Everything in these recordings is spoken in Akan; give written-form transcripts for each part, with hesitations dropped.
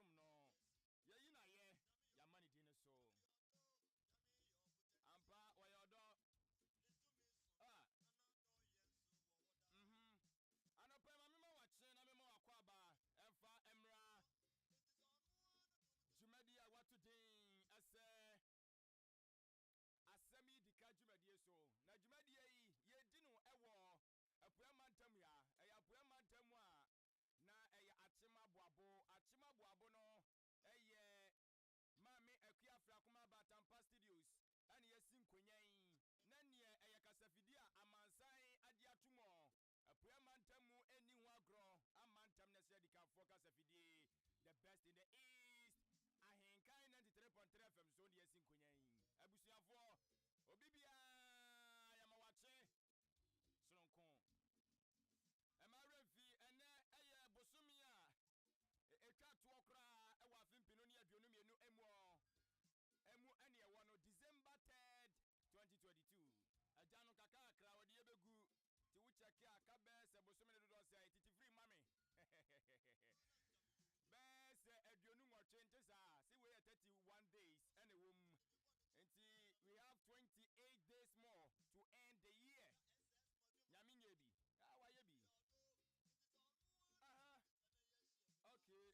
Yɛsom no. Yɛyi no ayɛ, yɛama ne din no so. Ampa, ɔyɛ ɔdɔ. Ah. Mhm. Anɔpa yi ma mema wakye na mema wakɔ aba ɛmfa mmra dwumadi a wato din ɛsɛ Asɛm yi di ka dwumadie so. Na dwumadie yi yɛdi no ɛwɔ Apueɛ mantam ha. Ɛyɛ Apueɛ mantam a na ɛyɛ Akyem Aboabo. Akyem Aboabo no yɛ Maame Akua Afrakoma Abatampa Studios ɛna yɛasi nkonya yi. Na neɛ ɛyɛ kasafidie a amansan agye atom ɔ Apueɛ mantam mu ɛnni ho agorɔ. Amantam na ɛsɛ adikanfoɔ kasafidie, the best in the East. Ahenkan 93.3 FM so na yɛasi nkonya yi. Abusuafoɔ, obi biara yɛma wakye sononko. Ɛmma werɛ mfi, ɛnnɛ yɛ bosome a ɛtwa toɔ koraa wɔ afe mpenu ne 22 mu ɔ, ɛmu ɛne ɛwɔ no, December 3rd, 2022. Agya no kakrakra ɔde yɛ bɛgu, nti wo kyɛke a ka bɛɛ sɛ bosome no dodoɔ sɛn, tete firi ma me bɛɛ sɛ 28 nte saa, se wei yɛ 31 days ɛna ɛwɔ mu, nti we have 28 days more to end the year. Nyame nyɛ bi. Ah, wayɛ bi. Aha. Okay.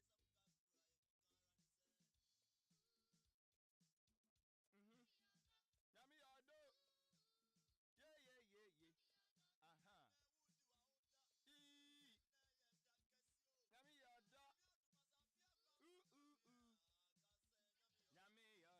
Mhm. Nyame yɛ ɔdɔ. Ye ye ye ye. Aha. Ii. Nyame yɛ ɔdɔ. Ooh ooh ooh. Nyame yɛ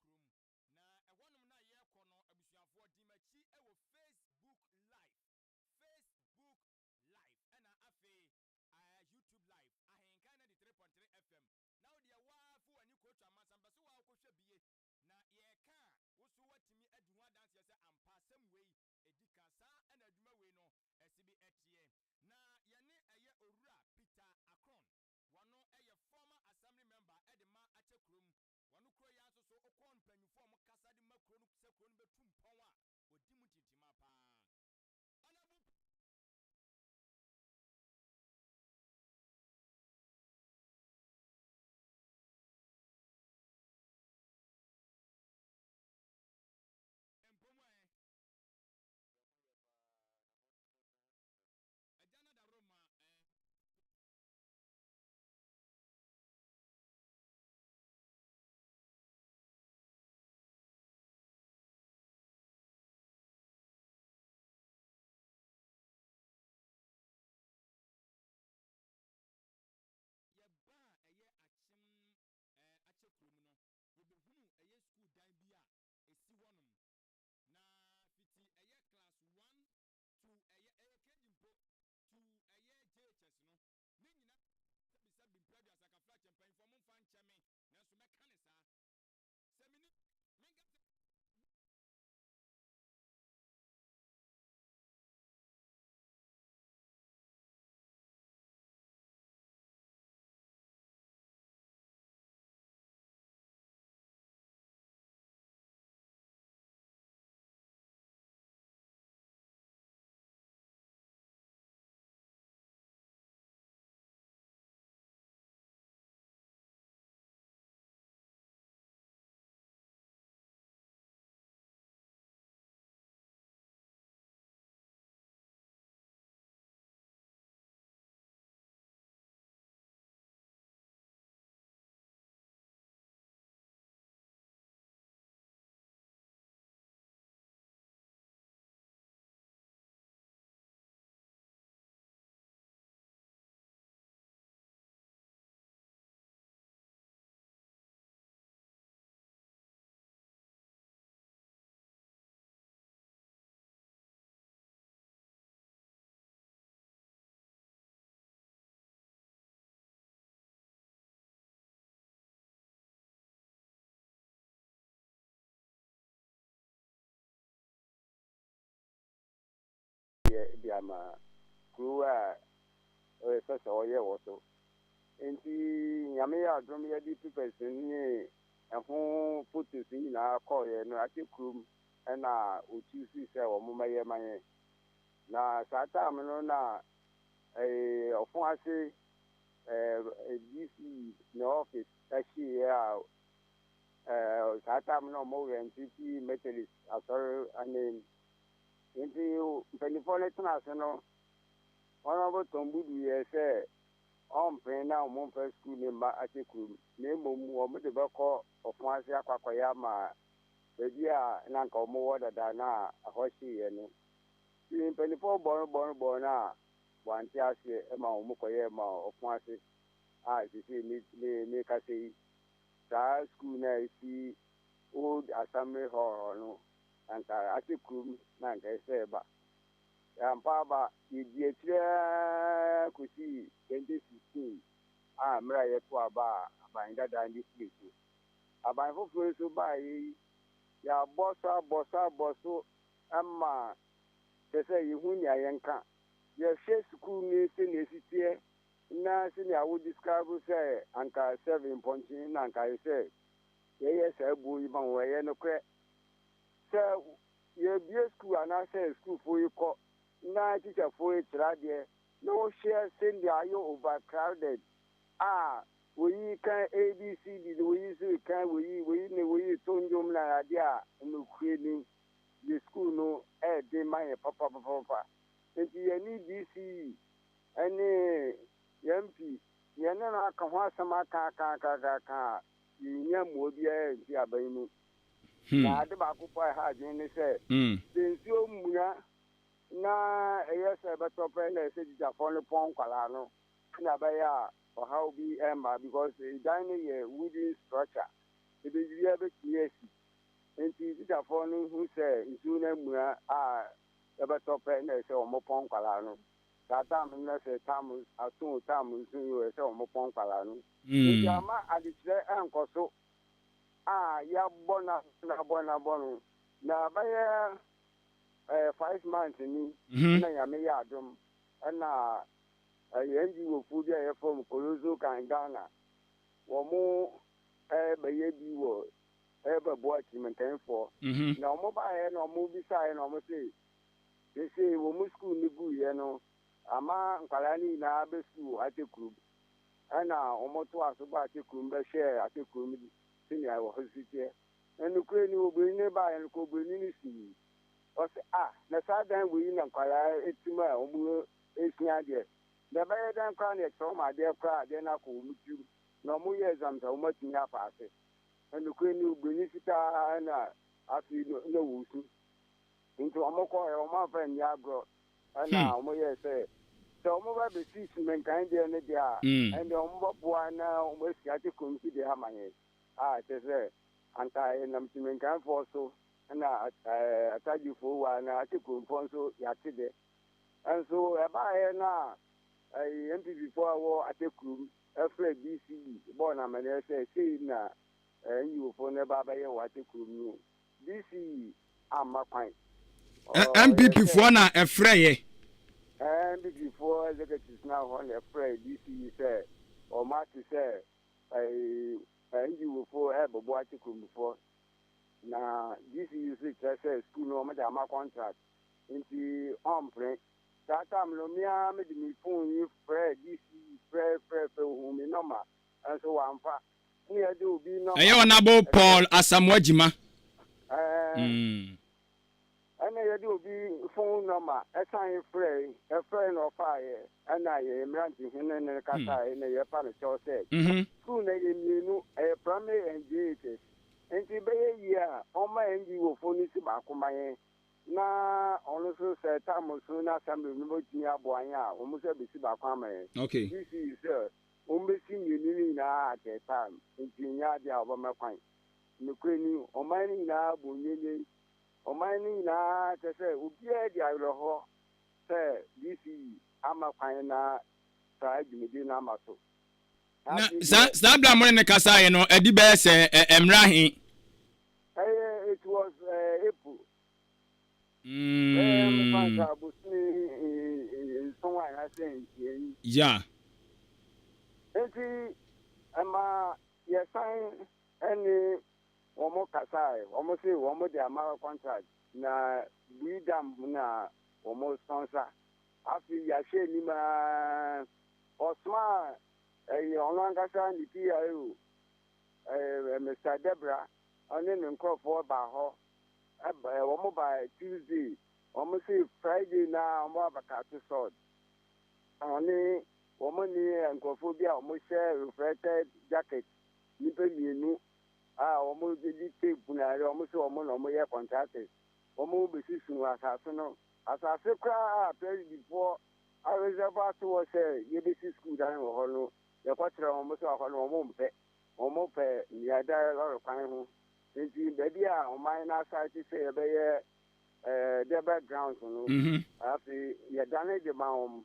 Kurom. Na ɛhɔnom no a yɛrekɔ no, abusuafoɔ, di m'akyi wɔ Facebook Live, Facebook Live, ɛna afei YouTube Live, Ahenkan 93.3 FM. Na wo deɛ woaa fo w'ani kɔtwa amansa, mpɛ sɛ woaa wokɔhwɛ bie. Na yɛreka a, wo so woatumi adi ho adanseɛ sɛ ampa asɛm wei ɛdi ka. Saa na adwuma wei no ɛse bi ɛteɛ. Na yɛne ɛyɛ Owura Peter Akron, wɔno ɛyɛ former assembly member ɛde ma Akyɛ kurom. Wɔno kuro yi ara nso so wokɔ mpanyinfoɔ a wɔkasa de ma kuro no sɛ kuro no bɛtu mpɔn a, wɔdi mu ntintima paa. Honourable Mpɔ mu ɛ. Agya no adaworo ma ɛ. Yɛbaa ɛyɛ Akyem ɛɛ Akyɛ kurom no, yɛbɛhunuu ɛyɛ sukuu dan bi a ɛsi hɔnom. Na fiti ɛyɛ class one to ɛyɛ, ɛyɛ KG mpo, to ɛyɛ JHS no, ne nyinaa sɛbisɛbi mprɛ aduasa kafra kyɛ mpanyinfoɔ momfa nkyɛ me, nanso mɛka ne saa. Sɛ menni, menka sɛ. Yɛ de ama kurow a ɛsɛ sɛ ɔyɛ wɔ so. Enti Nyame yɛ adom yɛde papers ne ɛho photos nyinaa kɔeɛ no akyɛ kurom ɛna ɔchoosee sɛ wɔn mmɛyɛ ma yɛn. Na saa time no na ɔfo ase DC ne office ɛhyeeɛ a saa time no wɔn rɛnte fii Methodist asɔre anan mu. Enti mpanimfoɔ no tena ase no, Honourable Tom Budu yɛɛ sɛ ɔmpene na wɔmfa sukuu no mma ahyɛ kurom, na mmom wɔde bɛkɔ ɔfo ase akɔ akɔyɛ ama baabi a na anka wɔwɔ dada no a ɛhɔ hyeeɛ no. Nti mpanimfoɔ bɔɔ no bɔɔ no bɔɔ no a wɔante aseɛ ma wɔkɔyɛɛ ma ɔfo ase a seesei me me mekasa yi, saa sukuu no a ɛsi Old Assembly Hall hɔ no, anka ahyɛ kurom na anka ɛsɛ sɛ ɛba. Ampa aba, yɛdii akyire ara kɔsii 2016 a mmerɛ a yɛto aba a aban dada no firii so. Aban foforɔ yi nso baeɛ yi, yɛabɔ so abɔ so abɔ so ma kyerɛ sɛ yɛhu nea yɛnka. Yɛhwɛ sukuu no sɛnea ɛsi teɛ na sɛnea wo describe sɛ anka seven mpɔnkye na anka ayɛ sɛ yɛyɛ saa buo yi ma wɔn, ɛyɛ nokorɛ. Sɛ yɛbue sukuu anaasɛ sukuufoɔ yi kɔ na tikyafoɔ yi kyerɛ adeɛ na wohwɛ sɛnea ayɛ overcrowded a woyi kan ABCD na woyi nso kan woyi woyi ne woyi to nnwom na adeɛ a nokorɛ ni yɛ sukuu no ɛɛden ma yɛ papapapapa. Nti yɛne DCE ɛne yɛn MP yɛne no aka ho asɛm aka aka aka aka aka a yɛnnya mmoa biara mfi aban mu. Na ade baako po a ɛha adwene ne sɛ, sɛ nsuo mmuna na ɛyɛ sɛ ɛbɛtɔ pɛ na ɛsɛ tikyafoɔ no pɔn nkwadaa no sɛnea ɛbɛyɛ a ɔhaw bi mma because dan no yɛ wooden structure. Biribiara bɛtumi asi. Enti tikyafoɔ no hu sɛ nsuo no amua a ɛbɛtɔ pɛ na ɛsɛ wɔpɔn nkwadaa no. Saa tam no na sɛ tam aso o, tam nso o, ɛsɛ wɔpɔn nkwadaa no. Enti amma adekyerɛ ankɔ so a yɛabɔ no abɔ no abɔ no abɔ no. Na bɛyɛ 5 months ni na Nyame yɛ adom ɛna ɛyɛ NGO foɔ bi a yɛfrɛ wɔn Coloso Kan Ghana, wɔn bɛyɛ bi wɔ ɛbɛboa Kyirimantanfoɔ. Na wɔn baeɛ na wɔn bisaeɛ na wɔn se seesei wɔn sukuu no guiɛ no ama nkwadaa no nyinaa bɛ sukuu Atekurum, ɛna wɔn toa so ba Atekurum bɛhwɛɛ Atekurum sɛnea ɛwɔ hɔ si teɛ. Na nokorɛ ni, oburoni no baeɛ no kɔ oburoni no sii ɔsɛ a na saa dan wei na nkwadaa etim a wɔn esua adeɛ, na ɛbɛyɛ dɛn koraa na yɛkyerɛ wɔn adeɛ koraa, adeɛ no akɔ wɔn tirim na wɔn yɛ exams a wɔn atumi apass? Na nokorɛ ni, oburoni fitaa na afei no na wɔsu, nti wɔn kɔɛ wɔn amfa nni agorɔ, ɛna wɔn yɛ sɛ wɔn ba bɛsi sumenkan deɛ no deɛ a, ɛnna wɔn bɛboa na wɔn asi ate kɔmsi deɛ ama yɛn a kyerɛ sɛ anka yɛnam sumenkanfoɔ so ɛna atagyefoɔ wa na ate kuromfoɔ nso yɛate deɛ. Nso ɛbaeɛ no a ɛyɛ NPP foɔ a wɔ ate kurom ɛfrɛ DCE bɔɔ no amanneɛ sɛ sei na NGO foɔ no ɛba abɛyɛ wɔ ate kurom no, DCE amma kwan. NPP foɔ na ɛfrɛ yɛ? NPP foɔ executives na hɔ na ɛfrɛ DCE sɛ ɔmo ate sɛ NGO foɔ ɛbɛbɔ ate kuromfoɔ, na DCE nso kyerɛ sɛ school no ɔmo de ama contract nti ɔmpere. Saa time no mmea mede me phone yi frɛ DCE, frɛ frɛ frɛ, ohun me number nso wamfa, ne yɛde obi number. Ɛyɛ Honourable Paul Asamoah Gyima. Ɛna yɛde obi phone number ɛsan frɛ, ɛfrɛ na ɔfaeɛ, ɛna yɛ mmerante hene ne kasaeɛ na yɛpa no kyɛw sɛ school na yɛ mmienu, ɛyɛ primary and JHS, nti bɛyɛ yie a ɔma NGO fo no si baako ma yɛn, na ɔno nso sɛ tam so na assembly no bɛtumi aboa yɛn a, wɔn nso abɛsi baako ama yɛn. DC sɛ wɔn bɛsi mmienu no nyinaa at a time, nti nyɛ adeɛ a wɔbɛma kwan. Nokorɛ ni, ɔman no nyinaa bɔ nyenye, ɔman no nyinaa kyɛ sɛ obiara di awerɛhɔ sɛ DCE ama kwan na saa dwumadie no ama so. Na saa bere a mo ne ne kasaeɛ no, ɛdi bɛyɛ sɛ mmerɛ ahe? Ɛyɛ it was April. Ɛyɛ mefa nka abosome 7 anaasɛ 6 yi. Nti ɛma yɛsan ɛne wɔn kasae, wɔn se wɔn de ama contract na Bui Dam na wɔn sponsor. Afei yɛahwɛ anim aa, ɔsoma ɛyɛ ɔno ankasa ne PIO, ɛyɛ Mr Debra, ɔne ne nkurɔfoɔ baa hɔ. Ɛba wɔn ba Tuesday, wɔn se Friday na wɔn abɛcut sod. Ɔne wɔn ne nkurɔfoɔ bi a wɔhyɛ reflected jacket, nnipa mmienu a wɔn de tape na wɔn sɛ wɔn na wɔyɛ contractors, wɔn bɛsusu asase no, asase koraa a presidentfoɔ areserve ato hɔ sɛ yɛbɛsi school dan wɔ hɔ no. Yɛkɔkyerɛ wɔn sɛ hɔ no wɔn mpɛ, wɔn pɛ nea ɛda lɔre kwan ho, nti baabi a ɔman no asate sɛ yɛbɛyɛ durbar grounds no, afei yɛdane de ma wɔn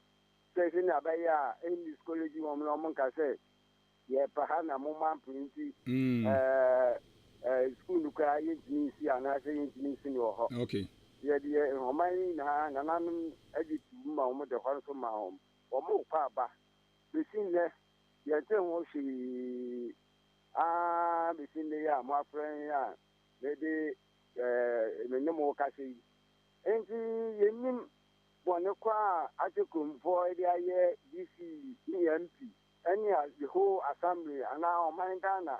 sɛ sɛnea bɛyɛ a ɛnni college wɔn na wɔn nka sɛ yɛpɛ ha na mo ma mpere, nti school no koraa yɛntumi nsi anaasɛ yɛntumi nsi no wɔ hɔ. Yɛde yɛ ɔman yi nyinaa nananom agye tu ma wɔn de hɔ nso ma wɔn, wɔn kɔ aba besi nnɛ yɛnte ho hwee aa besi nnɛ yi a mo afrɛ yɛn a mede me ne mo kasa yi. Nti yɛnim bɔne koraa a ate kuromfoɔ de ayɛ DC ne MP ɛne the whole assembly anaa ɔman Ghana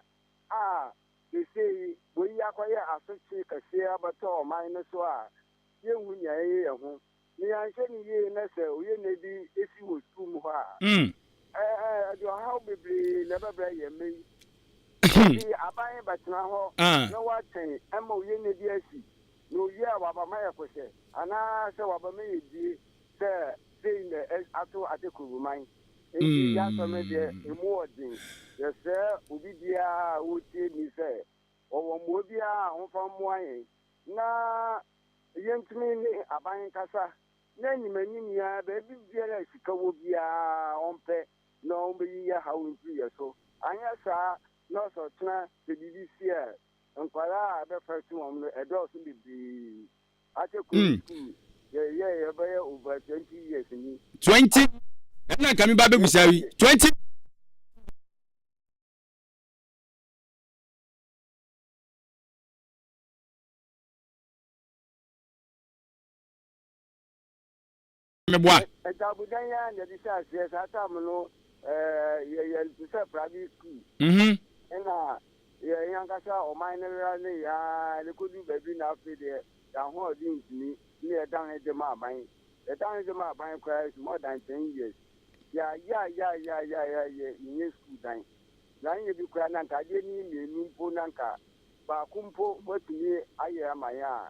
a seesei wɔyi akɔyɛ asotwe kɛseɛ abɛtɔ ɔman no so a yɛnhu nea ɛyɛ yɛn ho. Ne yɛanhwɛ no yie na sɛ oyɛ nna bi esi wɔ sukuu mu hɔ a, ɛde ɔhaw bebree na ɛbɛbrɛ yɛn mma yi. Nti aban bɛtena hɔ na watwɛn ɛma oyɛ nna bi asi na owie a waba ma yɛ kɔhyɛ anaa sɛ waba ma yɛ die sɛ sei na ato ate kuruman. Nti yɛasɛm no deɛ, emu ɔden. Yɛsrɛ obi biara a wɔtie ni sɛ ɔwɔ mmoa biara a ɔmfa mmoa yɛn na yɛntumi ne aban nkasa na animanim yi ara baabi biara a sika wɔ biara ɔmpɛ na ɔmbɛyi yɛ haw mfiri yɛ so. Anyɛ saa na ɔsɛ ɔkyena sɛ biribi si a, nkwadaa a ɛbɛfa si wɔn no ɛdɔɔso bebree. Akyɛ kuro sukuu yɛyɛ yɛbɛyɛ over 20 years ni. 20 ɛna nka mi ba bɛbusa yi 20. Meboa. Ntaabodan yi ara na yɛde hyɛ aseɛ. Saa time no yɛyɛ no te sɛ private school. Ɛna yɛn ankasa ɔman no wera ne yɛn ara na ɛkɔduru baabi na afei deɛ yɛn ahoɔden ntumi na yɛdane de ma aban. Yɛdane de ma aban koraa it's more than 10 years. Yɛayɛayɛayɛayɛayɛ yɛnyɛ school dan. Na anyɛ bi koraa na anka adeɛ no mmienu mpo na anka baako mpo watumi ayɛ ama yɛn a,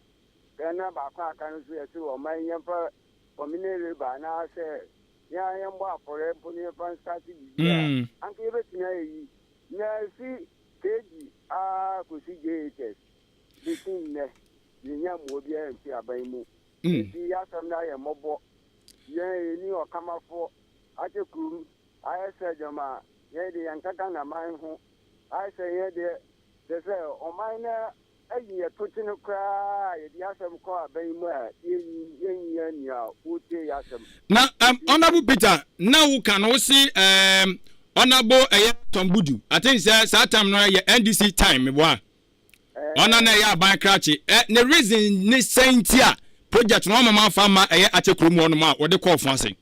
sɛ na baako a aka no nso yɛse ɔman yɛmfa communal labour anaasɛ yɛn yɛmbɔ afɔre mpo no yɛmfa nstart biribi a, anka yɛbɛtumi ayɛ yi. Na ɛfi KG a kɔsi JHS bɛsi nnɛ, yɛnya mmoa biara mfi aban mu. Nti yɛasɛm no ayɛ mmɔbɔ. Yɛn yɛni ɔkamafoɔ akyɛ kurom ayɛ sɛ gyama yɛn de yɛnka Ghana man ho. Ayɛ sɛ yɛn deɛ kyerɛ sɛ ɔman no ayi yɛ to kyene koraa a yɛde asɛm kɔ aban mu a yɛnyi nea wɔtie yɛ asɛm. Na Honourable Peter, na woka no wo se Honourable ɛyɛ Tom Budu, I think sɛ saa time no ɛyɛ NDC time, meboa ɔna na ɛyɛ aban krakye ɛ ne reason ne sɛn nti a project no ɔma ma fa ma ɛyɛ akyɛ kurom hɔ nom a wɔde kɔɔ fo ase?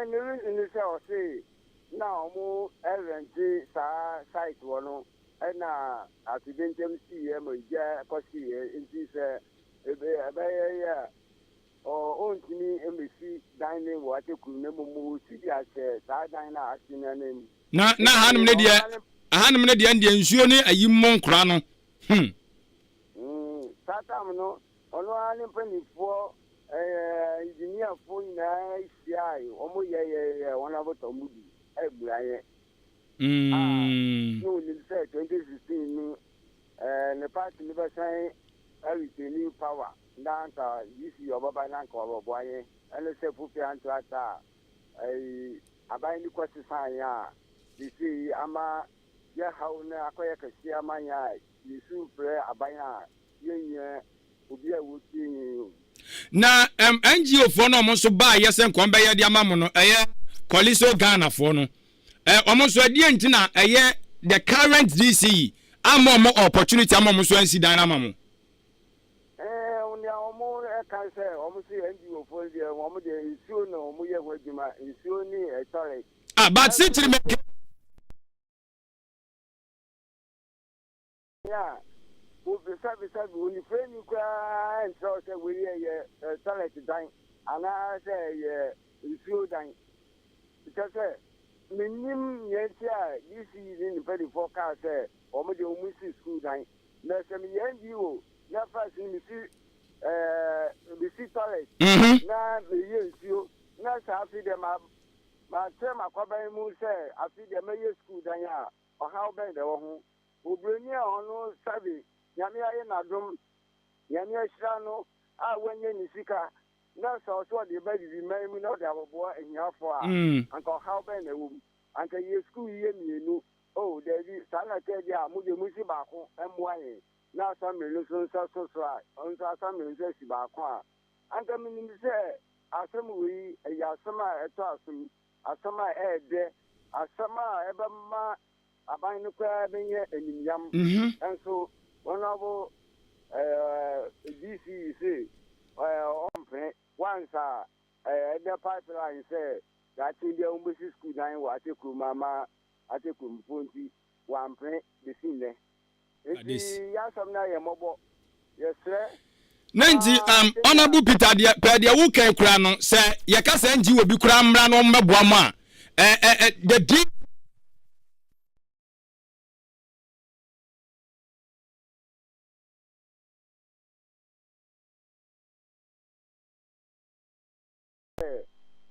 Ne reason ne sɛ ɔse na ɔmo ɛrent saa site wɔ no ɛna atogyentɛm siiɛ ma gya kɔhyeeɛ, nti sɛ ɛbɛyɛ yɛ a ɔntumi mmɛsi dan ne wɔ akyɛ kurom na mmom ɔsi de ahyɛ saa dan no a ahye no anim. Na hanom ne deɛ nsuo ne ayi mmɔ nkora no. Saa tam no ɔno ara ne mpanimfoɔ ɛɛ engineerfoɔ nyinaa hyiae, wɔn yɛyɛyɛ wɔn abɔtɔ mu bi ɛbua yɛn. Na onim sɛ 2016 no ne party no bɛsan aretain power na anka DC ɔbɛba na anka ɔbɛboa yɛn. Ɛne sɛ fofi anto ata a ɛyi aban no kɔ sesan yɛn a sisi ama yɛhaw no akɔyɛ kɛseɛ ama yɛn a yɛsu frɛ aban a yɛnyɛ obi a wɔtie yɛn o. Na NGO foɔ no ɔmo nso baa yɛ sɛ nkɔm bɛyɛ de ama mo no, ɛyɛ Kɔliso Ghana foɔ no, ɔmo nso ɛdeɛ nti na ɛyɛ the current DC ama ɔmo opportunity ama ɔmo nso ansi dan ama mo? Nea ɔmo ɛka sɛ ɔmo sɛ NGO foɔ deɛ, ɔmo deɛ nsuo na ɔmo yɛ ho adwuma, nsuo ne toilet. Ah, but sikyiri mɛ. A obisabisabi onifirani koraa nkyerɛw sɛ wei yɛ toilet dan anaasɛ ɛyɛ nsuo dan. Kyɛ sɛ menim nea nti a DC ne ne mpanimfoɔ kaa sɛ wɔn deɛ wɔn si school dan, na sɛ meyɛ NGO na first no mesi toilet na meyɛ nsuo na saa afi deɛ ma makyerɛ m'akwaban mu sɛ afi deɛ mɛyɛ school dan a, ɔhaw bɛn na ɛwɔ ho? Oburoni a ɔno sabe Nyame ayɛ n'adom, Nyame ahyira no a wanya ne sika na sɛ ɔsɛ ɔde ba bibiman mu na ɔde abɔboa ahiafoɔ a, anka ɔhaw bɛn na ɛwɔ mu? Anka yɛ sukuu yi yɛ mmienu o, daabi, saa na kyɛ deɛ a mo deɛ mo si baako mmoa yɛn na asa mmienu nso nsa so so a nso asa mmienu nso asi baako a, anka menim sɛ asɛm wei ɛyɛ asɛm a ɛtɔ asom, asɛm a ɛɛdɛ, asɛm a ɛbɛma aban no koraa bɛnyɛ animyam. Nso Honorable DC se ɔmpene wansa ɛdɛ pipeline sɛ daakye bi a wɔbɛsi school dan wɔ akyɛ kurom ama akyɛ kuromfoɔ, nti wampene bɛsi nnɛ. Nti yɛasɛm no ayɛ mmɔbɔ, yɛsrɛ. Na nti Honorable Peter deɛ pɛɛ deɛ wokan kura no sɛ yɛka sɛ ngye wɔ bi koraa mmra na ɔmmɛboa mo a ɛ ɛ ɛ the deal.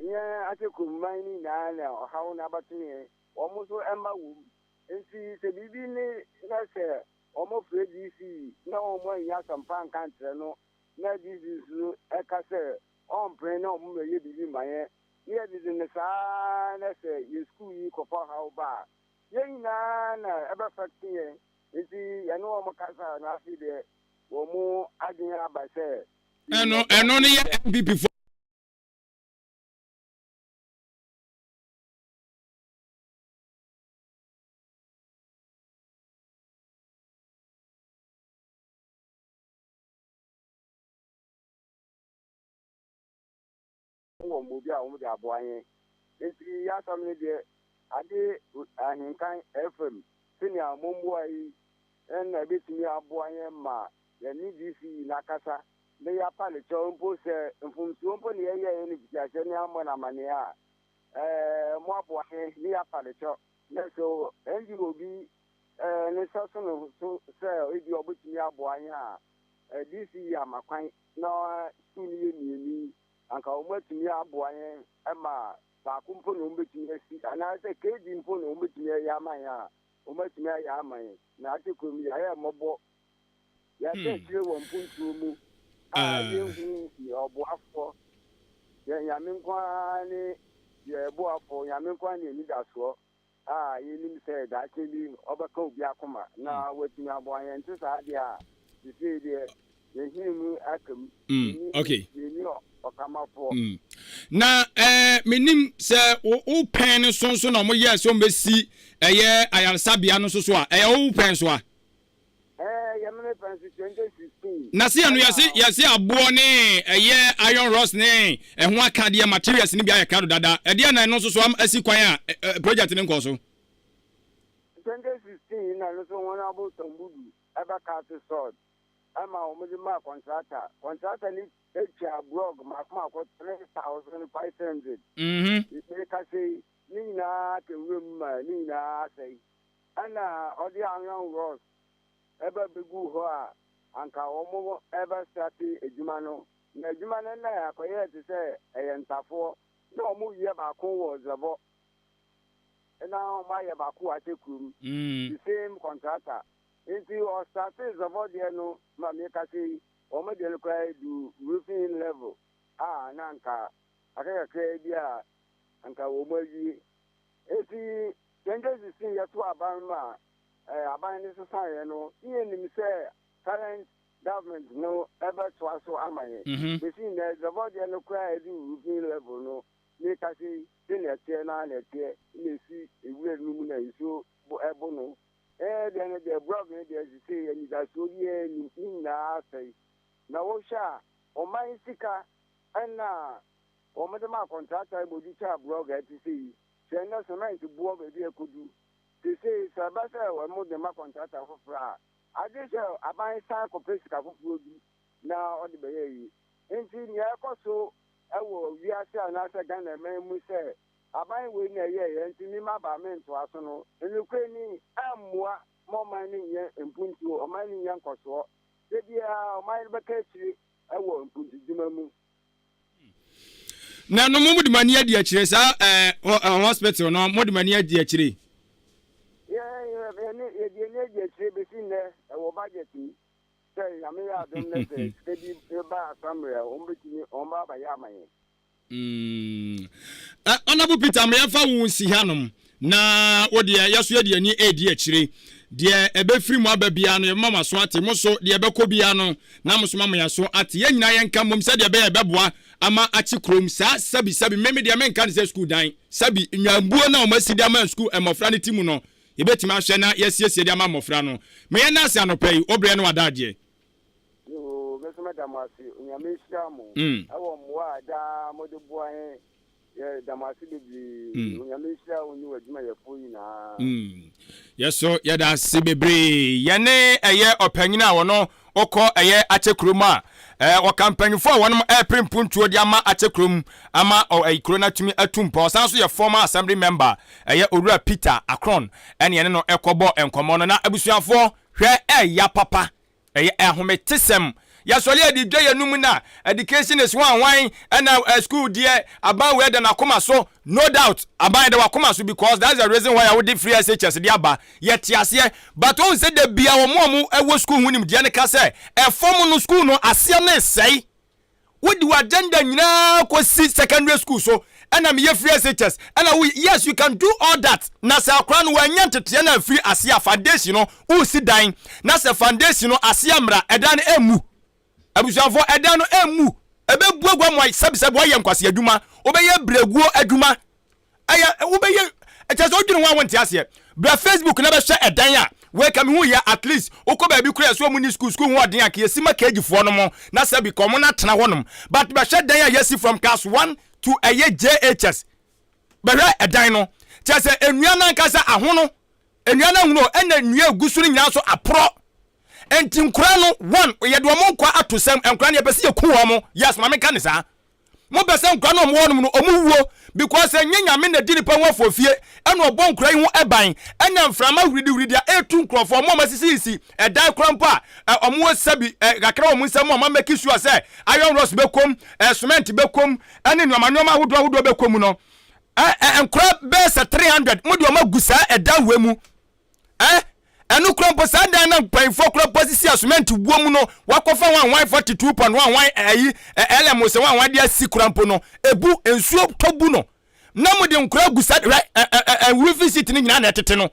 Yɛn akyɛ kuroman no nyinaa na ɔhaw no abɛto yɛn, wɔn nso mma wɔ mu. Nti sɛ biribi ne na sɛ Wɔfrɛ DC na wɔannya asɛmpa anka ankyerɛ no, na DC nso ka sɛ ɔmpene na wɔmmɛyɛ biribi mma yɛn, na yɛdede no saa ara na sɛ yɛn sukuu yi kɔfa ɔhaw ba a, yɛn nyinaa na ɛbɛfɛkte yɛn. Nti yɛne wɔn kasa na afei deɛ wɔn adwene aba sɛ Ɛno ɛno no yɛ NPP fo. Wɔ mmoa bi a wɔde aboa yɛn. Enti y'asɛm no deɛ, ade Ahenkan FM sɛnea mo mmoa yi na ɛbɛtumi aboa yɛn ma yɛne DC no akasa na yɛapa no kyɛw mpo sɛ mfomsoɔ mpo na yɛyɛeɛ no mfitiaseɛ na yɛammɔ no amaneɛ a, ɛɛ moaboa yɛn na yɛapa no kyɛw. Na sɛ NGO bi ne nsa so no so sɛ ebia ɔbɛtumi aboa yɛn a, DC yi ama kwan na sukuu no yɛ mmienu yi, anka wɔatumi aboa yɛn ma baako mpo na wɔbɛtumi asi anaasɛ KG mpo na wɔbɛtumi ayɛ ama yɛn a, wɔatumi ayɛ ama yɛn. Na ate kurom yɛayɛ mmɔbɔ. Yɛaka akyire wɔ mpontuo mu a yɛnhu yɛn ɔboafoɔ. Yɛn Nyame nko ara ne yɛn boafoɔ, Nyame nko ara ne yɛn anidasoɔ a yɛnim sɛ daakye bi ɔbɛka obi akoma na watumi aboa yɛn. Ɛnte saa deɛ a, seesei deɛ yɛn hwene mu aka mu, yɛnni Okay. yɛnni ɔkamafoɔ. Na eh, menim sɛ wo wo pɛn no so nso na wɔyɛɛ sɛ wɔbɛsi ɛyɛ ayaresabea no nso so a, ɛyɛ wo pɛn so a? Ɛɛ yɛ mene pɛn so 2016. Na se ɛno ɛna. yɛse yɛse aboɔ ne ɛyɛ iron rods ne ɛho akadeɛ materials no bi ayɛ krado dada ɛdeɛn na ɛno nso so am asi kwan a ɛ project no nkɔɔ so? 2016 na ɛno nso wɔn abo Tombudu ɛbɛ cut sod ɛma wɔn de maa kɔntrata kɔntrata no twa blɔg mako mako 3500 mekasa yi ne nyinaa kɛ wuram ma ne nyinaa asɛe. Ɛna ɔde iron rods ɛba bɛguu hɔ a anka wɔn ɛbɛ starte adwuma no. Na adwuma no na akɔyɛɛ te sɛ ɛyɛ ntafoɔ. Na wɔn yɛ baako wɔ Zɛbɔ na wɔn ayɛ baako wɔ Akyɛ kurom. The same contractor. Nti ɔstartee Zɛbɔ deɛ no ma mekasa yi wɔn deɛ no koraa du roofing level a na anka aka kakraa bi a anka wɔn awie. Enti 2016 yɛtoo aban ma aban no sesaeɛ no, ne yɛnim sɛ current government no bɛtoa so ama yɛn. Bɛsi nnɛ, Zɔbɔ deɛ no koraa a ɛduru roofing level no, mekasa yi, sɛnea ɛteɛ no ara na ɛteɛ, na ɛsi wura no mu na nsuo bo no. Yɛn deɛ no deɛ, blɔk no deɛ sesei anidasoɔ biara nnim, ne nyinaa asɛe. Na wohwɛ a, ɔman sika na wɔde maa kɔntrata ma ɔde twaa blɔk a ɛte sɛ yi. Hwɛ nnɛ cement boɔ baabi a ɛkɔdu. Seesei sɛ ɛba sɛ wɔde ma kɔntrata foforɔ a, agye sɛ aban san kɔpɛ sika foforɔ bi na ɔde bɛyɛ ayi. Nti nea ɛkɔ so wɔ wiase anaasɛ Ghana man mu sɛ aban wei na ɛyɛeɛ nti me maba mentoa so no, nokorɛ ni, ɛmmoa ma ɔman no nnya mpuntuo, ɔman no nnya nkɔsoɔ. Da biara ɔman no bɛka akyire wɔ mpuntudwuma mu. Na no mo de mo ani adi akyire saa ɛɛ eh, hospital no mo de mo ani adi akyire. Yɛ yɛ yɛde ani adi akyire besi nnɛ ɛwɔ budget mu sɛ nyame yɛ adom na sɛ sika bi ba asammerɛ a wɔn bɛtumi wɔn ba abayɛ ama yɛn. Mm. Eh, Honorable Peter, ma yɛmfa wo nsi hanom na wo deɛ yɛso yɛde ani redi akyire. Deɛ ɛbɛfiri mu aba biara no yɛbɛma mo aso ate, mo so deɛ ɛbɛkɔ biara no na mo so ma mo aso ate. Yɛn nyinaa yɛnka mmom sɛdeɛ ɛbɛyɛ ɛbɛboa ama akye kurom saa sɛbi sɛbi me me deɛ menka no sɛ sukuu dan sɛbi nnwambuo no a wɔasi de ama sukuu mmɔfra no ti mu no yɛbɛtumi ahwɛ na yɛasiesie de ama mmɔfra no. Ma yɛn ase anɔpa yi, wo berɛ ne w'adagyeɛ. Yoo me nso mɛda mo ase Onyame nhyira mo ɛwɔ mmoa a daa mode boa yɛn yɛ da mo ase bebree Onyame nhyira wo ne w'adwumayɛfoɔ nyinaa. Yɛ so yɛda ase bebree. Yɛne ɛyɛ ɔpanyin a ɔno ɔkɔ ɛyɛ Akyɛ kurom a ɔka mpanyinfoɔ a wɔnom ɛrepere mpuntuo de ama Akyɛ kurom ama ɔ kuro no atumi atu mpɔn. Ɔsan nso yɛ former assembly member ɛyɛ Owura Peter Akron ɛne yɛne no ɛkɔbɔ nkɔmmɔ no. Na abusuafoɔ hwɛ ɛya papa. Ɛyɛ ahometesɛm. Yɛsɔre a yɛde dwa yɛn anum na education is hwan hwan ɛna eh, school deɛ aban wei da n'akoma so. No doubt aban ɛda w'akoma so because that's the reason why a wode free SHS de aba. Yɛte aseɛ but wohu sɛ da bia wɔn a wɔn wɔ school ho nimdeɛ no ka sɛ ɛfam no school no aseɛ no resɛe. Wode w'agenda nyinaa kɔsi secondary school so ɛna meyɛ free SHS ɛna wo yes you can do all that na sɛ akora no wanya nteteɛ no amfiri aseɛ a foundation no wosi dan na sɛ foundation no aseɛ mmra ɛdan no ɛmmu abusuafoɔ ɛdan no ɛmmu ɛbɛbu agu ama sɛbisɛbi woayɛ nkwasi adwuma wobɛyɛ brɛguo adwuma ɛyɛ wobɛyɛ ɛkyɛ sɛ wodwene ho a wonte aseɛ bra Facebook na bɛhwɛ ɛdan a wei ka mehu yɛ at least wokɔ baabi kora ɛsɛ ɔmo ni school school ho ɔden a ka yɛsi ma KG foɔ no mo na sɛ bi ka ɔmo no atena hɔ nom but bɛhwɛ dan a yɛsi from class 1 to ɛyɛ JHS bɛhwɛ ɛdan no kyɛ sɛ nnua no ankasa ahono nnua no ahono ɛna nnua egu so no nyinaa nso aporɔ nti nkora no one yɛde ɔmo nkwa ato sɛm nkora no yɛpɛ sɛ yɛku wɔn yes maame ka ne saa. Mo pɛ sɛ nkura no ɔmo wɔ nom no ɔmo wuo because ɛnyɛ Nyame na di nipa ho afɔfie ɛna ɔbɔ nkura yi ho ban ɛna mframa huridiwuridi a ɛtu nkurɔfoɔ ɔmo a ɔmo asisisisi ɛdan kora mpo a ɔmo wɔ sɛbi kakra wɔ ɔmo nsam a ɔmo amaki sure sɛ iron rods bɛkɔm cement bɛkɔm ɛne nnoɔma nnoɔma ahodoɔ ahodoɔ bɛkɔ mu no ɛ nkura bɛyɛ sɛ 300 mo de ɔmo agu saa ɛdan wei mu. Eh, ɛno kura mpo saa dan na mpanyinfoɔ kura mpo asisi a cement wɔ mu no wakɔfa wɔn ahwan 42 pɔn wɔn ahwan ɛyi ɛlɛm sɛ wɔn ahwan de asi kura mpo no ebu nsuo tɔ bu no na mo de nkura gu saa hwɛ ɛ ɛ ɛ roofing sheet no nyinaa na ɛtete no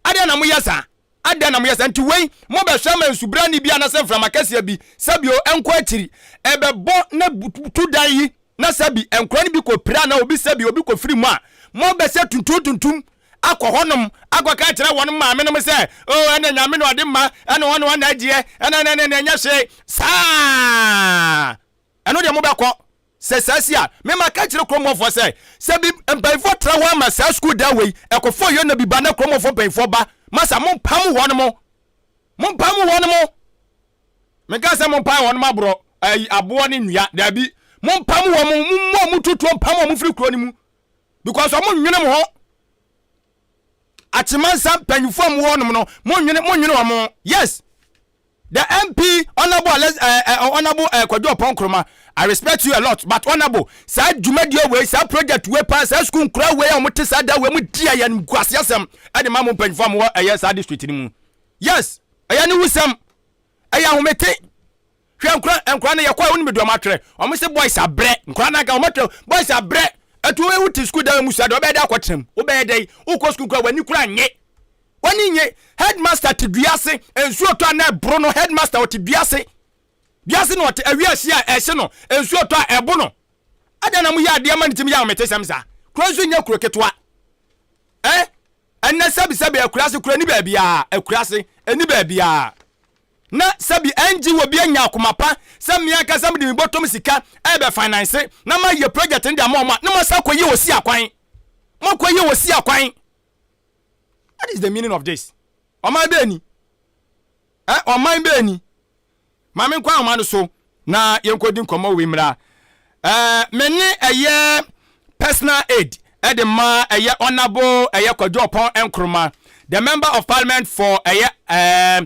adeɛ na mo yɛ saa adeɛ na mo yɛ saa nti wei mo bɛhwɛ ma nsubrani bi anasɛ mframa kɛseɛ bi sɛbio ɛnkɔ akyiri ɛbɛbɔ na tu dan yi na sɛbi nkura no bi kɔ pira na obi sɛbi obi kɔ firi mu a mo bɛsɛ tuntum tuntum akɔ hɔnom akɔka akyerɛ wɔn maamenom sɛ, O, ɛna Nyame na ɔde ma, ɛna ɔne ɔna agyeɛ, ɛna ɛna ɛna ɛnyɛ hwee. Saa! Ɛno deɛ mobɛkɔ. Sɛ saa si a, me maka akyerɛ kurom hɔfoɔ sɛ, sɛ bi mpanyinfoɔ tra hɔ ama saa sukuu dan wei, ɛkɔfoɔ yɔ na bi ba na kurom hɔfoɔ mpanyinfoɔ ba, masa mompam wɔn mo. Mompam wɔn mo. Menka sɛ mompae wɔn aborɔ, ayi, aboɔ ne nnua, daabi. Mompam wɔn mo, mommɔ wɔn tutuo mpam wɔn mfiri kuro no mu. Because wɔn nnwene mo ho. Akyemansa mpanyinfoɔ a mowɔ nom no mo nwene mo nwene wɔn yes the MP honourable Alex eh, eh, honourable eh, Kwadwo Ɔpɔn Nkrumah I respect you a lot but honourable saa dwumadie wei saa project wei paa saa sukuu nkura wei a wɔn te saa da wei mu di ɛyɛ nkuase asɛm ɛde ma mo mpanyinfoɔ a mowɔ ɛyɛ saa district no mu yes ɛyɛ ne wusɛm ɛyɛ ahomete Hwɛ nkora nkora no yɛkɔ a wonim deɛ ɔmo atwerɛ ɔmo se boys abrɛ nkora no anka ɔmo atwerɛ boys abrɛ ɛtu wo wote sukuu dan mu sua deɛ ɔbɛyɛ dɛ akɔtena mu wobɛyɛ dɛ wokɔ sukuu kora w'ani kora nye w'ani nye headmaster te dua ase nsuo tɔ a na ɛboro no headmaster ɔte dua ase dua ase na ɔte awia ahye a ɛhye no nsuo tɔ a ɛbo no adɛn na moyɛ adeɛ ma ne timi yɛ ahometesɛm saa kuro nso nyɛ kuro ketewa eh ɛnɛ sɛbisɛbi akura ase kuro ni baabiaa akura ase ɛni baabiaa Na sɛbi NG wɔ bi anya akoma pa sɛ me ankasa mede me bɔtɔm sika ɛbɛ finance na mayɛ project no de ama wɔn a, na moasan akɔyi wɔ si akwan. Moakɔyi wɔ si akwan. What is the meaning of this? Ɔman bɛɛ ni. Eh, ɔman bɛɛ ni. Ma me nkɔ ahoma no so na yɛnkɔdi nkɔmmɔ wei mmra. Eh, me ne ɛyɛ personal aid ɛde ma ɛyɛ Honourable ɛyɛ Kwadwo Ɔpɔn Nkrumah, the member of parliament for ɛyɛ eh,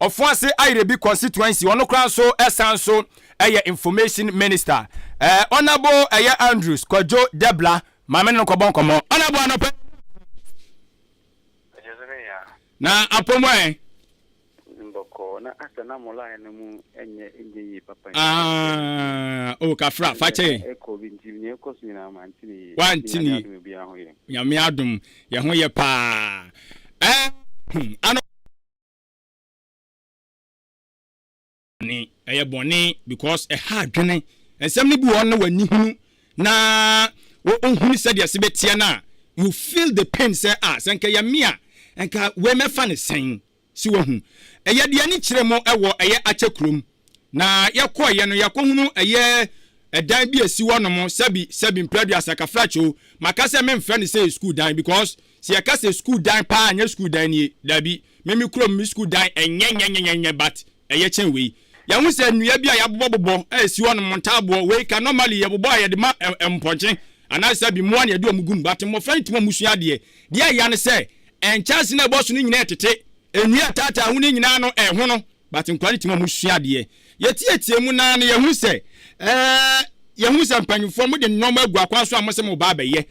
Ɔfoase Ayirebi constituency, ɔno koraa nso ɛsan nso ɛyɛ information minister. Eh, Honourable ɛyɛ Andrews Kwadwo Debla, ma me ne no kɔbɔ nkɔmmɔ. Honourable anɔpɛ. Na apɔmu ɛ? Bɔkɔɔ na asɛ na mo line no mu nyɛ nyɛ yie papa nti. Ah, oh kafra, fa kyɛ yɛn. Ɛkɔ bi nti nea ɛkɔ so nyinaa mante ne yie. Wante ne Nyame yie. adom obiara ho yɛ. Nyame adom, yɛn ho yɛ paa. Eh, hmm, ano. Bɔne, ɛyɛ bɔne because ɛha adwene. Nsɛm no bi wɔ hɔ na w'ani hunu na wohunu sɛdeɛ ɛse bɛteɛ no a, you feel the pain sɛ ah, sɛ nka ɛyɛ me a, nka wei mɛfa no sɛn? So wahu? Ɛyɛ deɛ ani kyerɛ mu wɔ ɛyɛ akyɛ kurom. Na yɛkɔeɛ no, yɛkɔhunu ɛyɛ ɛdan bi a ɛsi hɔ nom, sɛbi, sɛbi mprɛduasa, kafrakye o, maka sɛ memfrɛ no sɛ ɛyɛ sukuu dan because sɛ yɛka sɛ sukuu dan paa a, ɛnyɛ sukuu dan nie, dabi, me me kurom me sukuu dan ɛnyɛ nyɛnyɛnyɛnyɛ but ɛyɛ kyɛn wei. Yɛahu sɛ nnua bi a yɛabobɔbobɔ a ɛsi hɔ nom, ntaaboɔ, wei ka normally yɛbobɔ a yɛde ma mpɔnkye anaa sɛbi mmoa na yɛde wɔn gu mu but mmɔfra no tumi wɔn sua adeɛ. Deɛ ɛya ne sɛ nkyɛnse no a ɛbɔ so no nyinaa ɛtete, nnua a ɛtaataa ho no nyinaa no ɛhono but nkwadaa no tumi wɔn sua adeɛ. Yɛtiatia mu naa no yɛhu sɛ ɛɛ yɛhu sɛ mpanyinfoɔ mo de nneɛma agu akwan so a mo sɛ mo ba abɛyɛ.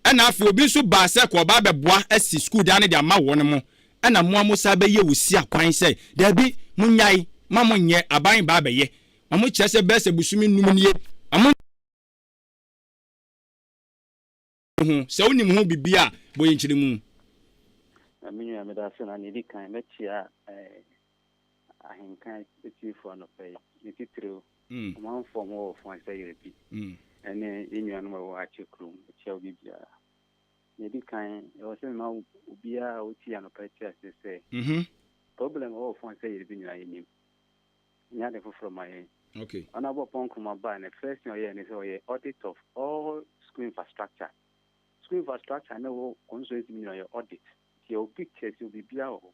Ɛna afei obi nso baa sɛ kɔ ɔba abɛboa asi sukuu dan no de ama wɔn mo. Ɛna mo a mo san bɛyɛ wɔ si akwan sɛ daabi mo nyae ma mo nyɛ aban ba abɛyɛ. Wɔn kyerɛ sɛ bɛyɛ sɛ bosome 5 nie. Wɔn ho sɛ wonim ho biribi a, bɔ yɛn nkyerɛmu. Na me nua, meda ase na nea edi kan mɛkyia ahenkan atiefo anɔpa yi, ne titiriw ɔmanfo a wɔwɔ Ɔfɔn sɛ Yerebi ne yɛn nuanom a wɔwɔ Akyɛ kurom, mekyia obi biara. Nea edi kan, ɛwɔ sɛ mema obiara a otie anɔpa yi te ase sɛ problem a ɛwɔ Ɔfɔn sɛ Yerebi nyinaa yɛnim. Ɛnyɛ ade foforɔ ma yɛn. Honourable Oppong Nkrumah bae no, first thing ɔyɛɛ ne sɛ ɔyɛ audit of all school infrastructure. School infrastructure ne wɔ constituency mu nyinaa ɔyɛ audit. Nti yɛwɔ pictures, yɛwɔ biribiara wɔ hɔ.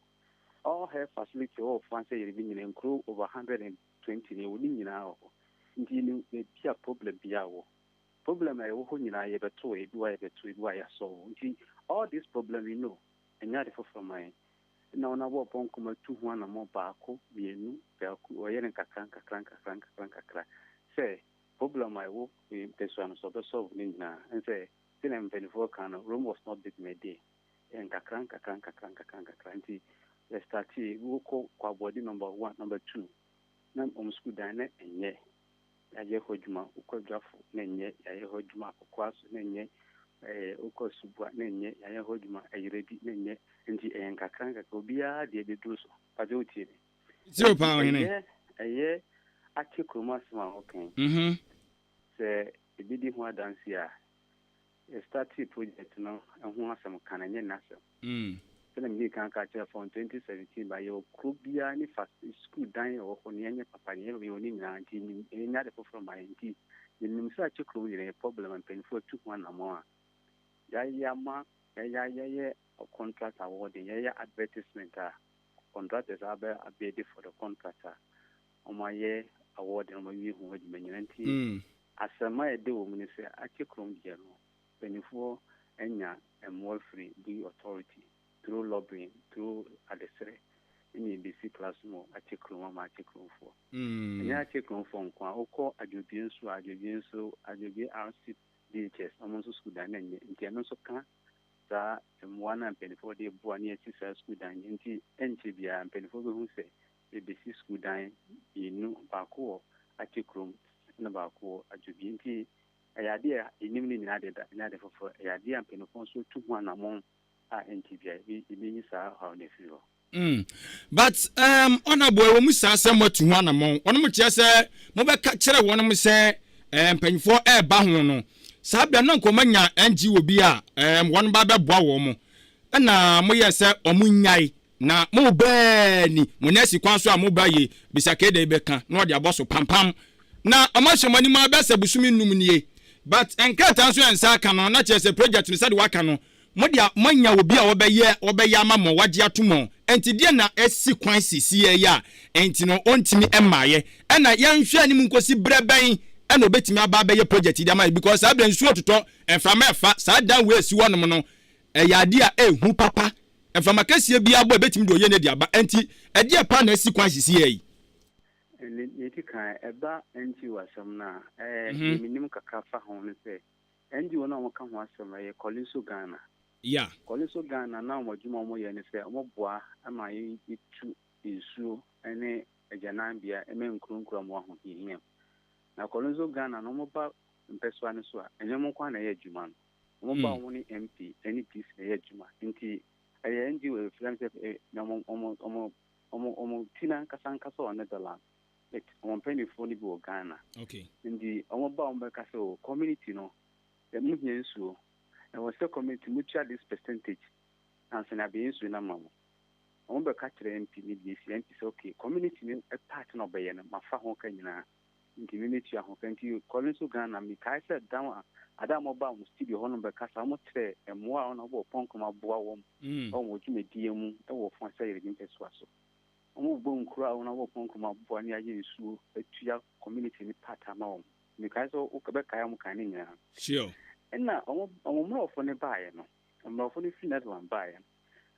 All health facility ɛwɔ Ofuan sɛ yɛde bi nyinaa, nkuro over 120 no, yɛwɔ ne nyinaa wɔ hɔ. Nti yɛnim baabi a problem biara wɔ. Problem a ɛwɔ hɔ nyinaa yɛbɛto, ebi wɔ a yɛbɛto, ebi wɔ a yɛasɔlve. Nti all this problem we know, ɛnyɛ ade foforɔ ma yɛn. Nna hɔn abɔbɔ nkɔmbɔ tu ho anamɔn baako, mmienu, biako, wɔyɛ no nkakra nkakra nkakra nkakra nkakra sɛ problem a ɛwɔ mpasua no so ɔbɛ solve ne nyinaa. Ɛne sɛ sɛnea mpaninfoɔ ka no, Rome was not built in a day. Ɛyɛ nkakra nkakra nkakra nkakra nkakra nti yɛ startee, wokɔ Kwaboadi number one, number two na wɔn sukuu dan na ɛnyɛ. Yɛayɛ hɔ adwuma, wokɔ Adwafo na ɛnyɛ, yɛayɛ hɔ adwuma, Akokoa so na ɛnyɛ, ɛɛ wokɔ Subua na ɛnyɛ, yɛayɛ hɔ adwuma, Ayerɛdi na ɛnyɛ. Nti ɛyɛ nkakra nkakra, obiara deɛ bɛduru so. Pakyɛ wotie me? Tie o paa, ɔhene. Ɛyɛ ɛyɛ Ate kurom asɛm a woka yi, sɛ ebi di ho adanseɛ a, Yɛ startee project no ho asɛm ka no, ɛnyɛ nnɛ asɛm. Sɛdeɛ medii kan ka kyerɛɛ from 2017 ba, yɛwɔ kuro biara ne fa sukuu dan a ɛwɔ hɔ, nea ɛnyɛ papa, nea ɛyɛ yɛwɔ ne nyinaa, nti yɛnim, ɛnyɛ ade foforɔ mma yɛn. Nti yɛnim sɛ akyɛ kurom deɛ ɛyɛ problem a mpanimfoɔ atu ho anammɔn a yɛayɛ ama, yɛayɛ yɛayɛ contract awarding, yɛayɛ advertisement a contractors abɛ abɛdi for the contract a wɔayɛ awarding, wɔawie ho adwuma nyinaa. Nti Asɛm a ɛda wɔ mu ne sɛ, Akyɛ kurom deɛ no, mpaninfoɔ anya mmoa firi Bui Authority through lobbying, through adesrɛ ɛna yɛbɛsi classroom wɔ Akyɛ kurom ama Akyɛ kuromfoɔ. Ɛnyɛ Akyɛ kuromfoɔ nko ara, wokɔ Adwobie nso a, Adwobie nso, Adwobie RC DHS, wɔn nso sukuu dan no ɛnyɛ, nti ɛno nso ka saa mmoa no a mpaninfoɔ de boa na yɛasi saa sukuu dan yi. Nti ɛnkyɛ biara mpaninfoɔ bɛhu sɛ Yɛbɛsi sukuu dan mmienu, baako wɔ Akyɛ kurom ɛna baako wɔ Adwobie. Nti ɛyɛ adeɛ a yɛnim no nyinaa deda, ɛnyɛ ade foforɔ. Ɛyɛ adeɛ a mpanimfoɔ nso tu ho anammɔn a ɛnkyɛ biara yɛbɛyi saa ɔhaw no afiri hɔ. Mm. But um, Honourable, ɛwɔ mu saa sɛ moatu ho anammɔn. Wɔnom kyerɛ sɛ mobɛka kyerɛ wɔnom sɛ eh, mpanyinfoɔ ɛreba ho no. Saa berɛ no na nka wɔanya NGO bi a eh, wɔn ba bɛboa wɔn. Ɛna moyɛɛ sɛ wɔn nnyae. Na mo bɛɛ ni, mo nan si kwan so a mo ba ye, bisa kei dɛ bɛka na ɔde abɔ so pampam. Na ɔmo ahyɛ mo anim ara bɛyɛ sɛ bosome num nie. But nkrataa nso yɛn nsa aka no, na kyerɛ sɛ project no sɛdeɛ waka no, mo de moanya obi a ɔbɛyɛ ɔbɛyɛ ama mo, wagye ato mo. Ɛnti deɛ na asi kwan sisiɛ yi a ɛnti no ɔntumi mmaeɛ. Ɛna yɛnhwɛ anim nkosi berɛ bɛn ɛna ɔbɛtumi aba abɛyɛ project yi de ama yɛn, because saa berɛ nsuo totɔ, mframa ɛfa, saa dan wei a ɛsi hɔ nom no, ɛyɛ adeɛ a ɛhu papa. Mframa kɛseɛ biara bɔ a, ɛbɛtumi de ɔyɛn adi aba. Ɛnti, ɛdeɛn paa na asi kwan sisiiɛ yi? Nea edi kan, ɛba NGO asɛm no a, deɛ menim kakra fa ho ne sɛ, NGO no a wɔka ho asɛm no, ɛyɛ Kɔlinso Ghana. Kɔlinso Ghana, na wɔn adwuma a wɔyɛ ne sɛ, wɔboa ma yɛtu nsuo ne agyananbea ma nkuro nkuro a wɔwɔ ahohiahia mu. Na Kɔlinso Ghana no, wɔba mpɛsoa no so a, ɛnyɛ wɔn nko ara na ɛyɛ adwuma no. Wɔn ba wɔn ne MP ne DC na ɛyɛ adwuma nti ɛyɛ NGO efiri ɛm sɛ na wɔn wɔn wɔn wɔn wɔn ti na ankasa ankasa wɔ Netherlands but wɔn mpanyinfoɔ no bi wɔ Ghana. Nti wɔn ba wɔn bɛka sɛ o community no mo hia nsuo, ɛwɔ sɛ community mo tua this percentage ansa na abɛyɛ nsuo no ama mo. Wɔn bɛka kyerɛ MP ne DC, MP sɛ okay, community no part na ɔbɛyɛ no mafa ho ka nyinaa. Nti me metua ho ka. Nti Kɔle nso Ghana mekae sɛ da a ada a wɔbaa wɔn studio hɔ nom bɛkasa, wɔkyerɛɛ mmoa a wɔn abɔ pɔnkɔm aboa wɔn wɔ wɔn dwumadie mu wɔ fo sɛ yɛredi mpɛsoa so. Wɔbobɔ nkuro a wɔn abɔ pɔnkɔm aboa ne ayɛ nsuo atua community ne part ama wɔn. Mekae sɛ wobɛkae wɔn kan ne nyinaa. Ɛna wɔn mmorɔfo no baeɛ no, mmorɔfo no firi Netherlands baeɛ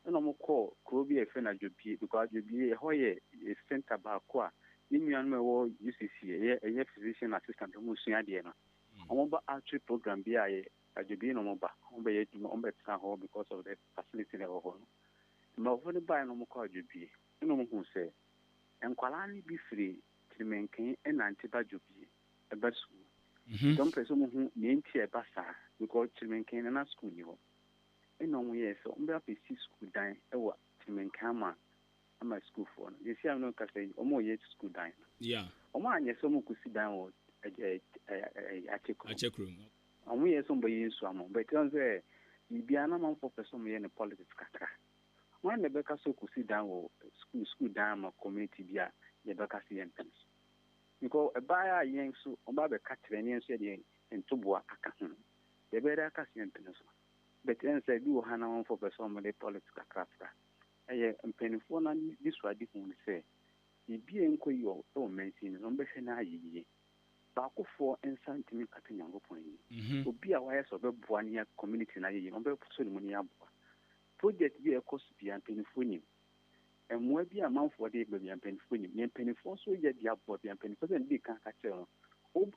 no, ɛna wɔn kɔɔ kuro bi a yɛfrɛ no Adwobie, because Adwobie ɛhɔ yɛ center baako a Yɛn nuanom a ɛwɔ UCC, ɛyɛ ɛyɛ physician assistant, wɔn resua adeɛ no, wɔn ba outreach program bi a yɛ adwobie na wɔn ba, wɔn bɛyɛ adwuma, wɔn bɛtena hɔ because of the facility na ɛwɔ hɔ no. Mmorɔfo no baeɛ na wɔn kɔ adwobie, ɛna wɔn hu sɛ nkwadaa no bi firi Tirimenken nante ba dwobie ɛba sukuu. Nti wɔn pɛ sɛ wɔn hu nea nti a ɛba saa because Tirimenken no na sukuu ni hɔ. Ɛna wɔn yɛɛ sɛ wɔn bɛ abɛsi sukuu dan ɛwɔ Tirimenken ama ama sukuufoɔ no. Seesei a me ne wo kasa yi, wɔreyɛ sukuu dan no. Yeah. Wɔanyɛ sɛ wɔrekɔsi dan wɔ Akyɛ kurom. Akyɛ kurom. Wɔyɛɛ sɛ wɔbɛyɛ nsuo ama wɔn. But ɛwɔ sɛ biribiara na amanfoɔ pɛ sɛ wɔyɛ no politics kakra. Hwan na ɛbɛka sɛ ɔkɔsi dan wɔ sukuu sukuu dan ama community bi a yɛbɛka sɛ yɛmpene so? Because ɛbaeɛ a yɛn nso wɔba abɛka kyerɛ yɛn nso yɛde ntoboa aka ho. Yɛbɛyɛ dɛ aka sɛ yɛmpene so. But ɛn sɛ ebi wɔ ha na amanfoɔ pɛ sɛ wɔde politics kakra fra. Ɛyɛ mpanimfoɔ no anisoadehu ne sɛ, biribi a ɛnkɔ yie wɔ mansin no so, wɔbɛhwɛ na ayɛ yie. Baakofoɔ nsa ntumi nkata Nyankopɔn ani. Obi a wayɛ sɛ ɔbɛboa ne community no ayɛ yie no, wɔbɛsɔ ne mu ne aboa. Project bi a ɛkɔ so biara, mpanimfoɔ nim. Mmoa bi a amanfoɔ de ba biara, mpanimfoɔ nim. Nea mpanimfoɔ nso yɛ de aboa biara, mpanimfoɔ sɛ mede kan ka kyerɛ no,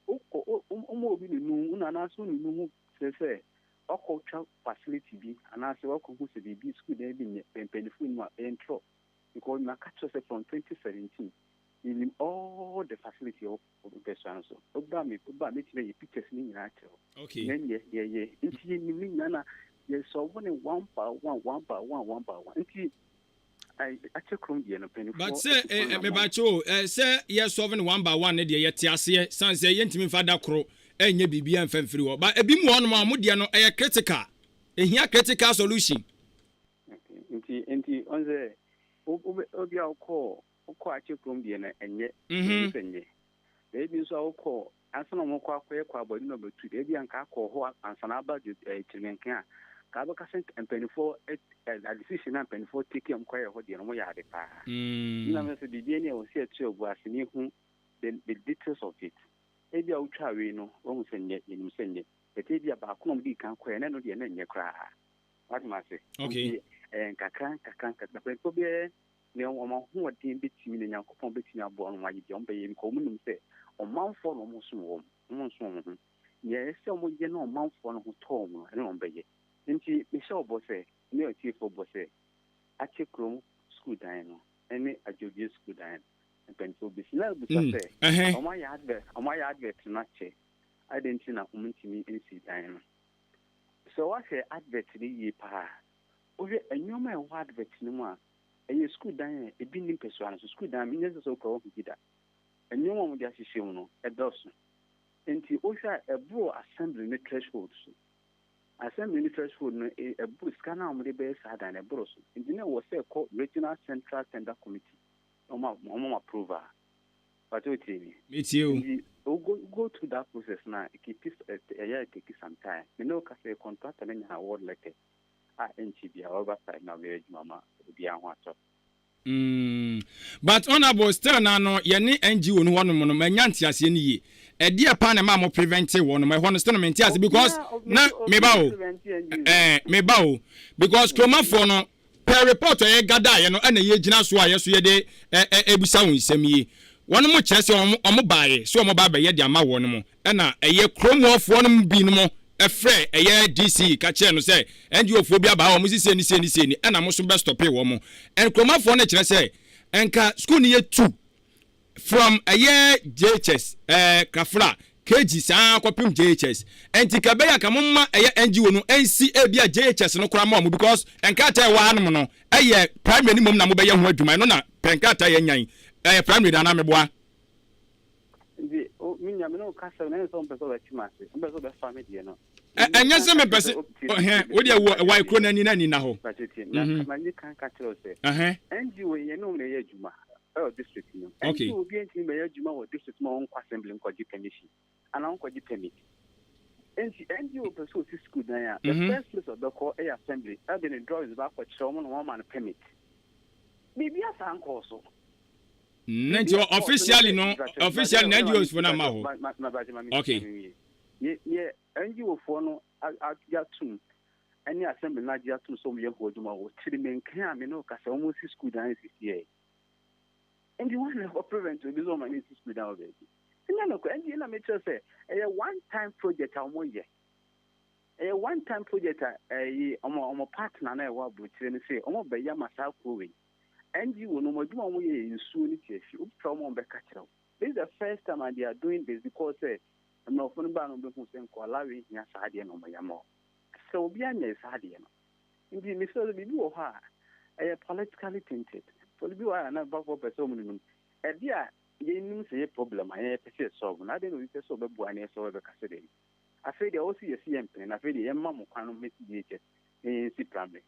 wokɔ, woma obi nunu wo na anaasɛ wonunu ho kyerɛ sɛ Wakɔtwa facility bi anaasɛ wakɔhu sɛ biribi sukuu dan bi nyɛ bɛ mpanyinfoɔ nim a ɛyɛ ntorɔ because maka kyerɛ sɛ from 2017 menim all the facility ɛwɔ mpɛsua no so woba me woba mɛtumi ayi pictures ne nyinaa kyerɛ wo. Okay. Yɛn yɛ yɛyɛ nti yɛnim ne nyinaa na yɛsɔlvo ne one by one one by one one by one nti Akyɛ kurom deɛ no mpanyinfoɔ But sɛ eh, eh, mebakyɛ o eh, sɛ yɛ solve no one by one ne deɛ yɛte aseɛ san sɛ yɛntumi mfa da koro ɛnyɛ biribiara mfa mfiri hɔ but ebi mu wɔ hɔnom a wɔn deɛ no ɛyɛ critical ehia critical solution. Okay, nti nti ɔn sɛ obi a wokɔ wokɔ akyɛ kurom deɛ no ɛnyɛ mm-hmm. sɛ nyɛ baabi nso a wokɔ Ansa na wɔrekɔ akɔyɛ kwaabɔne na wɔbɛtu deɛ, ebia nka akɔ hɔ ansa na aba Kyerɛmankin a, nka wobɛka sɛ mpanimfoɔ ɛ decision a mpanimfoɔ take a wɔkɔyɛ hɔ deɛ no wɔyɛ ade paa. Nna mɛ sɛ biribi ani a wɔsi ɛto agu ase na ehu the the details of it. Ebia wotwaa wei no, wahu sɛ nyɛ, yɛnim sɛ nyɛ. But ebia baako na wɔdii kan kɔɛ na ɛno deɛ na ɛnyɛ koraa. Wate m'ase? Okay. Nti ɛyɛ nkakra nkakra nkakra. Mpanimfoɔ bɛyɛ Nea wɔn ahoɔden betumi na Nyankopɔn betumi aboa wɔn ayɛ biara, wɔbɛyɛ because wɔnim sɛ ɔmanfoɔ na wɔsom wɔn, wɔnsom wɔn ho. Nea ɛsɛ sɛ wɔyɛ na ɔmanfoɔ no ho tɔ wɔn no, ɛno na wɔbɛyɛ. Enti mehyɛ wo bɔ sɛ, me atiefoɔ bɔ sɛ, Akyɛ kurom sukuu dan no ne Adwodwie sukuu dan no, mpanimfoɔ bɛsi. Na abisa sɛ, wɔayɛ advert, wɔayɛ advert no akyɛ, adɛn nti na wɔntumi nsi dan no? Sɛ woahwɛ advert no yie paa a, wohwɛ nneɛma a ɛwɔ advert no mu a, Ɛyɛ sukuu dan a ebi nni mpasua no so. Sukuu dan, menyɛ sure sɛ wokura woahu bi da. Nneɛma a wɔde ahyehyɛ mu no, ɛdɔɔso. Enti wohwɛ a, ɛboro assembly no threshold so. Assembly no threshold no, ɛboro sika no a wɔde bɛyɛ saa dan no, ɛboro so. Enti na ɛwɔ sɛ ɛkɔ Regional Central Tender Committee na wɔn wɔn approve a. Pate wotie me? Metie o. Nti wo go go through that process no a, it keep ɛyɛ a it take some time. Me ne wo kasa yi, contractor no nya award letter. a ɛnkyɛ biara ɔbɛba site na ɔbɛyɛ adwuma ma obiara ho atɔ no. Mm but honourable still naa no yɛne NGO no hɔ nom no manya nteaseɛ no yie. Ɛdeɛ paa na ɛmaa mo prevente wɔ nom ɛhɔ no still no mente ase because na meba o eh meba o because kuromafoɔ no per report a yɛ gadaeɛ no ɛna yɛgyina so a yɛso yɛde ɛbisa wo nsɛm yi wɔn mo kyerɛ sɛ wɔn wɔn baeɛ sɛ wɔn ba abɛyɛ de ama wɔn mo Ɛna ɛyɛ kurom hɔ foɔ no mu bi nom frɛɛ ɛyɛ DC ka kyerɛɛ no sɛ NGO foɔ bi aba ha wɔn se sei ne sei ne sei ni ɛna mo so bɛ stɔpee wɔn. And kuromafoɔ no kyerɛ sɛ nka school no yɛ tu from ɛyɛ JHS ɛɛ Krafla KG saa kɔpem JHS ɛnti ka ɛbɛyɛ a ka mo mma ɛyɛ NGO no ɛnsi ebia JHS no koraa ma wɔn because nkrataa ɛwɔ hanom no ɛyɛ primary no mmom na mobɛyɛ ho adwuma ɛno na pɛ nkrataa yɛ nyan ɛyɛ primary no anaa meboa? Nti, o, me nua, me ne wo kasa no, ɛnyɛ sɛ wompɛ sɛ wobɛte m'ase, wompɛ sɛ wobɛfa me deɛ no. Ɛnyɛ sɛ mepɛ sɛ, ɔhɛn, wo deɛ wɔ wae kuro no ani na ani nna hɔ. Bàtɛ tie, na ma nye kan ka kyerɛ wo sɛ, NGO yi, yɛne wɔn na ɛyɛ adwuma ɛwɔ district no mu. NGO bi ntumi bɛyɛ adwuma wɔ district mu a ɔnkɔ assembly nkɔgye permission anaa ɔnkɔgye permit. Nti NGO pɛ sɛ osi school dan a, the first place ɔbɛkɔ ɛyɛ assembly, ɛde ne drawings bakɔkyerɛ wɔn na wɔn ama no permit. Biribi asaa nkɔɔ so. Na nti officially no officially na NGOs fo no ama hɔ. Okay. Yɛ NGO foɔ no agye atum ɛne assembly no agye atum sɛ wɔn yɛ ho adwuma wɔ Kyirimenkan a me ne wo kasa wɔn si school dan sisi yɛ. Nti wɔn na ɛkɔ prevent obi sɛ ɔma ne nsi sukuu dan wɔ baabi. Ɛnyɛ nokorɛ. Nti na mekyerɛ sɛ ɛyɛ one time project a wɔyɛ. Ɛyɛ one time project a ɛyi wɔn wɔn partner na ɛwɔ aburokyire no sɛ wɔn bɛyɛ ama saa kuo wei. NGO no wɔn adwuma a wɔyɛ yɛ nsuo ne tiafi. Obi frɛ wɔn a wɔbɛka kyerɛ wo. This is the first time and they are doing this because sɛ mmorɔfo no baa no wɔbɛhu sɛ nkwadaa wei hia saa adeɛ na wɔyɛ ma wɔn. Sɛ obi anyɛ saa adeɛ no. Nti mesrɛ sɛ biribi wɔ hɔ a ɛyɛ politically tainted. Biribi wɔ hɔ a na nkurɔfoɔ pɛ sɛ wɔn nunum. Ɛdeɛ a yɛnim sɛ ɛyɛ problem a yɛn yɛpɛ sɛ yɛ solve no, adɛn na obi pɛ sɛ ɔbɛboa na yɛ solve bɛka sɛ daabi. Afei deɛ ɔwɔ sɛ yɛsi yɛn mpene no, afei deɛ yɛmma mo kwan no mmɛsi JHS na yɛnsi primary.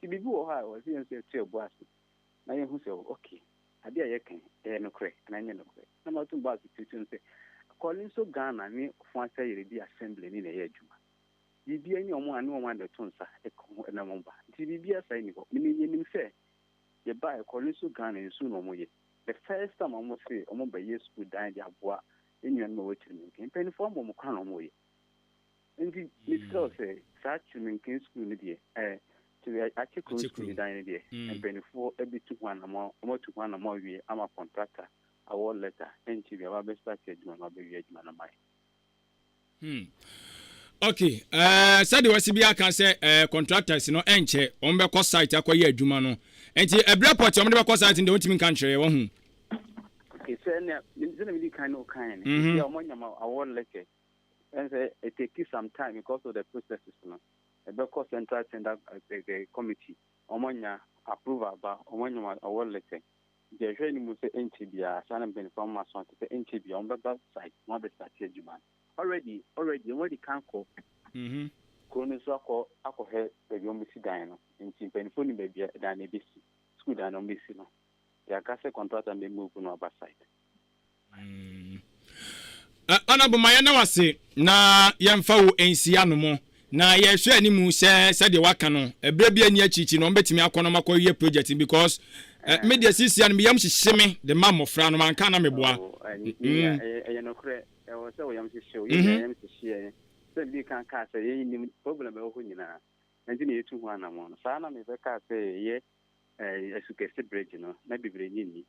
Nti biribi wɔ hɔ a ɛwɔ sɛ yɛn nso yɛto yɛn bo ase na yɛhu sɛ okay, adeɛ a yɛka yi, ɛyɛ nokorɛ anaa ɛnyɛ nokorɛ. Na mato me bo ase tutu no sɛ, Kɔlinso Ghana ne Ofuase Ayeredi Assembly ne na ɛyɛ adwuma. Biribiara ni wɔn a ne wɔn abɛto nsa ka ho na wɔn ba. Nti biribiara saa nni hɔ. Menim yɛnim sɛ yɛbaeɛ Kɔlinso Ghana nsuo na wɔyɛ. The first time a wɔn se wɔn bɛyɛ sukuu dan de aboa yɛn nuanom a ɛwɔ Kyiriminkin. Mpaninfoɔ ama wɔn kwan na wɔn yɛ. Nti mesrɛ wo sɛ saa Kyiriminkin sukuu no deɛ ɛɛ Kyiri Akyekrom sukuu no dan no deɛ mpaninfoɔ ɛbɛtu ho anamɔ, wɔn atu ho anamɔ awie ama contractor award letter ɛnkyɛ biara wɔabɛ start adwuma no wɔabɛwie adwuma no ama yɛn. Hmm. Okay, uh, sɛdeɛ wɔsi bi aka sɛ uh, contractors no ɛnkyɛ wɔn bɛkɔ site akɔyɛ adwuma no nti ɛbrɛ pɔt wɔn de bɛkɔ site no deɛ wɔntumi nka nkyerɛ wɔn ho. Okay, sɛ nea sɛ na mi di kan no kan no, ebi a wɔn anyam award letter, ɛn sɛ it take some time because of the processes no, ɛbɛkɔ central tender uh, committee, wɔn anya approval ba, wɔn anyam award letter. Nti yɛhwɛ anim sɛ ɛnkyɛ biara saa na mpaninfoɔ ama so ate sɛ ɛnkyɛ biara wɔn bɛba site na wɔn abɛ start adwuma no. Already already wɔn adi kan kɔ kuro no so akɔ akɔhwɛ baabi wɔn bɛsi dan no nti mpaninfoɔ nim baabi a dan no ɛbɛsi school dan no wɔn bɛsi no yɛaka sɛ contractor no bɛ move no aba site. Honourable ma yɛnda wo ase na yɛmfa wo nsi ano mo na yɛhwɛ anim sɛ sɛdeɛ waka no ɛberɛ bi ani akyirikyiri no wɔbɛtumi akɔ no makɔ yɛ project no because me deɛ sisia no meyam hyehye me de ma mmɔfra no manka na meboa. Ɛyɛ nokorɛ ɛwɔ sɛ wo yam hyehye wo yɛn yam hyehye yɛn sɛ medi kan kaa sɛ yɛn nim problem ɛwɔ hɔ nyinaa ɛnti na yɛtu ho anamɔ no saa na mebɛkaa sɛ yɛyɛ asukɛse bridge no na bebree nye nni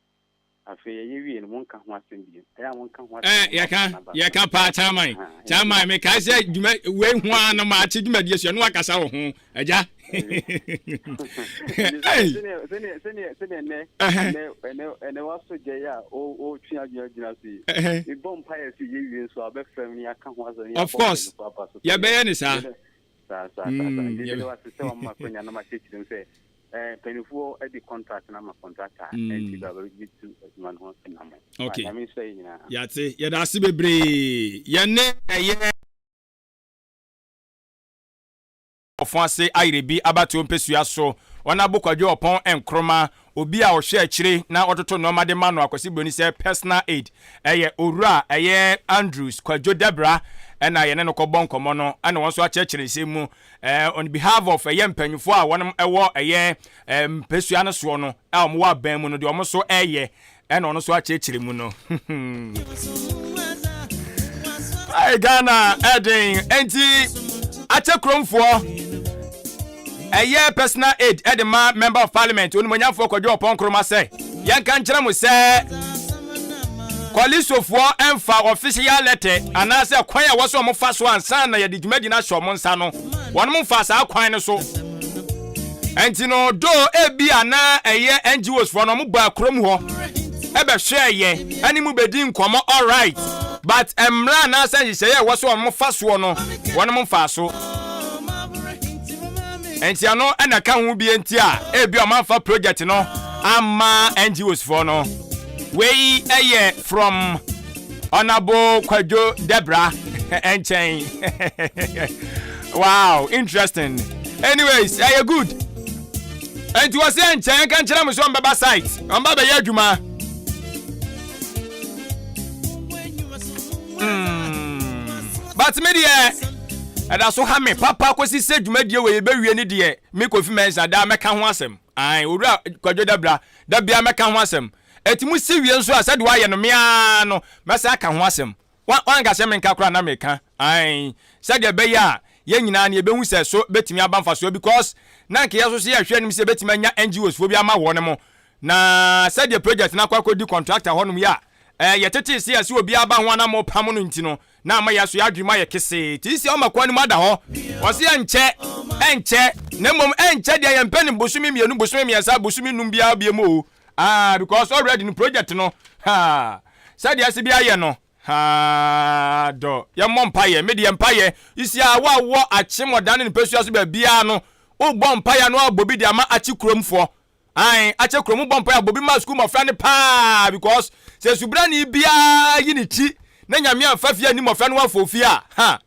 Afei yɛyɛ wie no, monka ho asɛm bio. Ɛyɛ a monka ho asɛm. Eh, yɛka, yɛka paa, Chairman. Chairman, mekae sɛ dwuma wei ho ara no maakye dwumadie so, ɛno akasa wɔ ho, agya. Hey. Sɛdeɛ ɛnɛ, ɛnɛ, ɛnɛ waso gya yi a ɔretwe adwene agyina so yi. Mebɔ mpaeɛ sɛ yɛwie nso a wobɛfrɛ me na yɛaka ho asɛm. Of course, yɛbɛyɛ ne saa. Saa, saa, saa, saa. Nti meda wo ase sɛ wama akwanya na makyerɛkyerɛ mu sɛ Eh, mpanyinfoɔ de contract no ama contractor a, ɛnti bra bɛtu adwuma no ho anammɔn. Ok. Nyame nhyira yɛn nyinaa. Yɛate. Yɛda ase bebree. Yɛne ɛyɛ. Ɔfo ase Ayerebi abatoɔ mpesua so, Ɔnabo Kwadwo Ɔpɔn Nkrumah, obi a ɔhwɛ akyire na ɔtoto nnoɔma de ma no Akwasi Broni sɛ personal aide, ɛyɛ Owura ɛyɛ Andrews Kwadwo Dabra ɛna yɛne no kɔbɔ nkɔmmɔ no ɛna wɔn nso akyerɛkyerɛ nsɛm mu Eh, on behalf of ɛyɛ mpanyinfoɔ a wɔn ɛwɔ ɛyɛ eh, mpɛsua no soɔ no a wɔn wɔ aban mu no deɛ wɔn nso ɛyɛ ɛna ɔno nso akyerɛkyerɛ mu no. Hey, Ghana ɛden ɛnti akyɛ kuromfoɔ ɛyɛ personal aid ɛde ma member of parliament onimonyamfoɔ Kwadwo Ɔpɔn Nkrumah sɛ Yɛnka nkyerɛ mo sɛ Kɔlisofoɔ mfa official letter anaasɛ kwan a ɛwɔ sɛ wɔfa so ansa na yɛde dwumadi no ahyɛ wɔn nsa no, wɔn mfaa saa kwan no so. Ɛnti no, though ebi a na ɛyɛ NGOs foɔ no wɔn baa kurom hɔ ɛbɛhwɛɛ yɛ ɛne mu bɛdi nkɔmɔ alright, but mmara anaasɛ nhyehyɛeɛ a ɛwɔ sɛ wɔn fa soɔ no, wɔn mfaa so. Nti ɛno na ɛka ho bi nti a ebi a wɔamfa project no amma NGOs foɔ no. Wei yɛ from Honourable Kwadwo Debra nkyɛn. Wow, interesting. Anyways, ɛyɛ good. Nti wɔ sɛ nkyɛn nka nkyerɛ mo sɛ ɔmbɛba site, ɔmba bɛyɛ adwuma. Mm. But me deɛ ɛda so ha me papa kɔsi sɛ dwumadie wɔ yɛbɛwie ne deɛ me Kofi Mensah daa mɛka ho asɛm. Ae, owura Kwadwo Dabra, da bia mɛka ho asɛm. Ɛti mo si wie nso a sɛdeɛ wayɛ no me ara no mɛsa aka ho asɛm. Wanka sɛ menka koraa na meka. Ae, sɛdeɛ ɛbɛyɛ a yɛn nyinaa no yɛbɛhu sɛ so bɛtumi aba mfasoɔ because na nka yɛ nso so yɛhwɛ anim sɛ yɛbɛtumi anya NGOs foɔ bi ama wɔn mo. Na sɛdeɛ project no akɔ akɔdi contractor hɔnom yi a, eh, yɛtetee se yɛse obiara ba ho a na mopam no nti no, na ama yɛn so yɛn adwene mu ayɛ kesee. Nti sɛ ɔma kwan no mu ada hɔ, ɔse ɛnkyɛ, ɛnkyɛ, na mmom ɛnkyɛ deɛ yɛmpɛ no bosome mmienu, bosome mmiɛnsa, bosome num biara biom o. Ah, because already no project no, ha, sɛdeɛ ɛse bi ayɛ no, ha, dɔ, yɛmmɔ mpaeɛ, me deɛ mpaeɛ, isi a wo a wowɔ akyem ɔdan ne ne mpasua so baabiara no, wobɔ mpaeɛ a na woabɔ bi de ama akye kuromfoɔ. Ae akyɛ kurom bɔ mpae abɔ bi ma sukuu mmɔfra no paa because sɛ subrani biara yi ne ti na Nyame amfa fie anni mmɔfra no wamfa ofie a ha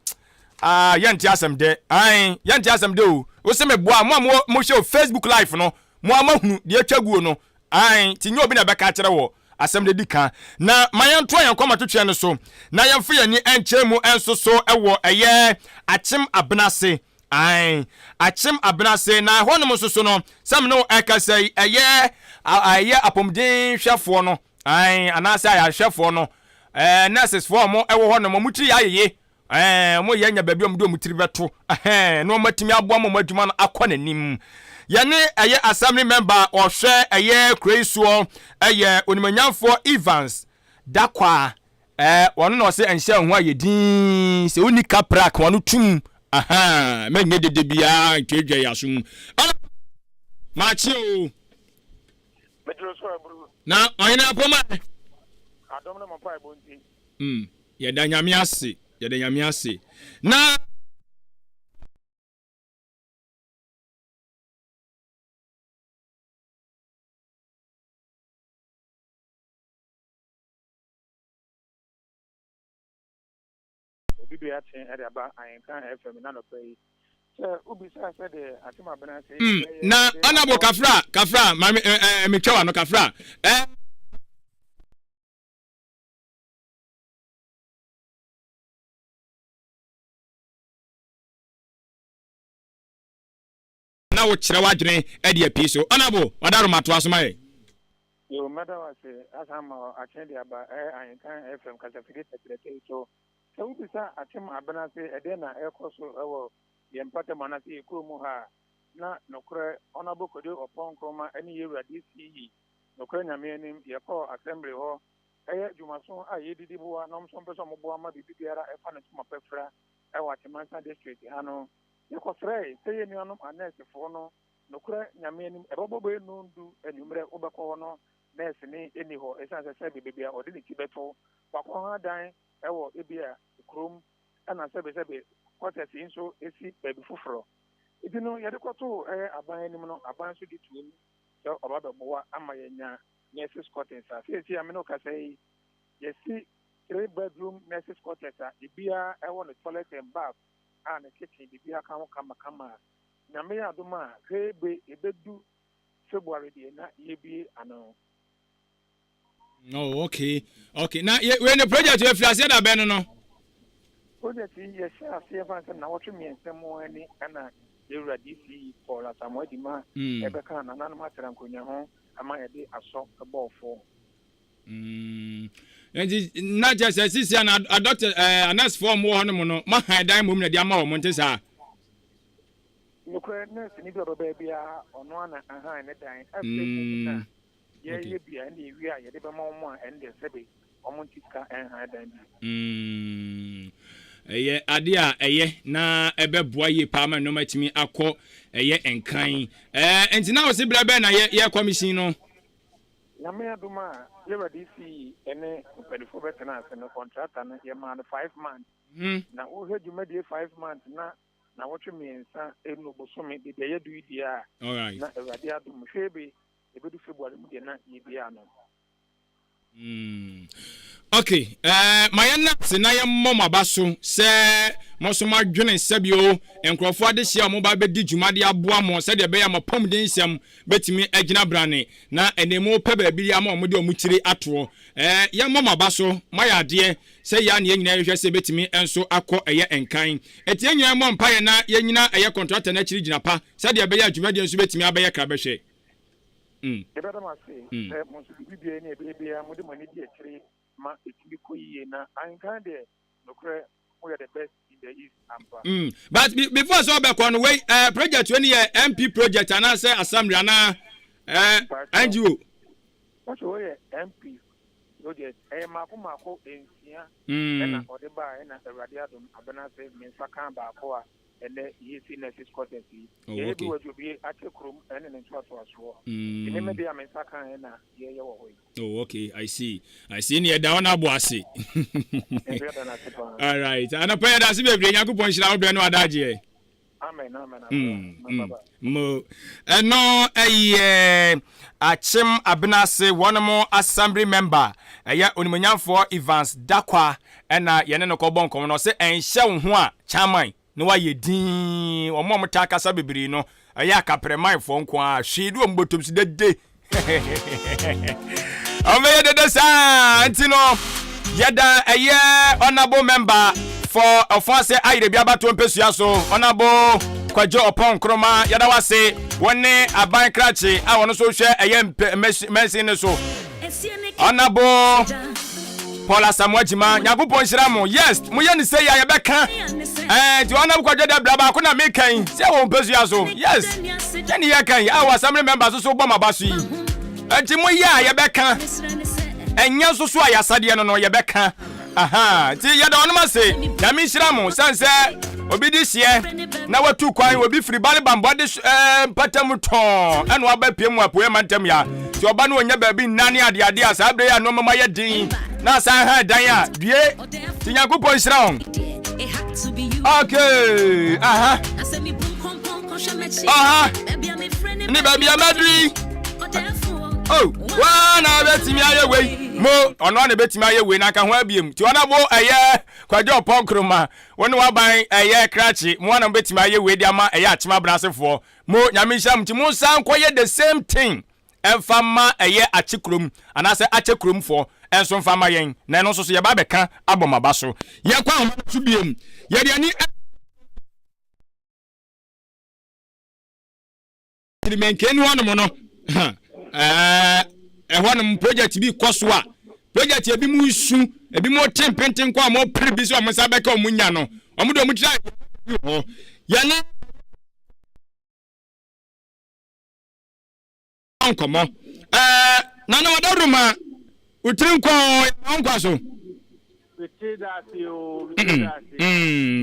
ah yɛnte asɛm dɛ ae yɛnte asɛm dɛ o wose me boa mo a mo mohwɛ o Facebook live no mo a moahunu deɛ atwa guo no ae nti nyɛ obi na ɛbɛka akyerɛ wɔ asɛm de di ka na ma yɛntoa yɛn kɔma twetweɛ no so na yɛmfa yɛn ani nkyerɛ mu nso so wɔ ɛyɛ akyem abena ase Ae, akyem abena ase, na ɛhɔnom nso so no, sɛ me ne wo ɛrekasa yi, ɛyɛ ɛyɛ apɔmuden hwɛfoɔ no, ae, anaasɛ ayarehwɛfoɔ no, ɛɛ, nurses foɔ a wɔn ɛwɔ hɔnom, wɔn tiri yɛ ayeye, ɛɛ, wɔn yɛ nya baabi a wɔn de wɔn tiri bɛto, ɛhɛn, na wɔn atumi aboa ma wɔn adwuma no akɔ n'anim. Yɛne ɛyɛ assembly member a ɔhwɛ ɛyɛ kuro yi soɔ, ɛyɛ onimonyamfoɔ Evans Dakwaa Ɛɛ ɔno na ɔse ɛnhyɛ ho ayɛ dinn sɛ wonni kapra ka wano tum ahaa mɛnyɛ dede biaa ntwedwa yi aso mu ɛna makye o. Meduru so aburu. Na ɔhene apom ɛ. Adom ne mo mpaebɔ nti. Mm yɛda Nyame ase yɛda Nyame ase na. Obi dua kye de aba Ahenkan FM n'anɔpa yi. Sɛ wobisaa sɛdeɛ Atem Abena ase Mm, bɛyɛ na de honorable abɔ Kafra, Kafra, ma me, eh, eh, metwa w'ano Kafra. Eh, na wokyerɛ w'adwene de apue so. Honourable Ɔdaroma toa so ma yɛn. Yoo mɛda wo ase asan ama wo akyene de aba ɛyɛ Ahenkan FM kasafidie tɛtrɛtɛ yi so. Sɛ wobisa Akyem Abena se ɛdeɛn na ɛrekɔ so wɔ yɛn mpɔtam anaasɛ yɛn kuro mu ha a, na nokorɛ Honourable Kojo Oppong Nkrumah ne Yɛwura DC nokorɛ Nyame anim yɛkɔɔ Assembly hɔ ɛyɛ dwumaso a yɛdidi boa na wɔn nso wɔpɛ sɛ wɔboa ma biribi biara ɛfa ne ntoma pa fira ɛwɔ Akyemansa District ha no. Yɛkɔsrɛe sɛ yɛn nuanom anɛɛsefoɔ no, nokorɛ Nyame anim, ɛbɛbɔ bɛyɛ nnɔndu anwummerɛ wobɛkɔ hɔ no, nɛɛseni nni hɔ, ɛsiane sɛ sɛbe baabi a ɔde ne ti bɛto, wakɔha dan wɔ ebia kurom, ɛna sɛbe sɛbe quarters yi nso si baabi foforɔ. Nti no yɛde kɔtoo ɛyɛ aban anim no, aban nso gye toom sɛ ɔba bɛboa ama yɛanya nurses quarters a seesei a me ne wo kasa yi, yɛasi three bedroom nurses quarters a ebiara ɛwɔ ne toilet and bath a ne kitchen biribiara ka ho kamakama a, Nyame yɛ adom a hwee be ebedu February deɛ na yɛbue ano. Oh, okay. Okay. Na ye we ne project we firi aseɛ da bɛn no no? Project yi yɛhyɛ aseɛ fa sɛ nnawɔtwe mmiɛnsa mu ani ɛna yɛwura DC Paul Asamoah Adima ɛbɛka nananom atra nkonnwa ho ama yɛde asɔ bɔɔ fo. Mm. Nti na kyerɛ sɛ sisi a na adɔkta ɛɛ anɛsfoɔ a wɔwɔ hɔ nom no moahan dan mmom na de ama wɔn nte saa? Nokorɛ nɛɛse ni bi a ɔbɛba biara ɔno ara na ahan ne dan afei mmom na mm. yɛyɛ bi a ɛnde ewie a yɛde bɛma wɔn a ɛnde sɛbe wɔn nte sika ɛnhan dan bi. Mm. Ɛyɛ ade a ɛyɛ na ɛbɛboa yie paa ma nneɛma atumi akɔ ɛyɛ nkan. Ɛɛ nti na wɔsi berɛ bɛn na yɛ yɛ commission no? Nyame adom a yɛwura DC ne mpaninfoɔ bɛtena ase no kɔntrata no yɛmaa no five months na wohwɛ dwumadie five months na nawɔtwe mmiɛnsa ɛnu bosome baabi a yɛadu yi deɛ a na Awurade adom hwee be ɛbɛdu February mu deɛ na yɛbie ano. Mm. Ok, eh, ma yɛn ase na yɛmmɔ mo aba so sɛ mo nso moadwene sɛbio nkurɔfoɔ adehyeɛ a wɔba bɛdi dwuma de aboa mo sɛdeɛ ɛbɛyɛ a mo apɔmuden nsɛm bɛtumi agyina brane na ɛnɛ mopɛ baabi ama wɔn de wɔn tiri atoɔ. Eh, yɛmmɔ mo aba so, moayɛ adeɛ sɛ yɛa ne yɛn nyinaa yɛhwɛ sɛ ɛbɛtumi nso akɔ ɛyɛ nkan. Ɛti yɛn nyinaa mmɔ mpaeɛ na yɛnyina ɛyɛ kɔntrata no akyiri gyina pa sɛdeɛ ɛbɛyɛ a dwumadie nso bɛtumi abɛyɛ krabɛhwɛ. Mm. Yɛbɛda mo ase sɛ mo nso biribi biara ni a ɛbɛyɛ biara mode mo ani di akyire ma ɛtumi kɔ yie na ahenkan deɛ nokorɛ moyɛ the best in the east ampa. Mm. But be, before sɛ ɔbɛkɔ no wei eh, project wei ni yɛ MP project anaasɛ assembly anaa eh, NGO. Wɔsɛ wɔyɛ MP project ɛyɛ mmaako mmaako nsia ɛna ɔde baa ɛna Awurade adom abena ase me nsa kaa baako a ɛnɛ yɛsi nurses quarters yi. Oh, Yɛyɛ bi okay. wɔ Adwobie akyɛ kurom ɛne ne ntoatoasoɔ. Nti me me deɛ a me nsa kaa ɛna yɛyɛ wɔ hɔ yi. Oh, okay, I see. I see. Ne yɛda hɔ no abo ase. Nso yɛda no ase paa. All right. Anɔpa yɛda ase bebree. Nyankopɔn nhyira wo berɛ no adagyeɛ. Amen, amen, amen. Bye bye. Mo ɛno ɛyɛ Akyem Abenase wɔn assembly member ɛyɛ onimuonyamfoɔ Evans Dakwa ɛna yɛne no kɔbɔ nkɔmmɔ no, ɔsɛ ɛnhyɛ wo ho a chairman na wayɛ dinn. Wɔn a wɔtaa kasa bebree no ɛyɛ akaprɛmanfoɔ nko ara, hwee de wɔn bɔtɔm si dede, wɔn bɛyɛ dede saa. Nti no yɛda ɛyɛ honourable member for Ɔfɔn Ayerɛbi abatoɔ mpɛsua so, Honourable Kwadwo Ɔpɔn Nkroma, yɛda wase, wɔn ne aban krakye a wɔn nso hwɛ ɛyɛ mpɛ mɛnsin no so, Honourable Paul Asamoah Gyima, Nyankopɔn nhyira mo. Yes, moyɛ ne sɛ yi a yɛbɛka. Ɛɛ nti Honourable Kwadwo dɛ bra baako na meka yi sɛ wɔ mpɛsua so. Yes, yɛne yɛka yi a wɔ assembly member so so bɔ maba so yi. Nti moyɛ a yɛbɛka, ɛnyɛ nso so a yɛasadeɛ no yɛbɛka. Aha, nti yɛda ɔnom ase, Nyame nhyira mo. Sane sɛ obi de hyeɛ na watu kwan, obi firi bale bambɔ de ɛɛ mpata mu tɔn ɛna waba pie mu apueɛ mantam ya, nti ɔba no ɔnya baabi nna ne adeade a saa berɛ yi a nneɛma mu ayɛ den na asan ha dan a due. Nti Nyankopɔn nhyira wɔn. Okay, aha, aha ne baabi a maduru yi. Oh, waa na bɛtumi ayɛ wei mo, ɔno a na bɛtumi ayɛ wei na nka ho abiem. Nti ɔna bo ɛyɛ Kwadwo Ɔpɔn Nkrumah, wo ne waban ɛyɛ krakye mo ana mobɛtumi ayɛ wei de ama ɛyɛ Akyem Abenasefoɔ mo. Nyame nhyira mo. Nti mo nsan nkɔyɛ the same thing ɛmfa ma ɛyɛ Akye kurom anaasɛ Akyɛ kuromfoɔ ɛnso mfa ma yɛn, na ɛno nso so yɛba bɛka abɔ maba so. Yɛkɔ ahoma no so biem, yɛde ani Tirimenkeni hɔnom no, ɛhɔnom project bi kɔ so a project ebi mu nsu, ebi mu te mpenten kɔ a wɔn pere bi sɛ wɔn nsa bɛka wɔn nya no, wɔn de wɔn tiri ayɛ hɔ yɛne nkɔmɔ. Nana Ɔdawuruma, wotiri nkɔ yɛn nkwa so.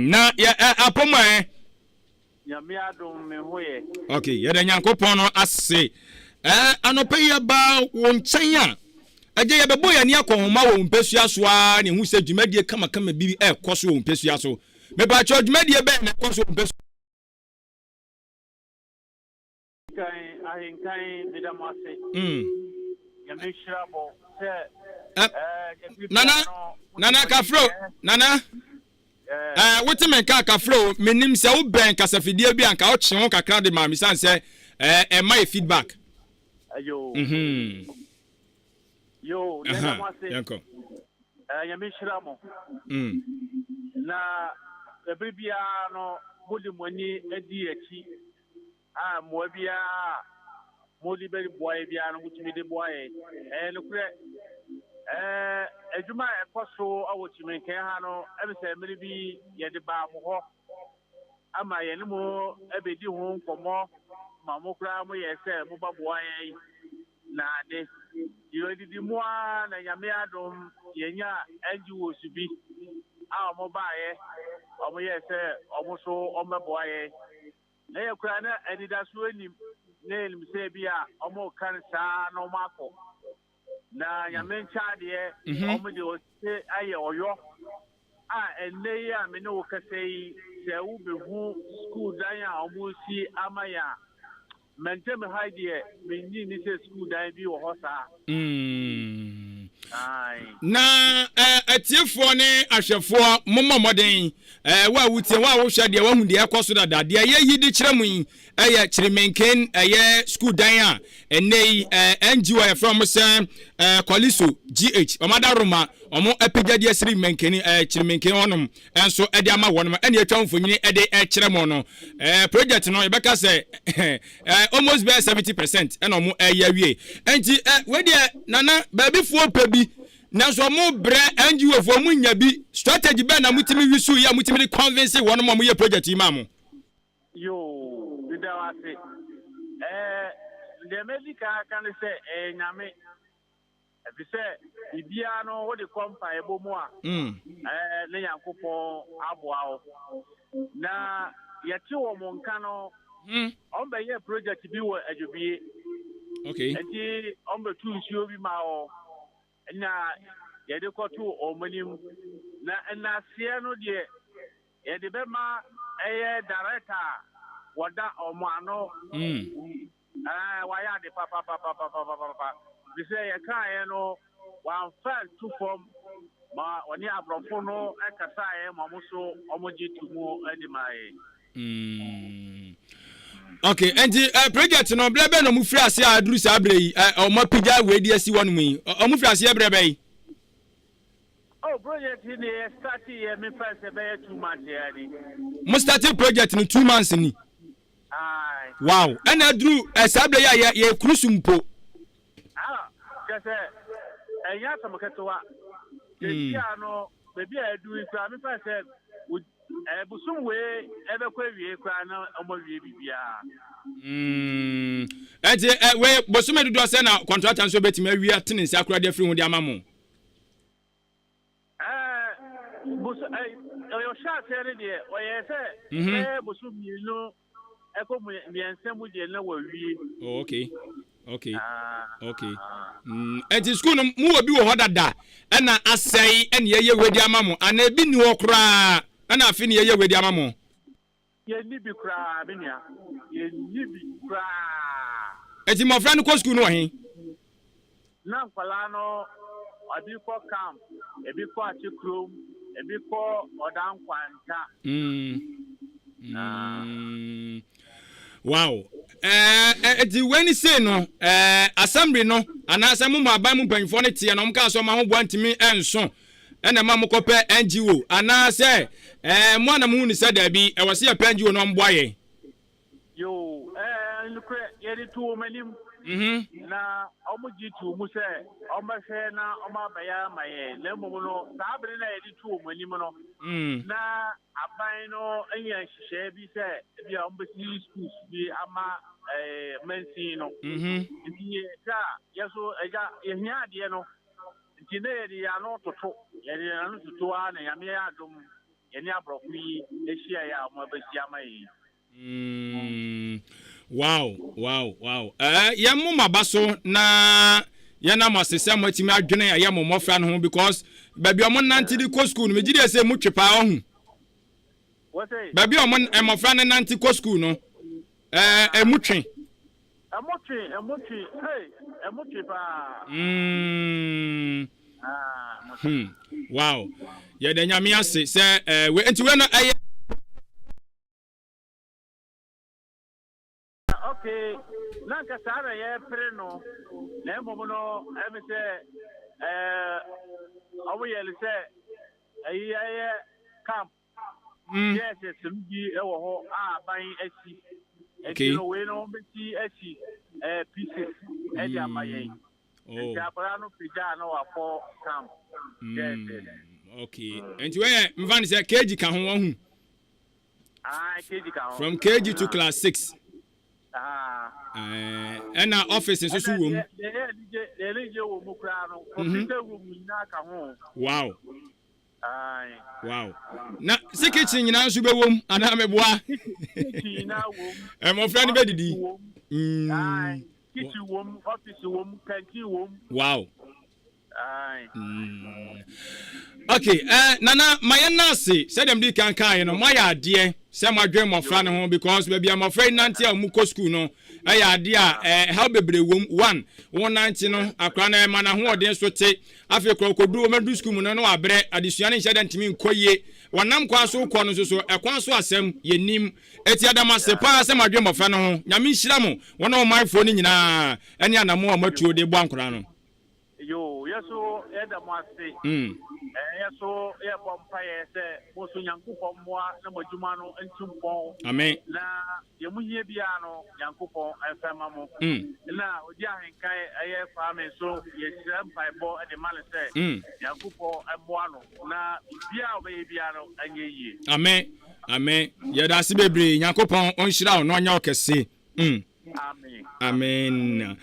Na yɛ apɔmu ɛ. Nyame adom, me ho yɛ. Ok, yɛda Nyankopɔn no ase. Ɛɛ anɔpa yi yɛba wo nkyɛn a, ɛgye yɛbɛbɔ yɛn ani akɔ nhoma wɔ wo mpasua so ara na ehu sɛ dwumadie kamakama bi ɛrekɔ so wɔ wo mpasua so. Mepaakyɛw, dwumadie bɛn na ɛkɔ so wɔ wo mpasua Kan ahenkan, meda mo ase. Nyame nhyira mo sɛ Nana, Nana Kafro, Nana. Eh, wote me nka Kafro, menim sɛ wobɛn kasafidie bi a nka wotwe ho kakra de ma me sane sɛ eh, ɛma yɛ feedback. Ayo. Yo, yɛda mo ase. Yɛnkɔ. Eh, Nyame nhyira mo. Na ɛbere biara no mode mo ani adi akyi a mmoa biara a mode bɛboa yɛn biara no motumi de boa yɛn. Ɛyɛ nokorɛ, ɛɛ adwuma a ɛkɔ so wɔ Kyimenkɛn ha no, ɛne sɛ mmere bi yɛde baa mo hɔ ama yɛne mo bɛdi ho nkɔmmɔ ma mo koraa moyɛɛ sɛ mobɛboa yɛn na ade. Yɛdidi mu ara na Nyame adom yɛnya NGOs bi a wɔbaeɛ, wɔyɛɛ sɛ wɔn nso wɔbɛboa yɛn. Na yɛ koraa na anidasoɔ nnim, na yɛnim sɛ ebi a wɔreka no saa na wɔakɔ. Na Nyame nkyɛ adeɛ, wɔn de ɔse ayɛ ɔyɔ a ɛnnɛ yi a me ne wo kasa yi, sɛ wobɛhu sukuu dan a wɔresi ama yɛn a, mantam ha yi deɛ mennye nni sɛ sukuu dan bi wɔ hɔ saa. Na atiefoɔ ne ahwɛfoɔ, mommɔ mmɔden. Wo a wotie, wo a wohwɛ deɛ woahu deɛ ɛkɔ so dada. Deɛ yɛyi de kyerɛ mo yi ɛyɛ Kyirimenken, ɛyɛ sukuu dan a ɛnnɛ yi NGO a yɛfrɛ wɔn sɛ Kɔliso GH, wɔn adaworoma, wɔn apagya de asiri Menkeni, Kyirimenken hɔnom nso de ama wɔn, ɛna atwa mfonini de kyerɛ mo no. Project no yɛbɛka sɛ almost bɛyɛ 70% ɛna wɔn ɛyɛ awie. Nti wei deɛ Nana, baabifoɔ pɛ bi nanso wɔn brɛ, NGO foɔ wɔn nya bi. Strategy bɛn na motumi wisu yɛ a motumi de convince wɔn ma wɔyɛ project yi maa mo? Yoo, meda wo ase. Ɛɛ, deɛ mɛdi kan aka ne sɛ ɛyɛ Nyame. Efisɛ biribiara no wode kɔ mpaebɔ mu a, ɛɛ ne Nyankopɔn aboa wo. Na yɛte wɔn nka no, wɔn bɛyɛ project bi wɔ Adwobie. Okay. Nti wɔn bɛtu nsuo bi ma wɔ na yɛde kɔto wɔn anim. Na nnaseɛ no deɛ yɛde bɛma ɛyɛ director a wɔda wɔn ano. Ɛɛ, wayɛ ade papapapapapapa. Ɛfiri sɛ yɛkaeɛ no, wamfa antu fam ma ɔne aborɔfo no kasaeɛ ma wɔn nso wɔgye to mu de maa yɛn. Mm. Okay, nti uh, project no berɛ bɛn na ɔmo firi aseɛ a aduru saa berɛ yi uh, ɔmo apagya wei de asi hɔnom yi ɔmo firi aseɛ berɛ bɛyi? Oh, project yi deɛ yɛ start yɛ mefa sɛ bɛyɛ 2 months yɛ ni. Mo start project no 2 months ni? Aye. Wow, ɛna aduru saa berɛ yi a yɛ yɛ so mpo. Ah, kyɛ sɛ ɛnyɛ asɛm ketewa. Sesia no, baabi a adu yi koraa, mefa sɛ bosom wei ɛbɛkɔ awie koraa na ɔmo awie biribiara. Ɛnti wei bosome dodoɔ sɛ na contractor nso bɛtumi awie atene nsa koraa de afiri ho de ama mo? Ɛɛ boso ɛ ɔhyɛ aseɛ no deɛ, ɔyɛ sɛ bɛyɛ bosom 2 ɛkɔ 3 mu deɛ na wawie. Oh, okay. Ah, Okay. Ɛnti school no mu wɔ bi wɔ hɔ dada ɛna asɛe ɛna yɛyɛ wei de ama mo, anaa ebi ni hɔ koraa ɛna afe ne yɛyɛ wei de ama mo? Yɛnni bi koraa, me nua, yɛnni bi koraa. Ɛnti mmɔfra no kɔ school no wɔ he? Na nkwadaa no, ebi kɔ camp, ebi kɔ akyi kurom, ebi kɔ ɔdan nkwanta. Wow, ɛti wei ni sei no, assembly no anaasɛ mo ma aban mu mpanyinfoɔ no teɛ na wɔn kaa sɛ ɔmo ahoboa ntumi nso ɛna ɛma mo kɔpɛ NGO, anaasɛ mo anam hu ni sɛ daabi, ɛwɔ sɛ yɛpɛ NGO na ɔmo boa yɛn? Yo, nokorɛ yɛde to wɔn anim na wɔn gye to mu sɛ wɔn bɛhwɛ na wɔn abɛyɛ ama yɛn. Na mmom no, saa bere na yɛde to wɔn anim no, na aban no anya nhyehyɛe bi sɛ ebi a wɔn bɛsi schools bi ama mansin no. Nti yɛhwɛ a, yɛ so agya yɛhia adeɛ no, nti na yɛde yɛn ano toto, yɛde yɛn ano toto ara na Nyame yɛ adom yɛne aborɔfo yi ahyia yɛ a wɔn abɛsi ama yɛn. Wow, yɛn mo maba so na yɛnam ase sɛ mo atumi adwene ɛyɛ mo mmɔfra no ho, because baabi a ɔmo nante de kɔ school no, megye deɛ sɛ mu twe paa ɔho. Wɔsɛ Baabi a ɔmo mmɔfra no nante kɔ school no, ɛmu twe. Ɛmo twe, ɛmo twe, hey, ɛmo twe paa. Ah, ɛmo twe. Wow, yɛda Nyame ase sɛ we nti wei no ɛyɛ Okay, na nka saa na yɛpere no, na mmom no ɛmi sɛ ɔmo yɛ no sɛ ɛyi ɛyɛ camp. JSS no bi ɛwɔ hɔ a aban asi. Nti no wei no wɔbɛsi asi pieces ɛde ama yɛn. Nti akwadaa no pagya na wakɔ camp JSS. Okay, nti wei mfa no sɛ KG ka ho wahu? Ah, KG ka ho. From KG to class six. Ah. Ɛna office nso so wɔ mu? Deɛ ɛyɛ anigye, deɛ anigye wɔ mu koraa no, computer room nyinaa ka ho. Aye. Wow, na sɛ kitchen nyinaa nso bɛwɔ mu anaa meboa? Kitchen nyinaa wɔ mu. Mmɔfra no bɛdidi. Office wɔ mu. Aye. Kitchen wɔ mu, office wɔ mu, canteen wɔ mu. Aye. Okay, Nana, ma yɛn na ase sɛdeɛ mede kan kaeɛ no, moayɛ adeɛ sɛ moadwen mmɔfra no ho, because baabi a mmɔfra yi nante a wɔn kɔ school no ɛyɛ adeɛ a ɛhaw bebree wɔ mu. One, wɔn nante no, akora no ɛma n'ahoɔden so te. Afei korɔ kɔduru wɔn adu school mu no na wabrɛ, adesua no nhyɛ dɛ ntumi nkɔ yie. Wɔnam kwan so kɔ no nso so, ɛkwan so asɛm yɛnim. Eti adam ase paa sɛ moadwen mmɔfra no ho. Nyame nhyira mo, wɔn a ɔmanfoɔ no nyinaa ɛne anamo a wɔatuo de boa nkwadaa no. Yo, yɛ so yɛda mo ase. Yɛ so yɛbɔ mpaeɛ sɛ mo nso Nyankopɔn mmoa na mo adwuma no ntu mpɔn. Amen. Na deɛ mo hia biara no, Nyankopɔn ɛmfa ma mo. Na odi ahenkan ɛyɛ Kwame nso, yɛhyerɛ mpaebɔ de ma no sɛ Nyankopɔn mmoa no na biribiara a ɔbɛyɛ biara no ɛnyɛ yie. Amen, amen. Yɛda ase bebree. Nyankopɔn ɔnhyira wo na ɔnyɛ wo kɛse. Amen. Amen.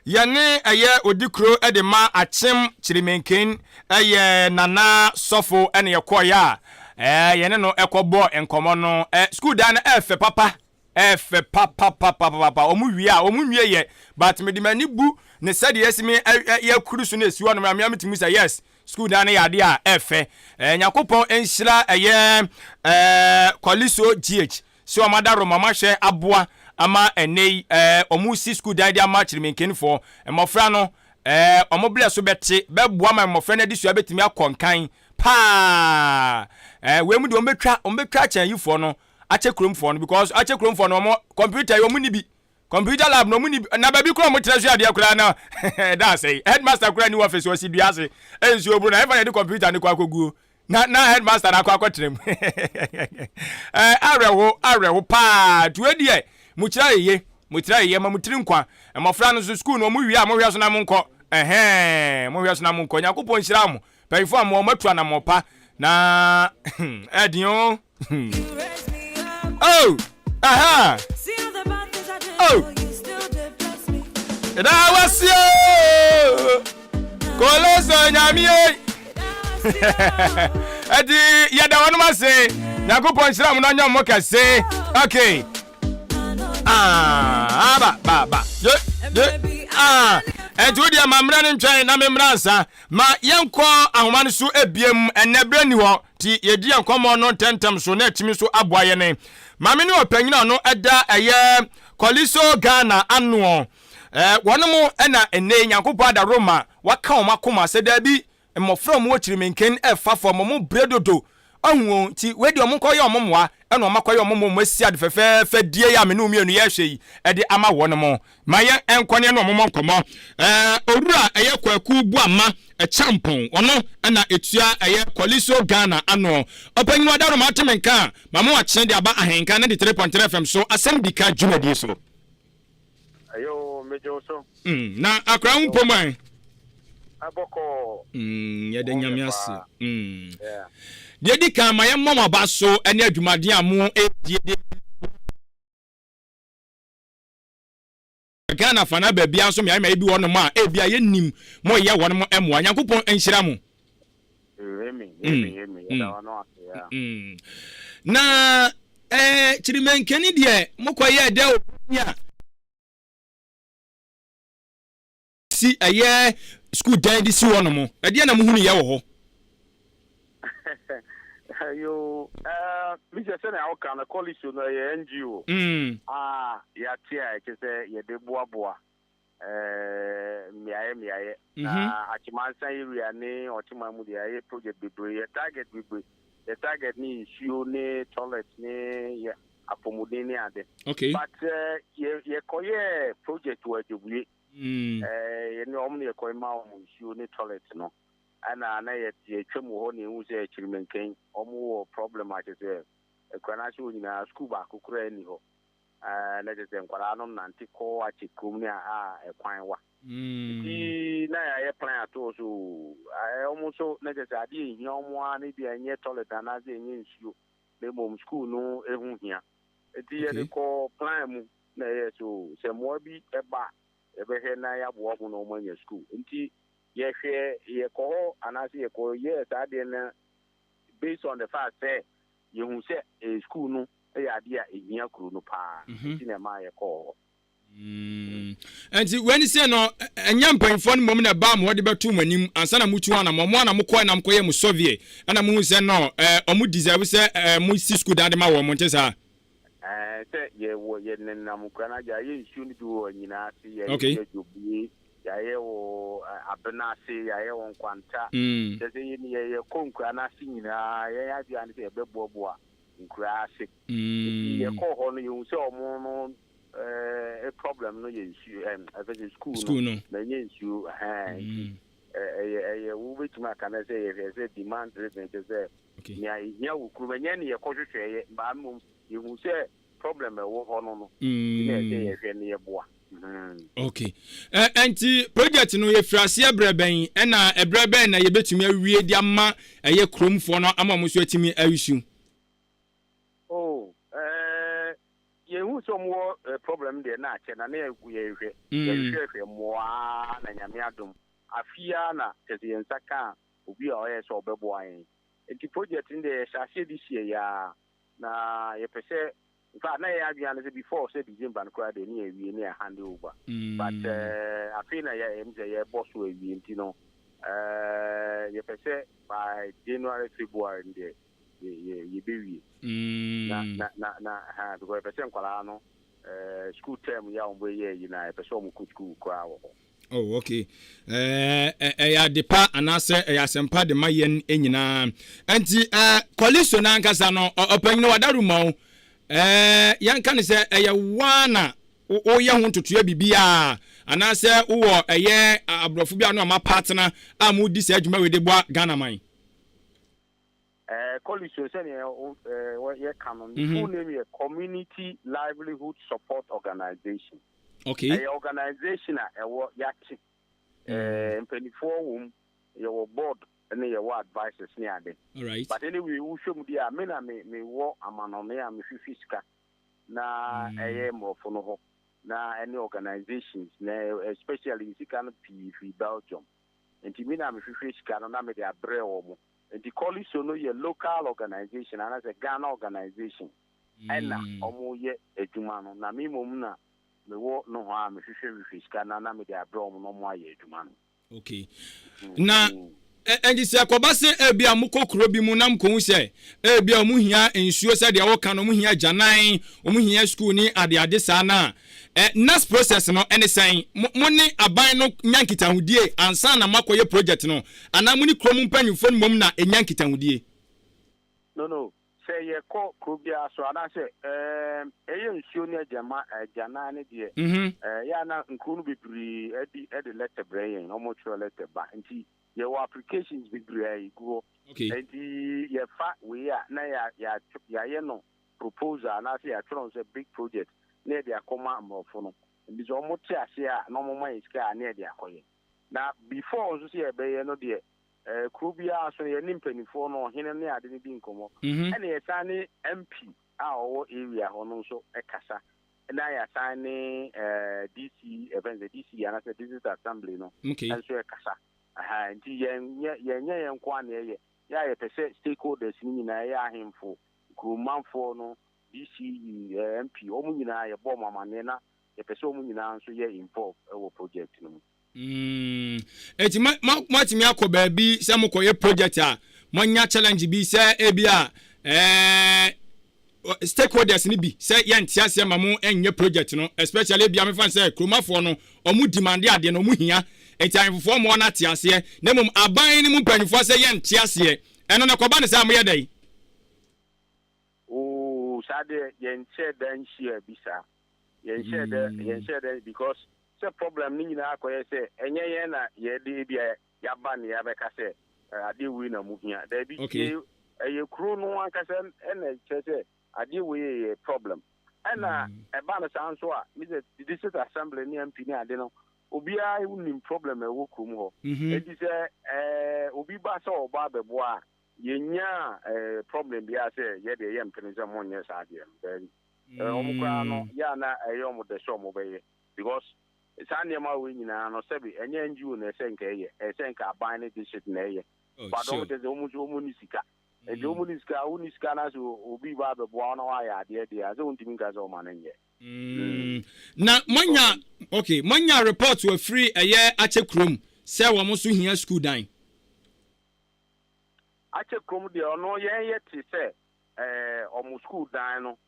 Yɛne ɛyɛ Odikuro de ma Akyem Kyirimenken ɛyɛ Nana Sɔfo ɛna yɛkɔeɛ a ɛɛ yɛne no ɛkɔ bɔɔ nkɔmɔ no. Ɛ sukuu dan no ɛɛfɛ papa, ɛɛfɛ papapapapapa. Wɔn wie a wɔn nwie yɛ but mede m'ani bu ne sɛdeɛ yɛsi me ɛ yɛkuru so na esi hɔ nom a me a metumi sɛ yes sukuu dan no yɛ adeɛ a ɛɛfɛ. Ɛɛ Nyankopɔn nhyira ɛyɛ ɛɛ Kɔliso GH Sɛ wɔn adaworoma wɔn ahwɛ aboa ama ɛnnɛ yi ɛɛ wɔn resi sukuu dan de ama Kyiriminkinfoɔ mmɔfra no ɛɛ wɔn brɛ so bɛte bɛboa ma mmɔfra no adesua bɛtumi akɔ nkan paa ɛɛ wei mu deɛ wɔn bɛtwa wɔn bɛtwa akyɛn ayifoɔ no akyɛ kuromfoɔ no because akyɛ kuromfoɔ no wɔn kɔmputa yi wɔn nni bi computer lab no wɔn nni bi na baabi koraa wɔn tena sua adeɛ koraa na ɛda asɛe headmaster koraa ni office ɔsi dua ase nsuo boro na ɛfa na yɛde kɔmputa no kɔ akɔguo na na headmaster na akɔ akɔtena mu ɛɛ awerɛho awerɛho paa tuo deɛ mo kyerɛ yeye mo kyerɛ yeye ma mo tiri nkwa mmɔfra no nso sukuu no wɔn wie a mo hwɛ so na mo nkɔ ɛhɛn mo hwɛ so na mo nkɔ Nyankopɔn nhyira mo mpanyinfoɔ a mo wɔn atu anamɔ pa na ɛden o oh aha oh ɛda wasi o koloso nyamie ɛti yɛda wɔnom ase Nyankopɔn nhyira mo na ɔnyɛ mo kɛse okay ah ba ba ba ye ye ah ɛnti wo deɛ ma mmerɛ no ntwɛn na me mmra nsa ma yɛnkɔ ahoma no so ebiem ɛnɛ berɛ ni hɔ nti yɛdi yɛn nkɔmmɔ no ntɛmntɛm so na atumi nso aboa yɛn maame ne ɔpanyin a ɔno ɛda ɛyɛ Kɔliso Ghana anoɔ wɔn mo ɛna ɛnɛ Nyankopɔn adaworoma waka wɔn akoma sɛ daabi Mmɔfra a wɔwɔ kyirimenken refa fam, wɔn brɛ dodo. Wahu o, nti wei deɛ wɔnkɔyɛ wɔn mmoa, ɛna wɔn akɔyɛ wɔn mmoa, wɔn asi ade fɛfɛɛfɛ die yi a me ne wo mmienu yɛrehwɛ yi de ama wɔn. Ma yɛn nkɔ ne yɛne wɔn mmɔ nkɔmmɔ. Ɛɛ, Owura ɛyɛ Kwaku Boamah Kyampong, ɔno na ɛtua ɛyɛ Kɔliso Ghana ano. Ɔpanyin Wadaroma ate me nka a, ma mo akye de aba Ahenka 93.3 FM so asɛm di ka dwumadie so. Ayo, megye wo so. Na akora ho mpom ɛ? Ɛbɔkɔɔ. Yɛda Nyame ase. Deɛ di kan ma yɛmmɔ mo aba so ne adwumaden a mo ɛdie de Ghana fa na baabia nso mmeae mmeae bi wɔ nom a ebia yɛnnim mo yɛ wɔn mo mmoa. Nyankopɔn nhyira mo. Na eh, kyirimankani deɛ mokɔyɛɛ dɛ obi a si ɛyɛ sukuu dan de si hɔ nom ɛdeɛ na mohunu yɛ wɔ hɔ. Yo, eh, mesɛ sɛnea woka no college no ɛyɛ NGO a yɛate a ɛkyɛ sɛ yɛde boaboa mmeaeɛ mmeaeɛ. Na Akyemansa area ne Ɔkyeman mu deɛ yɛayɛ project bebree. Yɛ target bebree. Yɛ target ne nsuo ne toilet ne yɛ apɔmuden ne ade. Okay. But yɛ yɛkɔyɛɛ project wɔ Adwobue. Yɛne wɔn na yɛkɔyɛ ma wɔn nsuo ne toilet no. Ɛna na yɛ yɛtwam wɔ hɔ na yɛhu sɛ Kyirimenken wɔn wɔ problem a kyerɛ sɛ akura no ase hɔ nyinaa sukuu baako koraa nni hɔ. Ɛɛ, na kyerɛ sɛ nkwadaa no nante kɔ akyɛ kurom ne a ɛkwan wa. Nti na yɛayɛ plan ato hɔ so oo, ɛɛ, wɔn nso na kyerɛ sɛ adeɛ nhia wɔn ara no bi a ɛnyɛ toilet anaasɛ ɛnyɛ nsuo na mmom sukuu no ho hia. Nti yɛde kɔɔ plan mu na ɛyɛɛ sɛ oo, sɛ mmoa bi ba a, yɛbɛhwɛ na yɛaboa wɔn na wɔanya sukuu. Nti yɛhwɛ, yɛkɔ hɔ anaasɛ yɛkɔyɛɛ saa adeɛ no based on the fact sɛ Yɛhu sɛ sukuu no yɛ adeɛ a ɛhia kuro no pa ara, nti na ɛmaa yɛkɔɔ hɔ. Nti wei ne sɛ no, ɛnyɛ mpanyinfoɔ no mmom na ɛbaa mo hɔ de bɛtoo mo anim ansa na motu anammɔn, mo ara na mokɔɛ na mokɔyɛɛ mo survey ɛna mohu sɛ no ɔmo deserve sɛ mosi sukuu dan de ma wɔn, nte saa? Ɛɛ, sɛ yɛwɔ yɛnenam kura no agya, yɛayɛ nsuo no bi wɔ anyina ase, yɛayɛ bi adwobue, Yɛayɛ wɔ Abena ase, yɛayɛ wɔ Nkwanta. Kyerɛ sɛ yɛn yɛ yɛkɔ nkuraa no ase nyinaa, yɛn adwene ara ne sɛ yɛbɛboaboa nkuraa ase. Nti yɛkɔɔ hɔ no, yɛhu sɛ wɔn no eh, problem no yɛ nsuo, eh, ɛfɛ sɛ sukuu no, na ɛnyɛ nsuo. Ɛhɛn, nti ɛyɛ ɛyɛ wobɛtumi aka no sɛ yɛhwɛ sɛ demand driven, kyerɛ sɛ nea ɛhia wɔ kurom, ɛnyɛ ne yɛkɔhwehwɛeɛ, baa mmom yɛhu sɛ problem a ɛwɔ hɔ no no nti na ɛsɛ yɛhwɛ na yɛboa. Okay. Ɛnti project no yɛfiri aseɛ berɛ bɛn ɛna ɛberɛ bɛn na yɛbɛtumi awie de ama ɛyɛ kuromfoɔ no ama wɔn nso atumi ayusu? Oh, eh, yɛhu Yɛhu sɛ ɔmo wɔ problem deɛ na akyɛ na na yɛhwehwɛ yɛhwehwɛhwɛ mmoa na Nyame adom afe yi ara na kyerɛ sɛ yɛn nsa kaa obi a ɔyɛ sɛ ɔbɛboa yɛn. Nti project no deɛ yɛhyɛ aseɛ this year yi ara na yɛpɛ sɛ in fact na yɛn adwene ara ne sɛ before sɛ December no koraa deɛ ne yɛawie ne yɛ hand over but afei na yɛ ɛm sɛ yɛrebɔ so awie nti no yɛpɛ sɛ by January February no deɛ yɛ yɛ yɛbɛwie na na na na ha because yɛpɛ sɛ nkwadaa no school term yi a wɔbɛyɛ yi na yɛpɛ sɛ wɔkɔ school koraa wɔ hɔ. Oh, okay. Ɛyɛ ade pa anaasɛ ɛyɛ asɛmpa de ma yɛn nyinaa. Nti Kɔliso no ankasa no, ɔpanyin Wadaruma o, yɛnka no sɛ ɛyɛ woa na woyɛ ho ntotoeɛ biribiara anaasɛ wowɔ ɛyɛ aborɔfo bi a no ama partner a modi saa adwuma wei de boa Ghana man? Kɔliso sɛdeɛ yɛka no, ne full name yɛ Community Livelihood Support Organization. Okay. Ɛyɛ organization a ɛwɔ yɛate. Mpanimfoɔ wɔ mu, yɛwɔ board ne yɛwɔ advisors ne ade. Alright. But anyway, wohwɛ mu deɛ a, me na me mewɔ amanɔne a mehwehwɛ sika na ɛyɛ mmorɔfo no hɔ na ɛne organizations na especially sika no pii firi Belgium. Nti me na mehwehwɛ sika no na mede abrɛ wɔn. Nti Koliso no yɛ local organization anaasɛ Ghana organization ɛna wɔyɛ adwuma no na me mmom na mewɔ nohoa a mehwehwɛ hwehwɛ sika na na mede abrɛ wɔn na wɔayɛ adwuma no. Okay. Na ɛnti sɛ ɛkɔba sɛ ebi a mokɔ kuro bi mu na mokɔhu sɛ ebi a wɔn hia nsuo sɛdeɛ wɔka no, wɔn hia agyanan, wɔn hia sukuu ne adeade saa no a, ɛ next process no ɛne sɛn? Mo mo ne aban no nya nkitahodie ansa na moakɔyɛ project no anaa mo ne kurom mpanyinfoɔ no mmom na ɛnya nkitahodie? No no, Sɛ yɛkɔ kuro biara so anaasɛ ɛɛm ɛyɛ nsuo ne agyama agyanan no deɛ ɛyɛ a na nkuro no bebree ɛde ɛde lɛtɛ brɛ yɛn, wɔn twerɛ lɛtɛ ba nti yɛwɔ applications bebree a ɛgu hɔ nti yɛfa wei a na yɛ yɛ yɛayɛ no proposal anaasɛ yɛatwerɛ no sɛ big project na yɛde akɔma mmorɔfo no nti sɛ wɔn te aseɛ a na wɔn ma yɛn sika a na yɛde akɔyɛ na before nso sɛ yɛbɛyɛ no deɛ Kuro biara so no, yɛne mpanimfoɔ no, ɔhene ne ade no di nkɔmmɔ. Ɛna yɛsan ne MP a ɔwɔ area hɔ no nso kasa. Na yɛasan ne DC, ɛfɛn sɛ DC anaasɛ District Assembly no nso kasa. Nti yɛnyɛ yɛnyɛ yɛn nko ara na yɛyɛ. Yɛ a yɛpɛ sɛ stakeholders no nyinaa, ɛyɛ ahemfo, kuromanfoɔ no, DC, MP, wɔn nyinaa yɛbɔ wɔn amanneɛ na yɛpɛ sɛ wɔn nyinaa nso yɛ involve wɔ project no mu. Mm, eti mo mo moatumi akɔ baabi sɛ mokɔyɛ project a moanya challenge bi sɛ ebi a ɛɛ stakeholders no bi sɛ yɛnte aseɛ ma mo nyɛ project no, especially ebi a mefa sɛ kuromafoɔ no ɔmo demande adeɛ no ɔmo hia, eti ahemfofoɔ mmoa no ate aseɛ na mmom aban no mu mpanyinfoɔ sɛ yɛnte aseɛ, ɛno no ɛkɔba no saa moyɛ dɛn? Oo saa deɛ yɛnhyɛɛ da nhyiaa bi saa. Yɛnhyɛɛ da yɛnhyɛɛ da because sɛ problem no nyinaa akɔyɛ sɛ ɛnyɛ yɛn na yɛde ebia yɛaba na yɛabɛka sɛ adeɛ wei na mo hia. Daabi, yɛ ɛyɛ kuro no ankasa ɛna ɛkyerɛ sɛ adeɛ wei yɛ yɛ problem. Ɛna ɛba no saa nso a, me sɛ district assembly ne MP ne ade no, obiara nim problem a ɛwɔ kurom hɔ. Enti sɛ ɛɛ obi ba sɛ ɔba abɛboa a, yɛnnya ɛɛ problem biara sɛ yɛdeɛ yɛmpene sɛ monyɛ saa adeɛ no. Daabi. Wɔn koraa no, yɛ a na ɛyɛ wɔn dɛ sɛ wɔbɛyɛ because saa nneɛma wei nyinaa no, sɛbe ɛnyɛ NGO na ɛsɛ nka ɛyɛ, ɛsɛ nka aban ne district na ɛyɛ. But wɔn kyerɛ sɛ wɔn nso wɔn nni sika. Nti wɔn nni sika, wonni sika na sɛ obi ba abɛboa wo na wayɛ adeɛ deɛ a, sɛ wontumi nka sɛ ɔma no nyɛ. Na moanya, okay, moanya report wɔ firi ɛyɛ Akyɛ kurom sɛ wɔn nso hia school dan? Akyɛ kurom deɛ ɔno yɛn yɛ te sɛ eh, ɔmo school dan no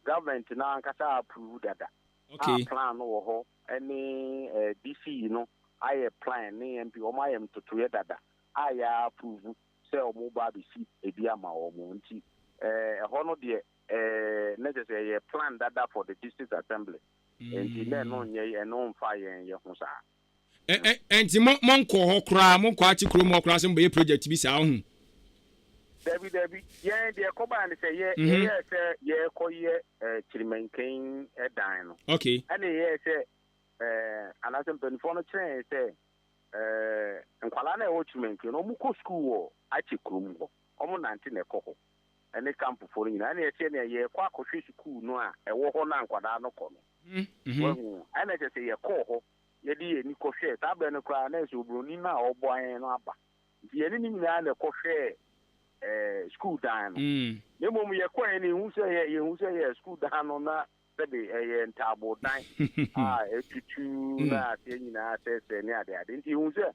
government no ankasa approve dada a plan no wɔ hɔ ɛne eh, DC no ayɛ plan ne MP ɔmo ayɛ ntotoeɛ dada a yɛ approve sɛ ɔmo ba abɛsi ebi ama ɔmo nti eh, ɛhɔ no deɛ eh, na kyerɛ sɛ ɛyɛ plan dada for the district assembly nti na ɛno nyɛ ɛno mfa yɛn yɛ ho saa. Ɛ ɛ ɛnti mo monkɔɔ hɔ koraa, monkɔɔ akye kurom hɔ koraa sɛ mobɛyɛ project bi saa, wohu? Dabi, dabi. Yɛn deɛ ɛkɔbaeɛ ne sɛ yɛ yɛyɛɛ sɛ yɛrekɔyɛ eh, Kyirimankan dan no. Okay. Ɛna yɛyɛɛ sɛ eh, anaasɛ mpanimfoɔ no kyerɛɛ yɛn sɛ eh, nkwadaa no a ɛwɔ Kyirimankan no, wɔkɔ sukuu wɔ Akye kurom hɔ. Wɔnante na ɛkɔ hɔ. ne campfoɔ no nyinaa. Ɛna yɛsɛ nea yɛrekɔ akɔhwɛ sukuu no a ɛwɔ hɔ no a nkwadaa no kɔ no. Wahu? Ɛna kyerɛ sɛ yɛkɔɔ hɔ, yɛde yɛn ani kɔhwɛɛ. Saa berɛ no koraa na ɛsɛ oburoni no a ɔboa yɛn no aba. Nti yɛne ne nyinaa na ɛkɔhwɛɛ ɛɛ sukuu dan no. Na mmom yɛkɔɛ no yɛhu sɛ yɛ yɛhu sɛ yɛ sukuu dan no na sɛbe ɛyɛ ntaabodan a ɛtutu na aseɛ nyinaa sɛesɛe ne adeade. Nti yɛhu sɛ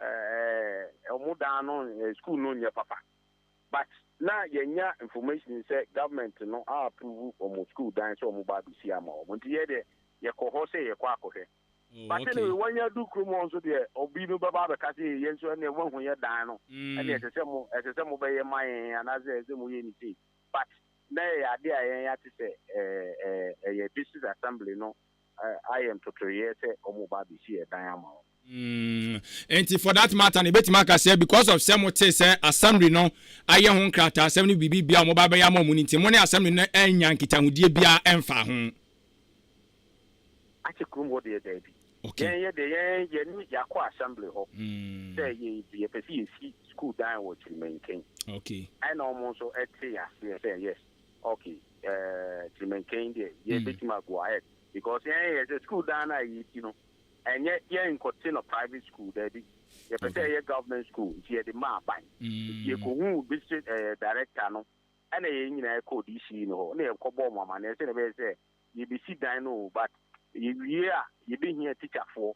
ɛɛ wɔn dan no sukuu no nyɛ papa. But na yɛnya information sɛ government no a approve wɔn sukuu dan sɛ wɔn ba abɛsi ama wɔn. Nti yɛ deɛ yɛkɔ hɔ sɛ yɛkɔ akɔhwɛ. Oh, But okay. anyway, wɔanya du kurom hɔ nso deɛ obi no bɛba abɛka sɛ yɛn nso ɛnneɛ moahu yɛ dan no, ɛnneɛ ɛsɛ sɛ mo ɛsɛ sɛ mobɛyɛ ma yɛn anaasɛ ɛsɛ sɛ moyɛ ne sei. But na ɛyɛ adeɛ a yɛn ate sɛ ɛɛ ɛɛ ɛyɛ district assembly no ayɛ ntotoeɛ sɛ wɔreba abɛsi ɛdan ama wɔn. Nti for that matter no yɛbɛtumi aka sɛ because of sɛ motee sɛ assembly no ayɛ ho nkrataasɛm ne biribi biara a wɔba abɛyɛ ama wɔn no nti mo ne assembly no annya nkitahodie biara ɛmfaa ho. Akyɛ kurom hɔ deɛ daabi. Okay. Yɛn yɛ deɛ yɛn yɛne yɛakɔ assembly hɔ sɛ yɛ yɛpɛ sɛ yɛsi school dan wɔ Kyirimanken. Okay. Ɛna wɔn nso ɛte aseɛ sɛ yes okay ɛɛ Kyirimanken deɛ yɛbɛtumi a go ahead because yɛn yɛ sɛ school dan no a yɛsi no ɛnyɛ yɛn nkɔte no private school daabi, yɛpɛ sɛ ɛyɛ government school nti yɛde ma aban. Nti yɛkɔhuu district ɛɛ director no ɛna yɛn nyinaa yɛkɔɔ DC no hɔ na yɛkɔbɔɔ wɔn amaneɛ sɛdeɛ ɛbɛyɛ sɛ yɛbɛsi dan no o but yɛwie a yɛbɛhia teacherfoɔ,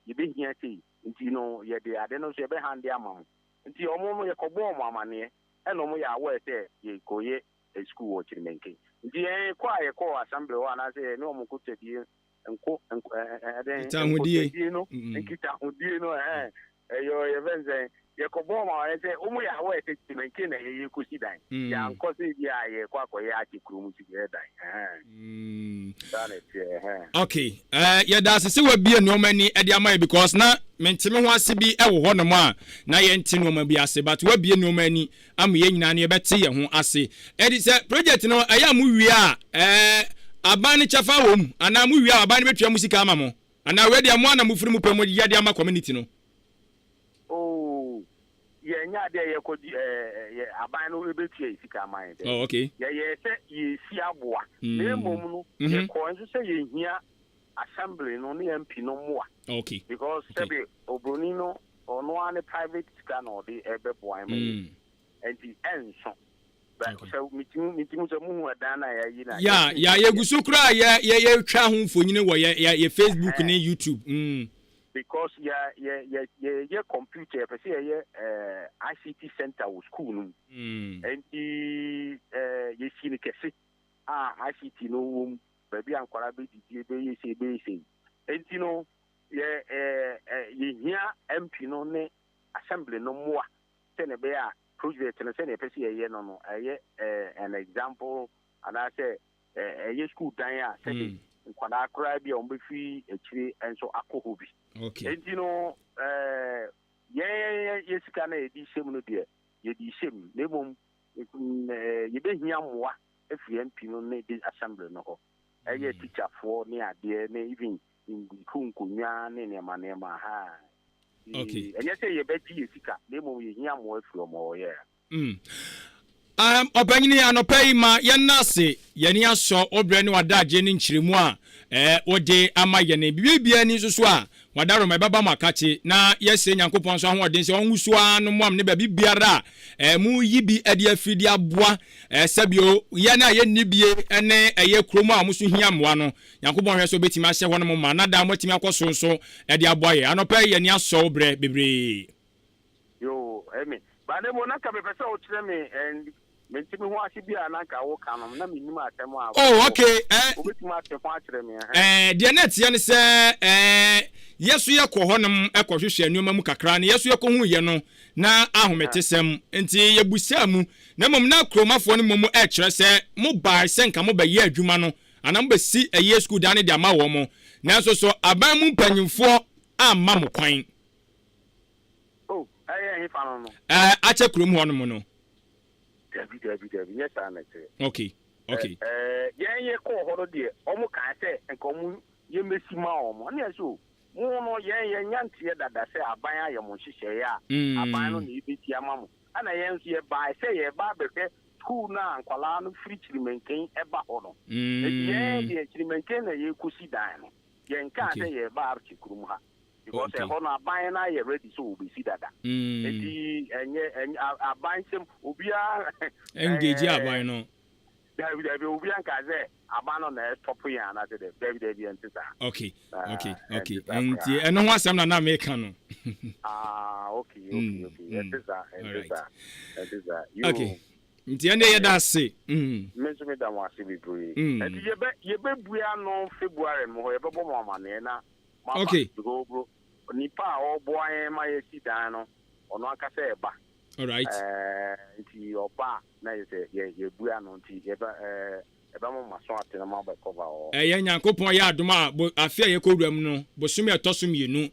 yɛbɛhia sei nti no yɛde ade no nso yɛbɛ hande ama mo. Nti wɔn no yɛkɔbɔɔ wɔn amaneɛ ɛna wɔn yɛ aware sɛ yɛrekɔyɛ school wɔ Kyirimankin. Nti yɛn kɔ a yɛkɔɔ assembly hɔ anaasɛ yɛne wɔn nkotadie nko nko ɛɛ ɛdɛn Nkitahodie. nkotadie no nkitahodie no ɛɛ ɛyɛ yɛfɛ nsɛn yɛkɔbɔ wɔn aware sɛ wɔn yɛ aware sɛ Kyirimankin na yɛyɛ kɔsi dan. Yɛankɔ sɛ bi a yɛkɔ akɔyɛ akyɛ kurom si yɛ dan ɛhɛn. Saa na ɛteɛ ɛhɛn. Okay, yɛda ase sɛ wabue nneɛma ani de ama yɛ because na mente me ho ase bi wɔ hɔnom a na yɛnte nneɛma bi ase, but wabue nneɛma ani ama yɛn nyinaa no yɛbɛte yɛn ho ase. Ɛde sɛ project no ɛyɛ a mo wie a ɛɛ aban no kyɛfa wɔ mu anaa mo wie a aban no bɛtua mo sika ama mo anaa wei deɛ mo ara na mofiri mo pɛ mo yɛ de ama community no? Oh, yɛnyɛ adeɛ a yɛkɔ di ɛɛ yɛ aban no bɛtua yɛ sika ama yɛn dɛ. Oh, okay. Yɛyɛɛ sɛ yɛresi aboa. Na mmom no, yɛkɔɔ nso sɛ yɛhia assembly no ne MP no mmoa. Okay. Because sɛbe obroni no ɔno ara ne private sika na ɔde ɛbɛboa ma yɛn. Nti ɛnso. But sɛ metumi metumi sɛ muhu ɛdan no a yɛayi no a. Ya ya yɛgu so koraa yɛ yɛ yɛtwa ho mfonini wɔ yɛ yɛ yɛ Facebook ne YouTube. Because yɛ yɛ yɛ yɛyɛ computer, yɛpɛ sɛ yɛyɛ ɛɛ ICT center wɔ school no mu. Nti ɛɛ yɛsi no kɛse a ICT no wɔ mu, baabi a nkwadaa bɛdidi, bɛyɛ sei bɛyɛ sei. Nti no yɛ ɛɛ yɛhia MP no ne assembly no mmoa sɛnea ɛbɛyɛ a project no sɛnea yɛpɛ sɛ yɛyɛ no no ɛyɛ ɛɛ an example anaasɛ ɛyɛ sukuu dan a sɛde nkwadaa koraa bi a wɔbɛfiri akyire nso akɔ hɔ bi. Enti no, yɛn yɛ sika no a yɛde hyɛ mu no deɛ, yɛde hyɛ mu, na mmom yɛbɛhia mmoa afiri MP no ne de assembly no hɔ. Ɛyɛ tikyafoɔ ne adeɛ ne even sukuu nkonnwa ne nneɛma nneɛma ha. Ɛnyɛ sɛ yɛbɛgye yɛ sika, na mmom yɛhia mmoa afiri wɔn hɔ. Yeah. Mm. Um, ɔpanyini, anɔpa yi ma yɛnna ase, yɛn ani asɔ wo berɛ ne w'adagyeɛ ne nkyerɛmu a eh, wode ama yɛn. Biribiara ni nso so a, w'adaworoma ɛbɛba mo akakye, na yɛsrɛ Nyankopɔn nso ahoɔden sɛ ɔnwoso ara no moam ne baabi biara a eh, moyi bi de afiri de aboa eh, sɛbio yɛn a yɛnni bie ne ɛyɛ kurom a wɔn nso hia mmoa no. Nyankopɔn hwɛ sɛ ɔbɛtumi ahyɛ hɔnom ma na daa moatumi akɔ so nso de aboa yɛn. Anɔpa yi yɛn ani asɔ wo berɛ bebree. Yoo, Amy. Ba na mmom na nka mepɛ sɛ wokyerɛ me and mente me ho ase bi a na nka woka no, na mennim asɛm a Oh, okay, eh. Wobɛtumi ate ho akyerɛ me, ɛhɛn. Eh, deɛ na ɛteɛ ne sɛ, eh, yɛ so yɛkɔ hɔnom kɔhwehwɛ nneɛma mu kakra, na yɛ so yɛkɔhuiɛ no, na ahometesɛm nti yɛbusaa mu, na mmom na kuromafoɔ no mmom rekyerɛ sɛ mobae sɛ nka mobɛyɛ adwuma no anaa mobɛsi ɛyɛ sukuu dan no de ama wɔn, nanso so aban mu mpanyimfoɔ amma mo kwan? Oh, ɛyɛ hefa no no? Ɛɛ, akyɛ kurom hɔ nom no. Dabi, dabi, dabi, nyɛ saa na ɛteɛ. Okay, okay. Ɛɛ, yɛn yɛ kɔɔ hɔ no deɛ, wɔn kaa sɛ nka wɔn yɛ mmɛsi ma wɔn. Ɛna yɛ sɛ o, mo no yɛn yɛ nya nteɛ dada sɛ aban ayɛ mo nhyehyɛeɛ a, aban no na ɛbɛsi ama mo. Ɛna yɛn nso yɛ baae sɛ yɛreba abɛhwɛ. Sukuu no a nkwadaa no firi Kyirimanken ba hɔ no. Enti yɛn deɛ Kyirimanken na yɛrekɔsi dan no. Yɛnkaa sɛ yɛreba Arche kurom ha. Because ɛhɔ no aban no ayɛ ready sɛ wɔbɛsi dada. Enti ɛnyɛ aban sɛm obiara. Engage aban no. Dabi dabi obiara nkaa sɛ aban no na ɛstop yɛn anaasɛ dɛ dabi dabi ɛnte saa. Okay okay okay nti ɛno ho asɛm na na meka no. Ah okay okay okay ɛnte saa ɛnte saa ɛnte saa. Okay nti ɛnde yɛda ase. Me nso meda mo ase bebree. Nti yɛbɛ yɛbɛbue ano February mu hɔ yɛbɛbɔ mo amaneɛ na moaba. Okay. Because nipa a ɔreboa yɛn ma yɛasi dan no ɔno ankasa ɛba. Alright. Ɛɛ nti ɔba a na yɛ sɛ yɛ yɛbue ano nti yɛbɛ ɛɛ yɛbɛma mo aso ate na moabɛ cover wɔ hɔ. Ɛyɛ Nyankopɔn yɛ adom a bo afe a yɛkɔ wura mu no bosome a ɛtɔ so mmienu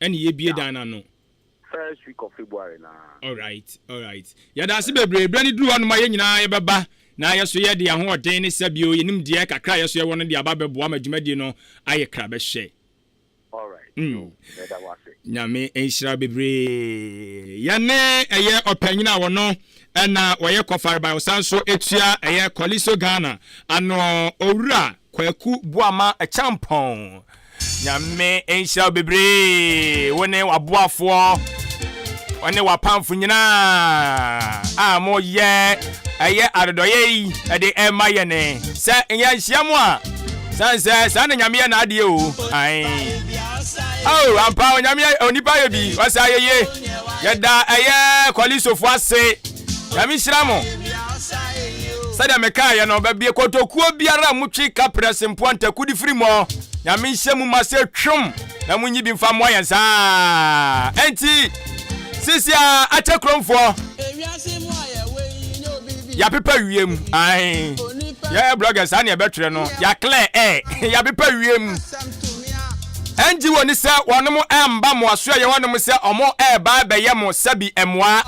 ɛne yɛbue dan no ano. First week of February no ara. Alright alright yɛda ase bebree berɛ no duru hɔ nom a yɛn nyinaa yɛbɛba na yɛso yɛde yɛn ahoɔden ne sɛbio yɛn nimdeɛ kakra a yɛso yɛwɔ no de aba abɛboa ma dwumadie no ayɛ krabɛhwɛ. Mm. Nyame nhyira bebree. Yɛne ɛyɛ ɔpanyin a wɔno ɛna wɔyɛ kɔfareban ɔsan so etua ɛyɛ Kɔliso Ghana ano Owura Kwaku Boama Kyampɔn. Nyame nhyira wo bebree wo ne w'aboafoɔ ɔne w'apamfo nyinaa a moyɛ ɛyɛ adodɔyɛ yi ɛde ɛma yɛne sɛ yɛnhyia mo a sane sɛ saa na Nyame yɛ n'adeɛ o ae oh ampa onyame onipa yɛ bi ɔsɛ ayɛye yɛda ɛyɛ kɔlisofoɔ ase Nyame nhyira mo sɛdeɛ mekaeɛ no baabi kotokuo biara a motwe kaprɛ sempoa ntaku de firi mɔ Nyame nhyɛ mu ma sɛ twom na monyi bi mfa mmoa yɛn saa enti sisi a akyɛ kuromfoɔ yɛapepa wiem ae yɛ bloggers saa ne yɛbɛtwerɛ no yɛaklɛ ɛ yɛapepa wiem NGO ne sɛ wɔnom ɛmba mo aso ɛyɛ hɔnom sɛ ɔmo ɛɛba ɛbɛyɛ mo sɛbi ɛmoa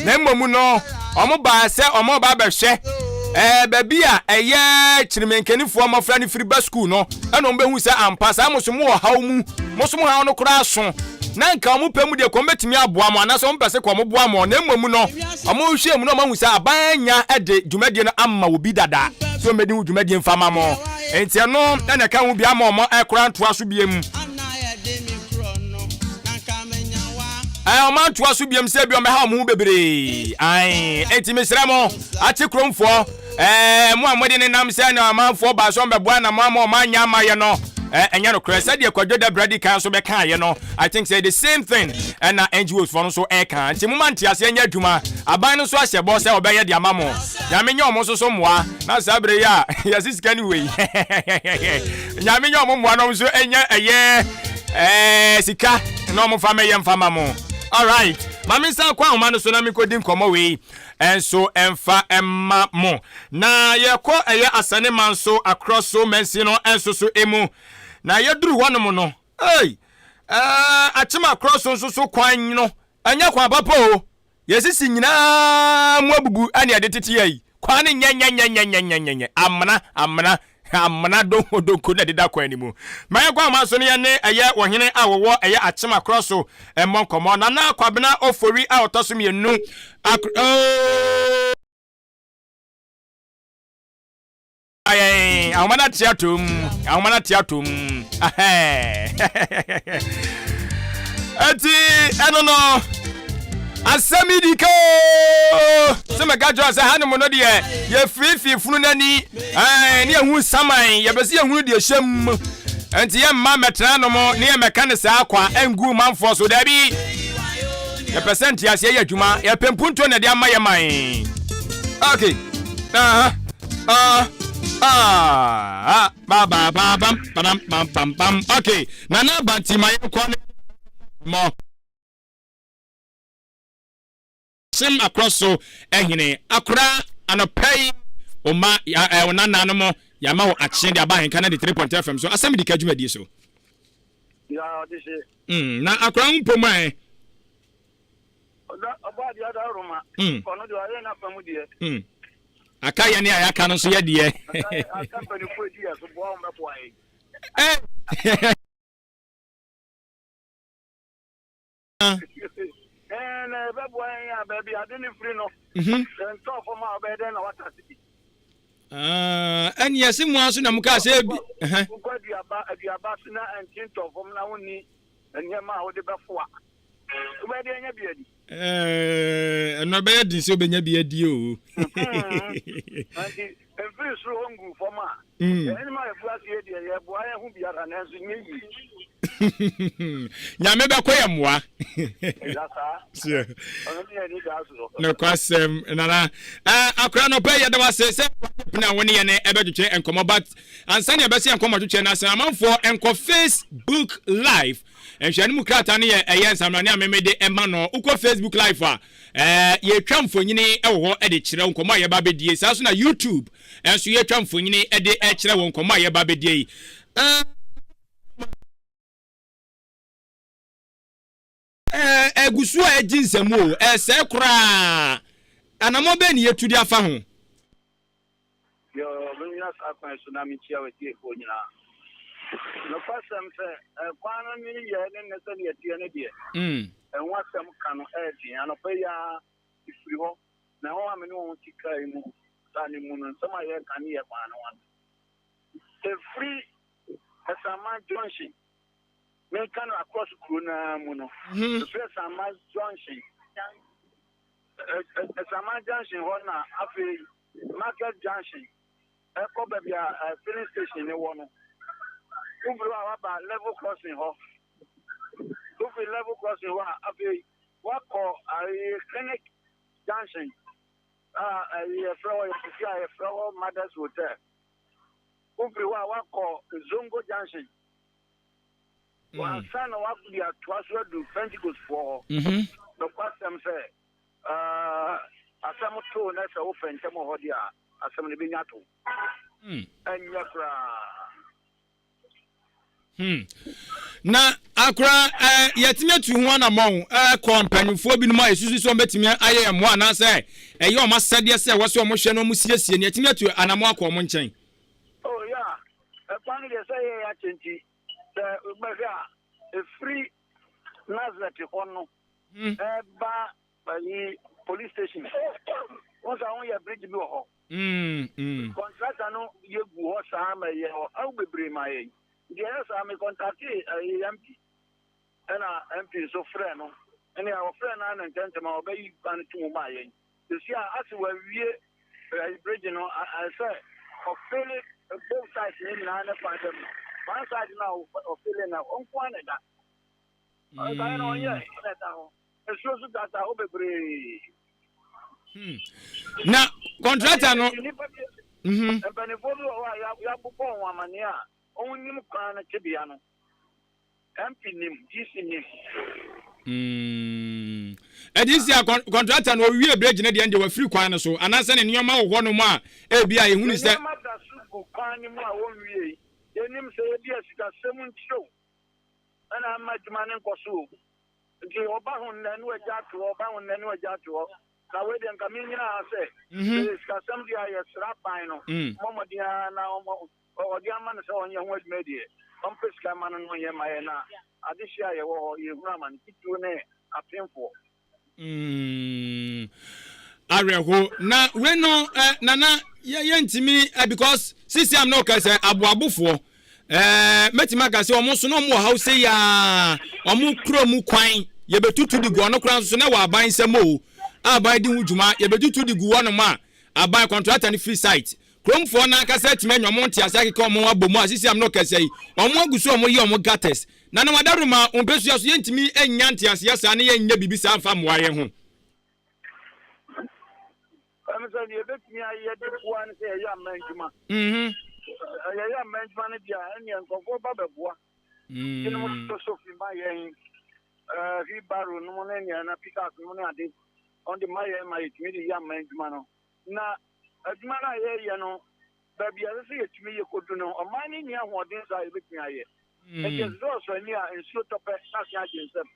na mmom no ɔmo baa sɛ ɔmo ba abɛhwɛ ɛɛ baabi a ɛyɛ kyirimenkanifoɔ mmɔfra no firi ba sukuu no ɛna ɔmo bɛhu sɛ ampa saa mo so mo wɔ haw mu mo so mo haw no koraa so na nka ɔmo pɛ mu deɛ kɔn bɛtumi aboa mo anaasɛ ɔmo pɛ sɛ kɔn mo boa mo na mmom no ɔmo hwɛ mu na ɔmo ahu sɛ aban anya de dwumadie no ama obi dada sɛ ɔmmɛdi ho dwumadie mfa ma mo Enti ɛno na ɛka ho bi ama wɔn ɛkora ntoa so biem. Ɛɛ wɔn antoa so biem sɛ ebi wɔn bɛha wɔn ho bebree. Ae, enti mesrɛ mo, akye kuromfoɔ, ɛɛ mo a mode ne nam sɛ na amanfoɔ baa so bɛboa na mo ama wɔn anyɛ amayɛ no, ɛɛ ɛnyɛ nokorɛ. Sɛdeɛ Kwadwo Dabra di kan so bɛkaeɛ no, I think sɛ the same thing ɛna NGOs foɔ no nso ɛka. Nti moma nteaseɛ nyɛ adwuma. Aban no nso ahyɛ bɔ sɛ ɔbɛyɛ de ama mo. Nyame nyɛ wɔn nso so mmoa. Na saa bere yi a yɛse sika ne wei Nyame nyɛ ɔmo mmoa na ɔmo nso ɛnyɛ ɛyɛ ɛɛ sika na ɔmo fa mɛyɛ mfa ma mo. Alright, ma me nsa kɔ ahoma no so na menkɔdi nkɔmmɔ wei nso ɛmfa ɛma mo. Na yɛkɔ ɛyɛ Asane Manso akorɔ so mansin no nso so emu. Na yɛduru hɔnom no, ei, ɛɛ Akyem akorɔ so nso so kwan no ɛnyɛ kwan papa o. Yɛn sisi nyinaa mu abubu ɛne ɛde tete yɛ yi. Kwan no nyɛnyɛnyɛnyɛnyɛnyɛnyɛ. Amena, amena, amena donko donko na ɛdeda kwan no mu. Ma yɛnkɔ ahoma so na yɛne ɛyɛ ɔhene a wɔwɔ ɛyɛ Akyem Akorɔ so mmɔ nkɔmmɔ. Nana Kwabena Ofori a ɔtɔ so mmienu Akro oh. Ayɛn ahoma no ate atom ahoma no ate atom ɛti ɛno no asɛm yi di ka o sɛ mɛka kyerɛ sɛ hanom no deɛ yɛfirifiri funu no ani ne yɛhu saman yɛpɛ sɛ yɛhunu deɛ hyɛ mu nti yɛmma mmɛtena nom ne yɛmmɛka ne saa kwa ɛngu manfoɔ so daabi Yɛpɛ sɛ nteaseɛ yɛ adwuma. Yɛpɛ mpuntuo na ɛde ama yɛ man. Okay. Uh-huh. Uh, ah, ba ba ba bam ba bam bam bam. Okay. Nana Banti ma yɛnkɔ ne mɔ. Sem akorɔ so ɛhene akora anɔpɛ yi ɔma ɛ ɔnana no mo yɛama wo akye de aba ahenka 93.3 FM so asɛm di ka dwumadie so. Ya ɔde hye. Mm, na akora ho mpo ma ɛ. Ɔda ɔbɔ adeɛ ada roma. Mm. Ɔno deɛ ɔyɛ n'afa mu deɛ. Mm. Aka yɛ ne a yɛaka no nso yɛ deɛ. Aka mpanimfoɔ edi yɛ so boa wɔn bɛboa yɛ. Eh. Ɛɛ na Ɛbɛboa yɛn a baabi ade no firi no, sɛ ɛntɔɔ fam a wobɛyɛ dɛn na woatase bi? Ah, ɛne ɛse mo ara so na mo kaa sɛ ebi. Wokɔ aduaba aduaba so na ɛnte ntɔɔ fam na wonni nneɛma a wode bɛfoa. Wobɛyɛ dɛn anya bi adi? Ɛno ɛbɛyɛ den sɛ wobɛnya bi adi o. Nti mfiri soro hɔ nguu fam a, yɛn a yɛgu aseɛ deɛ yɛboa yɛn ho biara nanso nyɛ yie. Nyame bɛkɔ yɛ mmoa. Nokwasɛm nana akora nɔpɛ yɛda wase sɛ pene a wo ne yɛn ɛbɛtwetwe nkɔmmɔ but ansa ne yɛbɛsɛ nkɔmmɔ twetwe no asɛn amanfoɔ nkɔ Facebook live nhwɛ no mu krataa no yɛ ɛyɛ nsamrane a meme de ɛma no wokɔ Facebook live a yɛtwa mfonyini wɔ hɔ de kyerɛ nkɔmmɔ a yɛba bɛdie saa so na YouTube nso yɛtwa mfonyini de kyerɛ wɔ nkɔmmɔ a yɛba bɛdie yi. Ɛgu so a ɛgye nsam o, ɛsɛe koraa. Anammɔn bɛn na yɛtu de afa ho? Yoo, mennyina saa kwan yi so na menkyia w'atiefoɔ nyinaa. Nokwasɛm sɛ, kwan no ne yɛɛ ne nnɛ sɛdeɛ ɛteɛ no deɛ, ɛho asɛm ka no ɛyɛ den. Anɔpa yi ara, mefiri hɔ, na ɛhɔ a me ne wɔn te kaa yi mu saa no mu no, nsɛm a yɛreka ne yɛ kwan no ho asɛm. Ɛfiri Asaman Junction, menka no across kuro no ara mu no, ɛfiri Asaman Junction, Asaman Junction hɔ na afei Market Junction ɛkɔ baabi a filling station no wɔ no. Wofiri hɔ a waba level crossing hɔ. Wofiri level crossing hɔ a afei wakɔ clinic junction a yɛfrɛ hɔ yɛsisi a yɛfrɛ hɔ Mothers Hotel. Wofiri hɔ a wakɔ Zongo Junction. Wansa na wakɔ atoa so adu Pentecost foɔ hɔ. Nokwasɛm sɛ asɛm too na sɛ wofɛ ntɛm wɔ hɔ deɛ a, asɛm no bɛnya to. Ɛnyɛ koraa. Hmm. Na akora eh, yɛtumi atu ho anammɔn eh, kɔ mpanyinfoɔ binom a yɛsusu sɛ wɔbɛtumi ayɛ yɛn mmoa anaasɛ ɛyɛ wɔn asɛdeɛ sɛ ɛwɔ sɛ wɔhwɛ na wɔsiesie no, yɛtumi atu anammɔn akɔ wɔn nkyɛn. Oh, yeah. Ɛkwan no deɛ sɛ yɛyɛ akyɛ nti, sɛ wobɛhwɛ a, ɛfiri Nazareth hɔ no ɛba ayi police station. Wɔn sɛ wɔn yɛ bridge bi wɔ hɔ. Contractor no yɛ gu hɔ saa ma yɛ hɔ awo bebree ma yɛ. Nti ɛyɛ saa me contacte ayi MP ɛna MP nso frɛ no ɛne a ɔfrɛ no ana ntɛntɛm a ɔbɛyi kwan to mu ma yɛn. Sisi a ase wawie ayi bridge no sɛ ɔfele both sides ne nyinaa ne kwan dɛm no. One side na ɔfele na ɔnko ana da. Ɔnkae na ɔnyɛ na ɛda hɔ. Nsuo nso taataa hɔ bebree. Hmm. Na kɔntrata no. Mhm. Mpanimfoɔ bi wɔ hɔ a yɛabobɔ wɔn amaneɛ a wɔnnim kwan no tebea no. MP nim, DC nim. Hmm. Ɛde si a kɔntrata no owie bridge no deɛ deɛ wafiri kwan no so anaasɛ ne nneɛma wɔ hɔnom a ebi a ehunu sɛ. Nneɛma da so gu kwan no mu a wɔnwie. Yɛnim sɛ ebi a sikasɛm nkyerɛw. Ɛna ama adwuma no nkɔ so o. Nti ɔba ho nnɛ ne wagya ato hɔ, ɔba ho nnɛ ne wagya ato hɔ. Na wei deɛ nka menyina ha sɛ, sɛ yɛ sikasɛm deɛ a yɛsrɛ aban no, ɔmmɔ mmɔden ara na ɔde ama no sɛ ɔnyɛ ho adwuma deɛ, ɔmpɛ sika mma no na ɔnyɛ mma yɛn na adehyeɛ a yɛwɔ hɔ yɛhunu amane, titiriw ne apemfoɔ. Mm, awerɛho na wei no eh, nana yɛntumi eh, because sisi am na ɔka sɛ aboabofoɔ eh, mɛtumi aka sɛ ɔmo nso na ɔmo wɔ haw sɛ yaa ɔmo kuro mu kwan yɛbɛtutu de gu ɔno koraa nso na wɔ aban nsɛm o aban di ho dwuma yɛbɛtutu de gu hɔnom a aban kɔntrata no free site kuromfoɔ no ankasa atumi anya ɔmo ntease akeka ɔmo abɔ mu a sisi am na ɔka sɛ yi ɔmo agu so ɔmo yɛ ɔmo gutters Na na w'adaworoma wo mpasua so yɛntumi nnya nteaseɛ saa na yɛnyɛ biribi saa mfa mmoa yɛn ho. Ɛne sɛ deɛ yɛbɛtumi ayɛ de boa ne sɛ yɛyɛ aman adwuma. Yɛyɛ aman adwuma no deɛ a ɛneɛ nkurɔfoɔ ba bɛboa. Binom to sofi ma yɛn, wheelbarrow nom ne nea na pickaxe nom ne ade. Wɔn de ma yɛn ma yɛtumi de yɛ aman adwuma no. Na adwuma no a yɛyɛ no, baabi a ɛsɛ sɛ yɛtumi yɛ kɔdu no, ɔman no nni ahoɔden saa a yɛbɛtumi ayɛ. Enti ɛsɛ sɛ ɔsɔ ani a nsuo tɔ pɛ na asen agye nsam.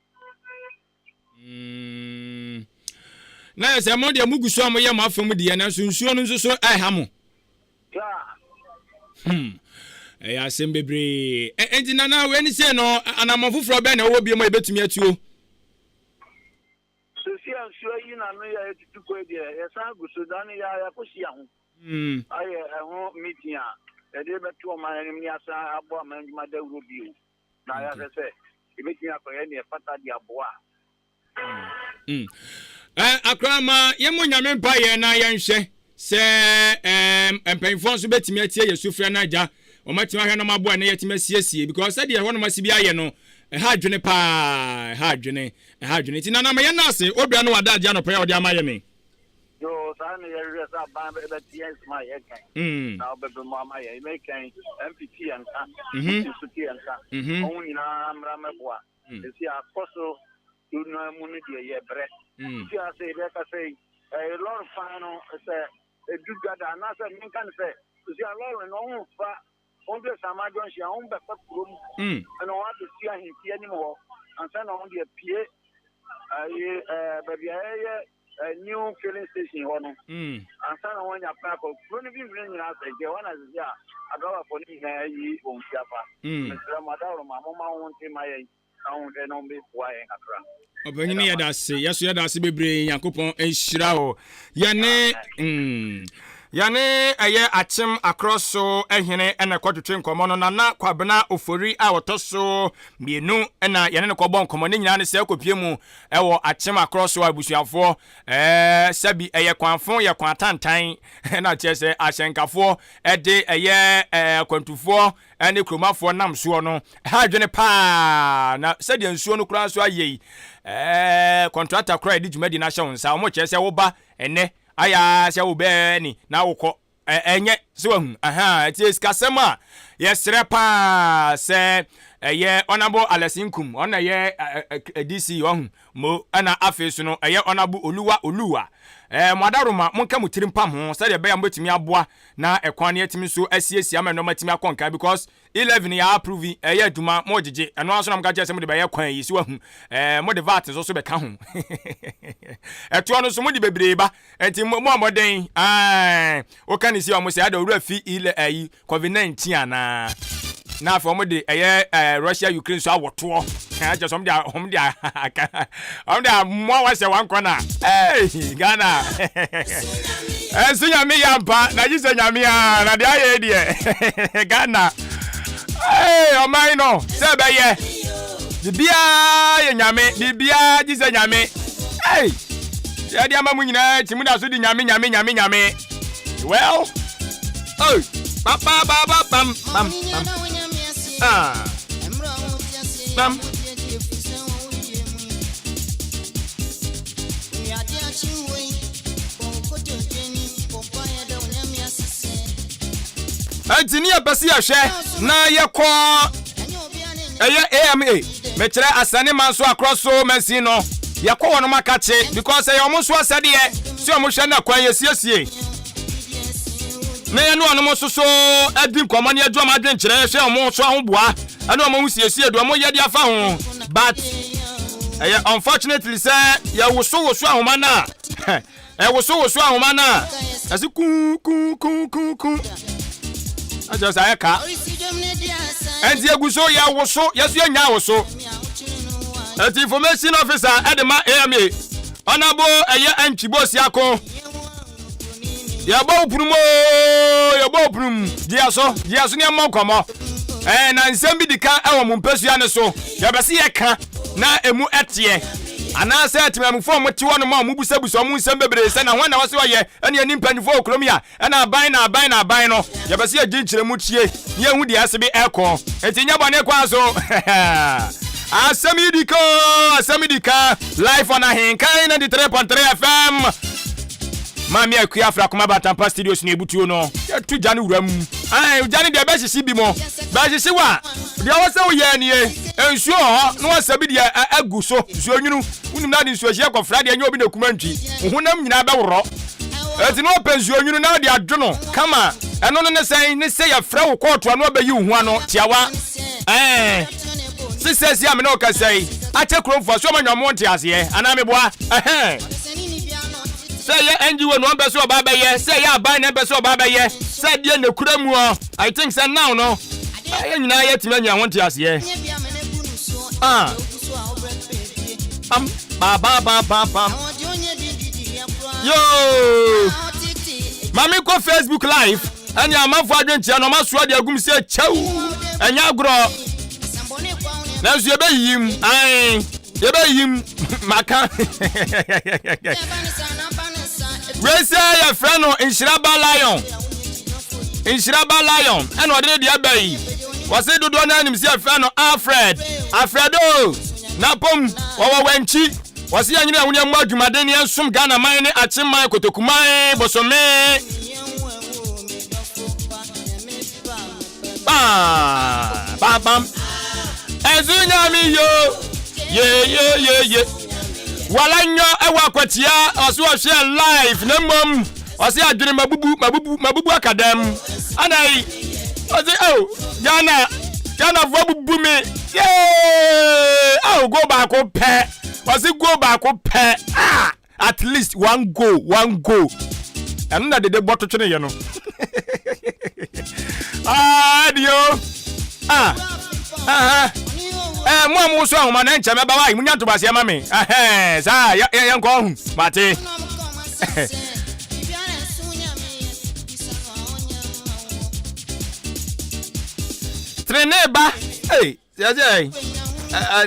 Mm. Na yɛ sɛ mo deɛ mogu so a moyɛ mo afa mu deɛ nanso nsuo no nso so ɛha mo. Hmm. Ɛyɛ asɛm bebree. Enti nana wei ne sei no anammɔn foforɔ bɛn na ɛwɔ bio mu a yɛbɛtumi atuo? Seesei a Nsuo ayi n'ano yi a yɛtutu kɔ yi deɛ, yɛsan gu so. Da no yɛ a yɛakɔhyia ho ayɛ ɛho meeting a yɛde bɛto ɔman anim ne asan abɔ aman adwuma dawuro bio na yɛahwɛ sɛ yɛbɛtumi akɔyɛ deɛ ɛfata de aboa. Mm. Eh, akora ma yɛmmɔ Nyame mpaeɛ na yɛnhwɛ sɛ eh, mpanyinfoɔ nso bɛtumi atie yɛ sufrɛ no agya wɔn atumi ahwɛ na wɔn aboa na yɛatumi asiesie because sɛdeɛ ɛhɔ nom asi bi ayɛ no ɛha adwene paa, ɛha adwene, ɛha adwene. Nti nana ma yɛn ase odua no wada agye anɔpa yi a wɔde ama yɛ ne. Yoo, saa na yɛhwehwɛ sɛ aban bɛte yɛn nsɛm a yɛka yi na ɔbɛbɛ mu ama yɛn. Mɛka yi, MP te yɛn nka, mm nso te yɛn nka. Wɔn nyinaa mmra mmɛboa. Ɛsi akɔ so no mu no deɛ yɛbrɛ. Ɛsi a sɛ yɛbɛka sɛ ɛyɛ lɔre fan no sɛ ɛdu dada anaasɛ menka no sɛ ɛsi a lɔre no ɔmfa wɔn Sama junction a wɔn bɛfa kurom ɛna wɔn abɛsi ahemfie anim hɔ ansa na wɔn de apue ayi ɛɛ baabi a ɛyɛ new filling station hɔ no ansa na wɔn anya kwan akɔ kuro no mfimfini nyinaa sɛ nti ɛhɔ na sisi a adrabafoɔ no nyinaa yi wɔn fi afa mesrɛ mo adaworoma mo ma wɔn nte ma yɛn. na wɔn hwɛ na wɔn bɛ boa yɛn kakra. Ɔpanyin yɛda ase yɛso yɛda ase bebree Nyankopɔn nhyira wo yɛne mm, yɛne ɛyɛ akyem akorɔ so hene ɛna ɛkɔtwetwe nkɔmmɔ no Nana Kwabena Ofori a ɔtɔ so mmienu ɛna yɛne no kɔbɔ nkɔmmɔ ne nyinaa ne sɛ ɛkɔpie mu ɛwɔ akyem akorɔ so abusuafoɔ ɛɛ sɛbi ɛyɛ kwanfo yɛ kwan tantan ɛna kyerɛ sɛ ahyɛnkafoɔ ɛde ɛyɛ ɛɛ akwantufoɔ ne kuromafoɔ nam soɔ no, ɛha adwene paa. Na sɛdeɛ nsuo no koraa nso ayɛ yi, ɛɛ kɔntrata koraa yɛde dwumadi no ahyɛ wo nsa, wɔn kyerɛ sɛ woba ɛnɛ ayɛ ara sɛ wobɛɛ ni na wokɔ ɛnyɛ sɛ wahu aha ɛti sikasɛm a yɛsrɛ paa sɛ ɛyɛ Honourable Alex Nkum ɔno na ɛyɛ DC wahu Mo, ɛna afei nso no, ɛyɛ Ɔnabo Oluwa Oluwa. Ɛɛ, mo adaworoma, monka mo tiri mpam ho sɛdeɛ ɛbɛyɛ a mobɛtumi aboa na ɛkwan no yɛatumi nso asiesie ama nnoɔma atumi akɔ nkan because 11 yɛ approve ɛyɛ adwuma, mogyegye, ɛno ara nso na moka kyerɛ sɛ mode bɛyɛ kwan yi, so wahu, ɛɛ, mode VAT nso so bɛka ho. Ɛtoɔ no nso mode bebree ba, nti mo mo mmɔden, ɛɛ, woka ne si a wɔn sɛ ada owura fi ile ɛyi Covid 19 anaa? Na afei wɔn de ɛyɛ ɛɛ Russia Ukraine so awɔtoɔ. Ɛɛ kyɛ sɛ wɔn de wɔn de aka wɔn de amoa wɔahyɛ wɔn kɔ na ɛɛ Ghana. Ɛnso nyame yɛ ampa na gye sɛ nyame a na deɛ ayɛ deɛ Ghana. Ɛɛ ɔman no sɛ ɛbɛyɛ biribiara yɛ nyame biribiara gye sɛ nyame. Ɛɛ yɛde ama mu nyinaa akyi mu da so de nyame nyame nyame nyame. Well, oh, ba ba ba ba bam bam bam. Ah, bam. Ɛnti ne yɛpɛ sɛ yɛhwɛ na yɛkɔ ɛyɛ AMA mekyerɛ asɛne ma nso akorɔ so mansin no yɛkɔ wɔnom akakye because ɛyɛ wɔn nso asɛdeɛ sɛ wɔn hwɛ na kwan yɛsiesie na yɛne wɔnom nso so adi nkɔmmɔ ne adwuma adwenkyerɛ yɛhwɛ wɔn nso ahoboa ɛne wɔn ho siesie deɛ wɔn yɛ de afa ho but ɛyɛ unfortunately sɛ yɛwosowoso ahoma no a Ɛwosowoso ahoma no a, ɛse kuu kuu kuu kuu kuu. Ɛkyerɛ sɛ ayɛ ka. Ɛnti egu so yɛwoso, yɛso yɛnya woso. Ɛnti information officer ɛde ma AMA. Ɔnabo ɛyɛ ɛntwi bosiako. Yɛbɔ wo punu mu oo, yɛbɔ wo punu mu. Gye yɛ so, gye yɛ so ne yɛmmɔ nkɔmmɔ. Ɛɛ na nsɛm bi di ka ɛwɔ mo mpasua no so. Yɛbɛse yɛka na emu ɛteɛ. Anaasɛ temamufo a wɔte hɔnom a wɔbusabusa wɔn nsɛm bebree sɛ, 'Na hwan na ɔse ɔyɛ? Ɛne ɛne mpanyimfo wɔ kurom yi a, ɛna aban na aban na aban no. Yɛpɛ sɛ yɛgye nkyerɛmu tie na yɛhu deɛ ɛse bi ɛkɔ. Enti nyɛ bɔne kwan so. Asɛm yi di ka oo, asɛm yi di ka. Live on Ahenkan 93.3 FM. Maame Akua Afrakoma Bantampa Studios na ebutuo no. Yɛto gya no wura mu. Ae, gya no deɛ ɛbɛhyehye bi mo. Bɛhyehye wa. Deɛ ɔwɔ sɛ woyɛ nie, nsuo wɔ hɔ na wasa bi deɛ agu so, nsuo nwunu. Wonim na ade nsuohyeɛ kɔfra deɛ ɛnyɛ obi na ɛkum antwi. Wo honam nyinaa bɛworɔ. Enti na wapɛ nsuo nwunu na wode adwo no kama. Ɛno no ne sɛn? Ne sɛ yɛfrɛ wo kɔɔto a na wabɛyi wo ho ano tiawa. Ɛɛ, se seesei a me ne wo kasa yi, akyɛ kuromfoɔ so ɔma nya wɔn nteaseɛ anaa meboa? Ɛhɛn. Sɛ ɛyɛ NGO na ɔmpɛ sɛ ɔba abɛyɛ, sɛ ɛyɛ aban na ɛmpɛ sɛ ɔba abɛyɛ, sɛ ɛdeɛ na ɛkura mu ɔ, I think sɛ now no, Yɛn nyinaa yɛatumi anya ho nteaseɛ. Ah. Pam, ba, ba, ba, ba, pam. Yoo! Ma menkɔ Facebook live ɛne amanfoɔ adwenkyerɛ na ɔmasoa de agum sɛ kyɛw ɛnyɛ agorɔ nanso yɛbɛyiyim ae yɛbɛyiyim maka wei sɛ yɛfrɛ no nhyiraba lion nhyiraba lion ɛna ɔde ne deɛ ba yi wɔse dodoɔ no anim sɛ yɛfrɛ no alfred alfredo na pom wɔwɔ wankyi Wɔse yɛnyere yɛn ho na yɛmmɔ adwumaden na yɛnsom Ghana man ne Akyem man, Kotoku man, Bosome. Bam, bam, bam. Ɛnso nyame yo, ye ye ye ye. Wala nyɔ ɛwɔ akwatia, ɔso ɔhwɛ live na mmom ɔse adwene mabubu mabubu mabubu aka dɛm. Ana yi, ɔse oh Ghana Ghanafoɔ abubu me yee oh go baako pɛ ɔse go baako pɛ ah at least one goal one goal ɛno na dede bɔ totwe ne yɛ no ah ɛdeɛ o ah ah eh mo a mo so ahoma na nkyɛn mɛba wa mo nya ntobaseɛ ma me ɛhɛn saa yɛ yɛ nkɔ ɔho mate Trenee ba, ei, sɛ sɛ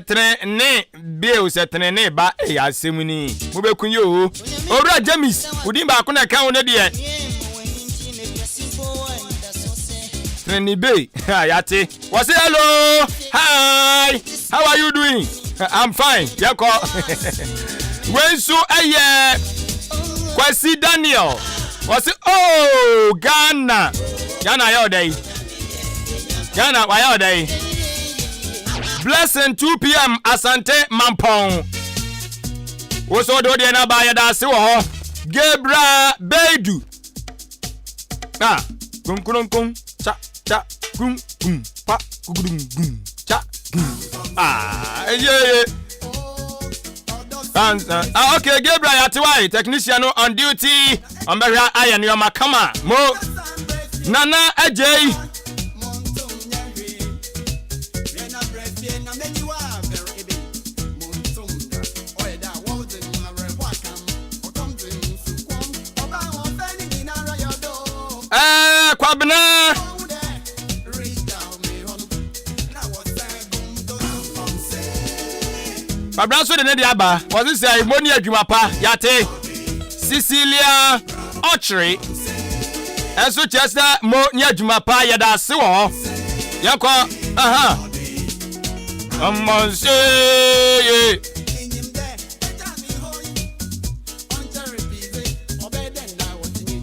trenee bio sɛ trenee ba, ei, asɛm ni, mobɛku yi o. Owura James, wo din baako na ɛka ho no deɛ. Trenee be, yɛate. Wɔse hello, hi, how are you doing? I'm fine, yɛkɔ. Wei nso ɛyɛ Kwasi Daniel. Wɔse oh Ghana, Ghana ayɛ ɔdɛ yi. Ghana wayɛ ɔdɛ yi. Blessing 2 pm Asante Mampɔn. Wo so de wodeɛ no aba yɛda ase wɔ hɔ. Gabriel Beidu. Ah, kunkurunkun, cha, cha, kum, kum, pa, kugudum, gum, cha, gum. Ah, yeah, yeah. Ah, okay, Gabriel Yatiwai, technician on duty. Ɔmbɛhwɛ ayɛ nneɛma kama. Mo, Nana Ajay. Ɛɛ Kwabena. Kwabena nso de ne de aba. Wɔse sɛ mo ni adwuma pa yate. Cecilia Ɔkyere ɛnso kyerɛ sɛ mo ni adwuma pa yɛda ase wɔ hɔ. Yɛnkɔ aha. Ɔmɔnse ye.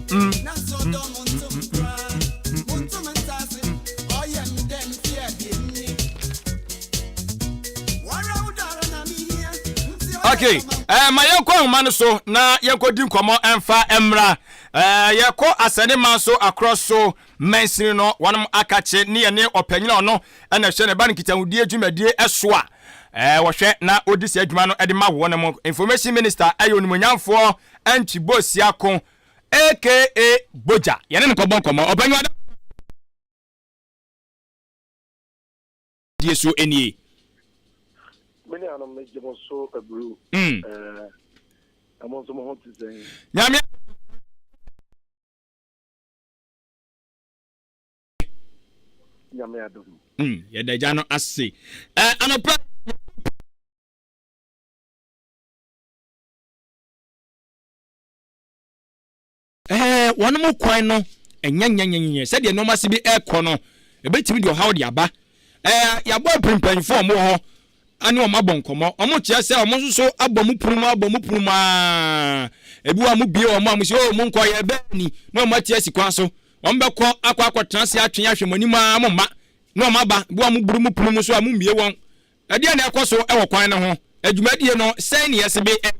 Mm. Okay, eh, ma yɛnkɔ ahoma no so na yɛnkɔdi nkɔmmɔ ɛmfa mmra. Eh, yɛkɔ asɛne ma so akorɔ so mansini no wɔnom akakye ne yɛne ɔpanyin a ɔno ɛna ɛhwɛ ne ba no nkitahodie dwumadie ɛso a eh, wɔhwɛ na ɔdi saa adwuma no ɛde ma wɔn mo information minister ɛyɛ onimonyamfoɔ Antwi Bosiako aka Bogya. Yɛne no kɔbɔ nkɔmmɔ. Ɔpanyin ada die so nie. Me nuanom megye mo so aburu. Mm. Eh, na mo nso mo ho te sɛn? Nyame Nyame adom. Mm, yɛda agya no ase. Eh, anɔpa Ɛɛ, wɔn mo kwan no ɛnyɛ nyɛnyɛnyɛ sɛdeɛ nneɛma si bi ɛrekɔ no, ebetumi de ɔhaw de aba. Ɛɛ, yɛabɔ apiri mpanyinfoɔ a wɔn wɔ hɔ ɛne wɔn abɔ nkɔmɔ. Wɔn kyerɛ sɛ wɔn nso so abɔ mo pono mu abɔ mo pono mu aa. Ebi wɔ a mo bie wɔn a mo si oh mo nkɔ yɛ bɛɛ ni na wɔn ati asi kwan so. Wɔn bɛkɔ akɔ akɔtena ase atwe ahwɛ mo anim aa mo mma na wɔn aba. Ebi wɔ a mo buru mo pono mu so a mo mmie wɔn. Ɛdeɛn na ɛkɔ so wɔ kwan no ho? Adwumadie no sɛn ne yɛse be ɛyɛ?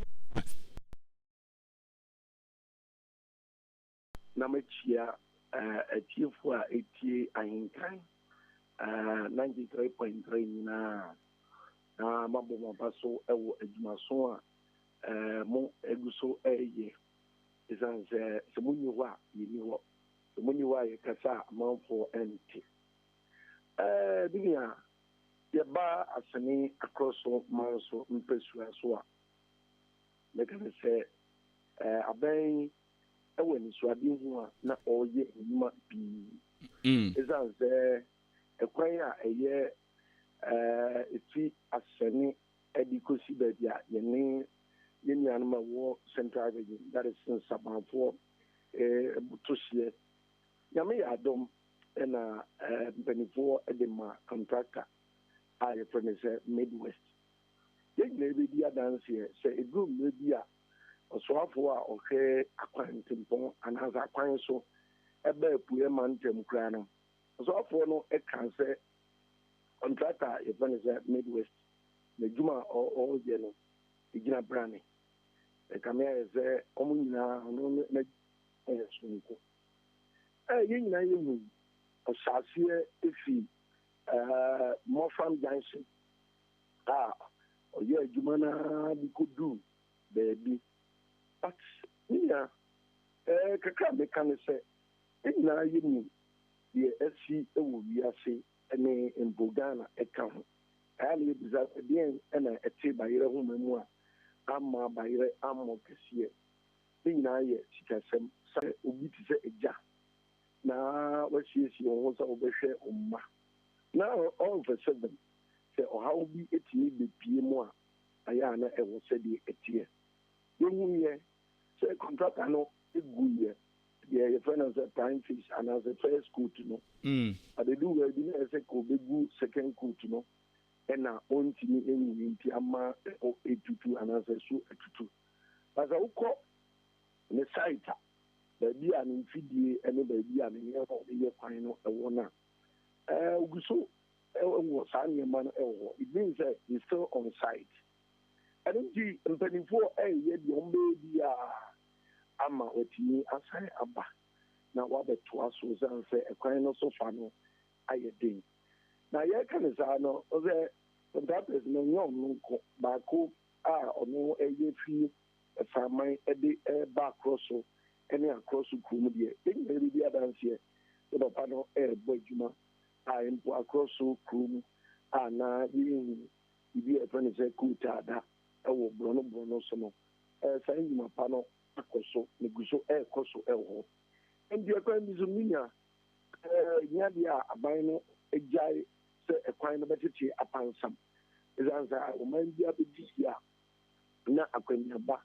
Na makyia atiefo a etie Ahenkan 93.3 nyinaa, na mabɔ mo aba so wɔ adwumaso a mo gu so reyɛ. Esiane sɛ sɛ monni hɔ a, yenni hɔ. Sɛ monni hɔ a yɛkasa a, amanfoɔ nte. Ɛɛ, me nua, yɛba Asene Akorɔso man so mpasua so a, mɛka no sɛ. Aban yi wɔ anisoadehu a na ɔreyɛ nnwuma pii. Esiane sɛ ɛkwan a ɛyɛ efi Asɛne de kɔsi baabi a yɛne yɛn nuanom a ɛwɔ Central Region, that is Nsamanfoɔ to hyeɛ. Nyame yɛ adom na mpanimfoɔ de ma contractor a yɛfrɛ no sɛ Midwest. Yɛn nyinaa bɛdi adanseɛ sɛ ɛduru mmerɛ bi a ɔsoafoɔ a ɔhwɛ akwantempɔn anaasɛ akwan so ba apueɛ mantam koraa no, ɔsoafoɔ no kaa sɛ contractor a yɛfrɛ no sɛ Midwest n'adwuma a ɔreyɛ no gyina brane. Ɛkame ayɛ sɛ wɔn nyinaa ɔno ne n'adwuma yɛ soronko. Yɛn nyinaa yɛhu ɔhyɛ aseɛ fi Mofram Junction a ɔyɛ adwuma no ara de kɔduu baabi. But me nua, kakra a meka ne sɛ, yɛn nyinaa yɛnim deɛ asi wɔ wiase ne mpo Ghana ka ho. Ɛyɛ a na yɛbisa sɛ deɛn na ɛte bayerɛ homa mu a amma bayerɛ ammɔ kɛseɛ? Ne nyinaa yɛ sikasɛm. Sɛ obi te sɛ agya na wasiesie wo ho sɛ wobɛhwɛ wo mma na all of a sudden sɛ ɔhaw bi tumi bɛpue mu a, ayɛ a na ɛwɔ sɛdeɛ ɛteɛ. Yɛhuiɛ sɛ kɔntrata no guiɛ, deɛ yɛfrɛ no sɛ prime face anaasɛ first coat no. Abɛdu baabi na ɛsɛ ka ɔbɛgu second coat no ɛna ɔntumi nwui nti ama ɛhɔ ɛtutu anaasɛ so atutu. But sɛ wokɔ ne site a, baabi a ne mfidie ne baabi a ne nneɛma a ɔde yɛ kwan no wɔ no a, ɔgu so wɔ saa nneɛma no wɔ hɔ. It means sɛ he is still on site. Ɛno nti mpanimfoɔ reyɛ deɛ wɔbɛyɛ biara ama watumi asan aba na wabɛtoa so ɛsiane sɛ ɛkwan no so fa no ayɛ den. Na yɛreka no saa no, sɛ contractors no nyɛ ɔno nko, baako a ɔno yɛ fi Saman de reba akorɔ so ne akorɔ so kurom deɛ, yɛn nyinaa bɛdi adanseɛ sɛ papa no rebɔ adwuma a mpo akorɔ so kurom a na yɛnhu biribi a yɛfrɛ no sɛ kootaa da wɔ borɔno borɔno so no, saa nnwuma pa no akɔ so na ɛgu so rekɔ so wɔ hɔ. Enti ɛkwan bi so me nua, ɛnyɛ adeɛ a aban no gyae sɛ ɛkwan no bɛtete apansam. Ɛsiane sɛ ɔman biara bɛdi yie a, na akwannuaba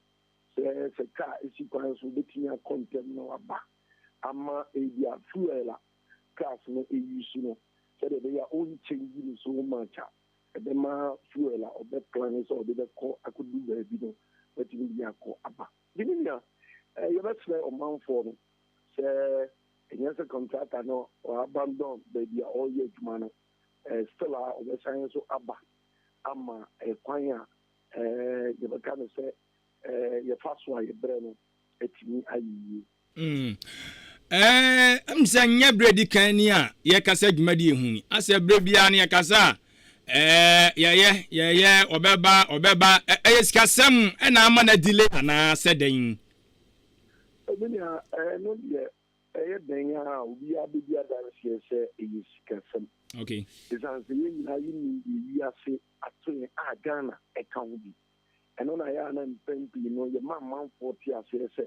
sɛ sɛ kaa si kwan so wobɛtumi akɔ ntɛm na waba ama ebi a fuel a cars no use no sɛdeɛ ɛbɛyɛ a ɔnkyɛngyi no so much a ɛbɛma fuel a ɔbɛ plan sɛ ɔde bɛkɔ akɔdu baabi no watumi de akɔ aba. Nti me nua, yɛbɛsrɛ ɔmanfoɔ no sɛ ɛnyɛ sɛ contractor no ɔ abandon baabi a ɔreyɛ adwuma no, still a ɔbɛsan nso aba ama kwan a yɛbɛka no sɛ yɛfa so a yɛbrɛ no atumi ayɛ yie. Ɛm sɛ nyɛ berɛ di kan ni a yɛkasa dwumadi ehu yi. Asɛ berɛ biara no yɛkasa a yɛyɛ yɛyɛ ɔbɛba ɔbɛba, ɛyɛ sikasɛm ɛna ama no delay anaa sɛ dɛn? Me nua, ɛno deɛ ɛyɛ dɛn a obiara bɛdi adanseɛ sɛ ɛyɛ sikasɛm. Ɛsiane sɛ yɛn nyinaa yɛnim deɛ wiase ato yɛn a Ghana ɛka ho bi. Ɛno na ɛyɛ a na mpɛn pii no yɛma amanfoɔ te aseɛ sɛ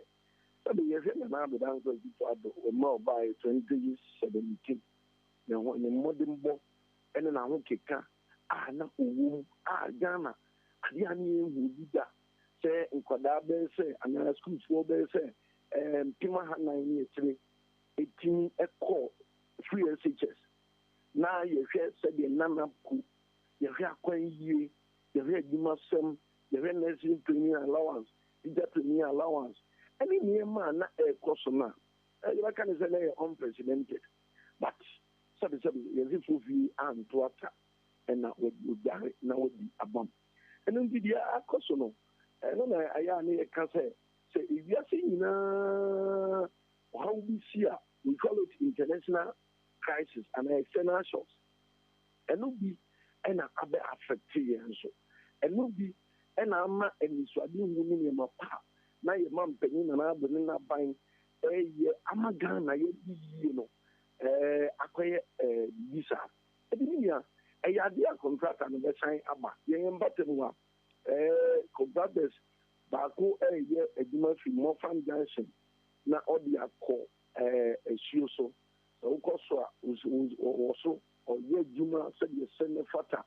sɛbe yɛhwɛ Nana Addo Dankwa Akufo-Addo wɔ mmerɛ a ɔbaeɛ 2017 ne ho ne mmɔdenbɔ ne n'ahokeka a na ɔwɔ mu a Ghana adeɛ a ne yɛnhuu bi da sɛ nkwadaa bɛyɛ sɛ anaa sukuufoɔ bɛyɛ sɛ 4000 ne akyire ɛtumi kɔ free SHS na yɛhwɛ sɛdeɛ Nana ko yɛhwɛ akwan yie, yɛhwɛ adwumasɛm, yɛhwɛ nursing training allowance, teacher training allowance, ɛne nneɛma a na ɛrekɔ so no a, yɛbɛka no sɛ na ɛyɛ unprecedented. But sɛbesɛbe yɛn fofie anto ata na wɔdware na wɔdi abam. Ɛno nti deɛ akɔ so no, ɛno na ɛyɛ a na yɛka sɛ, sɛ ewiase nyinaa ɔhaw bi si a, we call it international crisis anaa external shocks. Ɛno bi na abɛ affect yɛn nso. Ɛno bi na ama anisoadehu ne nneɛma pa a na yɛn mampanyin Nana Addo ne n'aban reyɛ ama Ghana yɛadi yie no akɔyɛ biribi saa. Ɛnti me nua, ɛyɛ adeɛ a contractor no bɛsan aba. Yɛn yɛn mpatamu ha, contractors. Baako reyɛ adwuma fi Morfan Junction na ɔde akɔ asuo so. Sɛ wokɔ so a, ɔwɔ so, ɔyɛ adwuma sɛdeɛ ɛsɛ ne fata.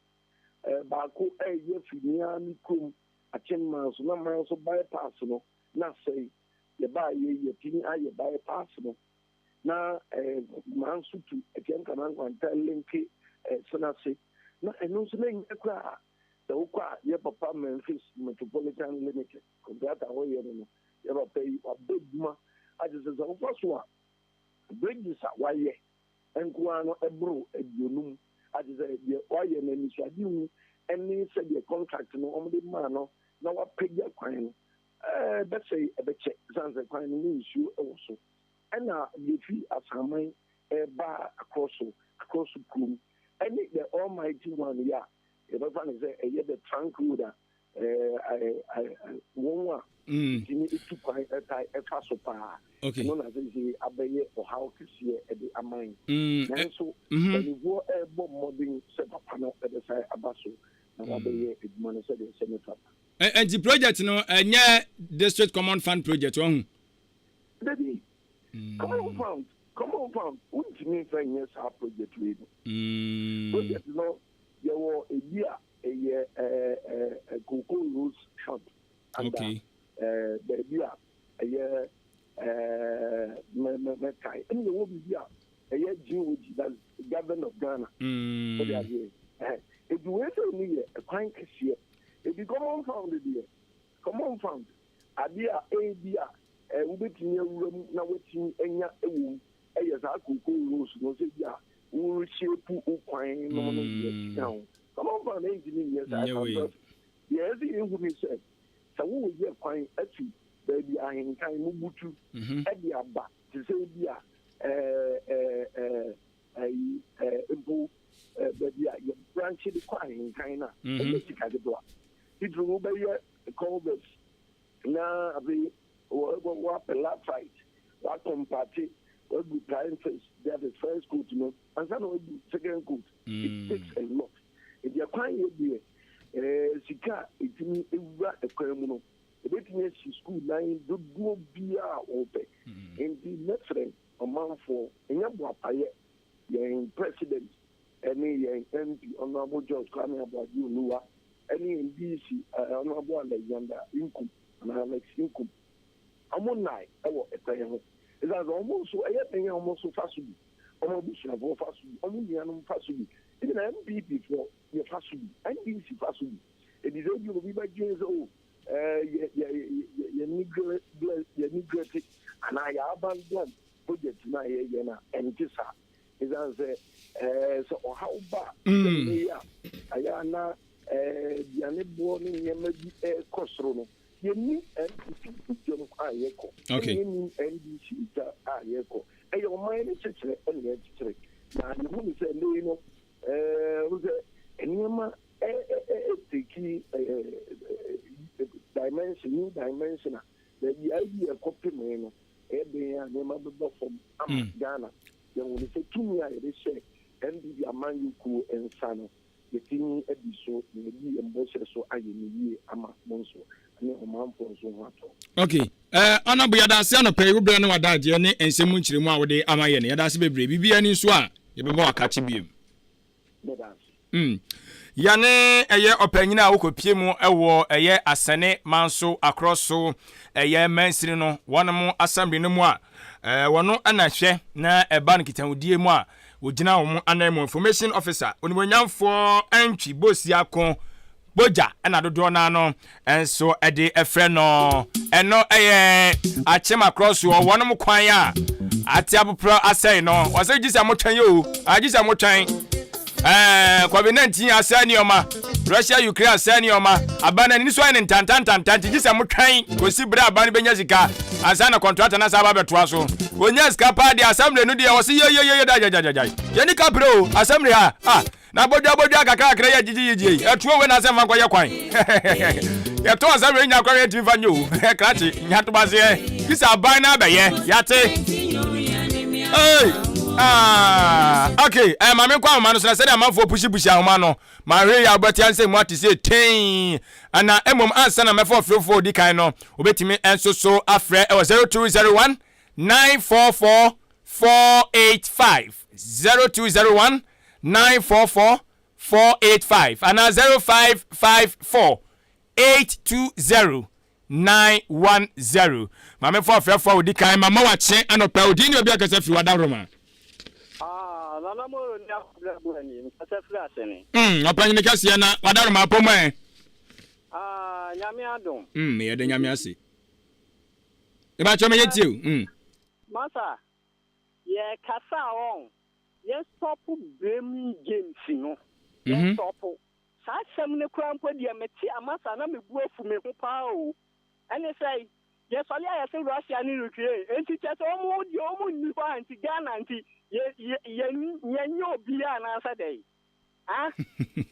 Baako reyɛ fi me ara me kurom Akyem Manso, na Manso bypass no na asɛe. Yɛbaeɛ yi, yɛatumi ayɛ bypass no. Na Manso to Akyem Nkrama Nkwanta linke Senase. Na ɛno nso na ɛnyɛ koraa. Sɛ wokɔ a, yɛ papa Memphis Metropolitan Limited, contractor a wɔyɛ no no, yɛ papa yi, wabɔ adwuma agye sɛ sɛ wofa so a, bridges a wayɛ nko ara no ɛboro 50 agye sɛ deɛ wayɛ no anisoadehu ne sɛdeɛ contract no wɔde maa no na wapagya kwan no, ɛbɛsɛe, ɛbɛkyɛ, ɛsiane sɛ kwan no ne nsuo wɔ so. Ɛna deɛ ɛfiri Asaman ɛreba Akorɔso, Akorɔso kurom, ɛne the Almighty One yi a yɛbɛfa no sɛ ɛyɛ the trunk road a wɔn a tumi tu kwan ɛtae ɛfa so paa. Ɛno na seesei abɛyɛ ɔhaw kɛseɛ ɛde ama yɛn. Nanso mpanimfoɔ ɛrebɔ mmɔden sɛ papa no ɛbɛsan aba so na wabɛyɛ adwuma no sɛdeɛ ɛsɛ ne fata. Nti project no ɛnyɛ district common fund project wahu? Dabi, common fund, common fund wontumi nfa nyɛ saa project wei no. Project no yɛwɔ ebi a ɛyɛ cocoa roads fund under baabi a ɛyɛ mɛkae ɛna yɛwɔ biribi a ɛyɛ GOG, that's Government of Ghana. Wode aseɛ? Eti wei sɛ no yɛ ɛkwan kɛseɛ. Eti common fund deɛ, common fund adeɛ a ebi a wobɛtumi awura mu na woatumi anya wɔ mu yɛ saa cocoa roads no sɛ bi a woreshape wo kwan nom no deɛ ɛkeka ho. Common fund ntumi nyɛ saa Nyɛ wei. because deɛ ɛsɛ yɛhu ne sɛ sɛ woreyɛ kwan afi baabi a ahenkan mu butu de aba te sɛ bi a ayi mpo baabi a yɛ branch de kɔ ahenkan no a, ɛnyɛ sika ketewa. Titiriw no wobɛyɛ culverts na afei woapɛ latrite, woakɔmpate, woagu prime first, that is first coat no, ansa na woagu second coat. It takes a lot. Nti ɛkwan yɛ deɛ, sika a ɛtumi wura ɛkwan mu no, ɛbɛtumi asi sukuu dan dodoɔ biara a wopɛ. Nti mɛsrɛ ɔmanfoɔ, ɛnyɛ boapayɛ, yɛn president ne yɛn MP Honourable George Kwame Aboagye Oluwa ne yɛn DC Honourable Alexander Nkum anaa Alex Nkum, wɔn nnae wɔ ɛkwan ho. Ɛsiane sɛ wɔn nso ɛyɛ den a wɔn nso fa so bi, wɔn abusuafoɔ fa so bi, wɔn nuanom fa so bi. Even NPP foɔ yɛfa so bi, NDC fa so bi. Enti sɛ ebi obi bɛdwene sɛ o yɛ yɛ yɛ yɛ yɛ neglect anaa yɛ abandon project no a yɛyɛ no a, ɛnte saa. Esiane sɛ sɛ ɔhaw ba a, sɛ nnɛ yi a ɛyɛ a na aduane boɔ ne nneɛma bi rekɔ soro no, yɛnnim NPP dwam a yɛkɔ, ɛna yɛnnim NDC dwa a yɛkɔ. Ɛyɛ ɔman no kyekyerɛ na yɛkyekyere. Na yɛhu no sɛ nnɛ yi no, wohu sɛ nneɛma ɛteki dimension, new dimension a baabi a ebi ɛkɔpemee no, ɛyɛ den a nneɛma bɛba fam ama Ghana. Yɛhu no sɛ tumi a yɛde hyɛ NPP amanyɔ kuo nsa no, yɛatumi adi so na yɛadi yɛn bɔhyɛ so ayɛ no yie ama mo nso ne ɔmanfoɔ nso ho atɔ. Ok eh, Honourable yɛda ase anɔpa yi wo berɛ ne w'adagyeɛ ne nsɛm mu nkyerɛmu a wode ama yɛn. Yɛda ase bebree. Biribiara ni nso a yɛbɛma wakakye biom. Meda ase. Mm. Yane ɛyɛ ɔpanyin a wokɔpie mu wɔ ɛyɛ Asɛne Manso Akorɔ so ɛyɛ mansini no wɔnom assembly no mu a wɔno na hwɛ na ɛba no nkitahodie mu a wɔgyina wɔn anan mu information officer onimuonyamfoɔ Antwi Bosiako Bogya na dodoɔ no ara no nso de frɛ no. Ɛno yɛ akyem akorɔ soɔ wɔnom kwan a ate apoprɛ asɛe no. Wɔsɛ gye sɛ motwɛn o, agye sɛ motwɛn. Ɛɛ COVID-19 asɛe nneɛma, Russia Ukraine asɛe nneɛma, aba no ani so ayɛ no ntantantanta nti gye sɛ motwɛn kɔsi berɛ a aba no bɛnya sika ansa na kɔntrata no asan aba abɛtoa so. Wɔnya sika paa deɛ assembly no deɛ wɔse yeyeyeye da gyagyagyagyagya. Yɛni kapere o, assembly ha ah. Na bodua bodua kakrakra yi a gyigye yigyie yi, ɛtoɔ wei na asɛ mfa nkɔyɛ kwan. Yɛtɔ asa wei nya kwan yɛntumi fa nyɛ o. Krakye, nya tobaseɛ. Gye sɛ aban no abɛyɛ. Yɛate. Hey! Ah, okay. Eh, maame nkɔ ahoma no so na sɛdeɛ amanfoɔ pusipusi ahoma no, mahwɛ yi a wobɛte ansɛ mu ate sɛ tee. Ana mmom ansa na mɛfa ɔfrɛfoɔ odi kan no, wobɛtumi nso so afrɛ ɛwɔ 0201 944 485 0201 944 485 anaa 0554 820 910. Maame fo afrɛfo a odi kan ma ma wakye anɔpa odin ne obi akasa firi wadaworoma. Ah, Nana Moro ni akɔbrɛ bu ani, mekasa firi Asene. Ɔpanyini kɛseɛ na wadaworoma apɔ mu ɛ. Ah, Nyame adom. Yɛda Nyame ase. Mebakyɛ meyɛ tie o. Masa, yɛ kasa a ɔn, yɛ stop blaming games no, yɛ stop. Saa asɛm no koraa mpo deɛ mete a masa na me bo afu me ho paa o. Ɛne sɛn? Yɛsɔre a yɛse Russia ne Ukraine enti kyerɛ sɛ wɔn deɛ wɔn nni hɔ a nti Ghana nti yɛ yɛ yɛnyɛ obiara anaasɛ dɛn? Ah?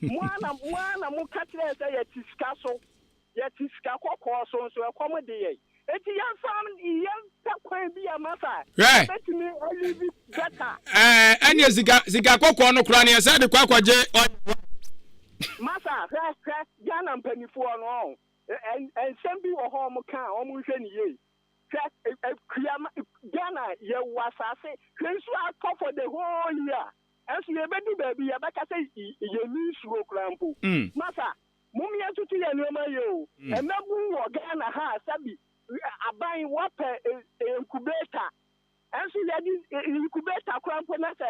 Mo ara na mo ara na moka kyerɛɛ sɛ yɛte sika so, yɛte sika kɔkɔɔ so nso ɛkɔm de yɛn. Enti yɛmfa yɛmpɛ kwan bi a masa Hwɛ! yɛbɛtumi alive better. Ɛɛ, ɛnneɛ sika, sika kɔkɔɔ no koraa no, yɛsan de kɔ akɔgye ɔyɛ. Masa, hwɛ, hwɛ, Ghana mpanimfoɔ no, ɔn, ɛ, ɛ, nsɛm bi wɔ hɔ a wɔka a wɔnhwɛ no yie. Hwɛ, ɛ, kua, Ghana, yɛwɔ asase, hwɛ nsuo atɔ for the whole year, ɛnso yɛbɛdu baabi yɛbɛka sɛ yɛnni nsuo koraa mpo. Masa, Mom yɛntoto yɛn nneɛma yie o. Mmabun wɔ Ghana ha a sɛbi aban wɔpɛ incubator ɛnso yɛde incubator koraa mpo na sɛ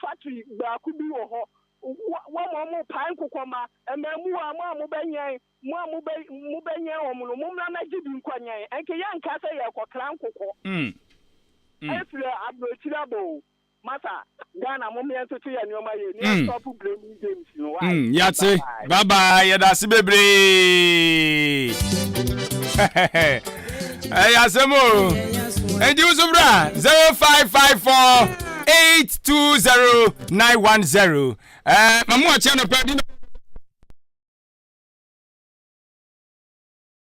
factory baako bi wɔ hɔ wɔn wɔn pae nkokɔ ma mmaamuwa mo a mobɛnyɛn mo a mobɛ mobɛnyɛn wɔn no mommra mɛgye bi nkɔ nyɛn ɛnke yɛnka sɛ yɛrekɔkra nkokɔ ɛfiri aburokyiri aba o. Masa, Ghana mom yɛn toto yɛn nneɛma yie ne yɛn stop blaming games no why. Yate, bye bye, yɛda ase bebree. Ɛyɛ asɛm o. Enti wo so bra 0554 820 910. Eh, mamu akyɛ no pɛ di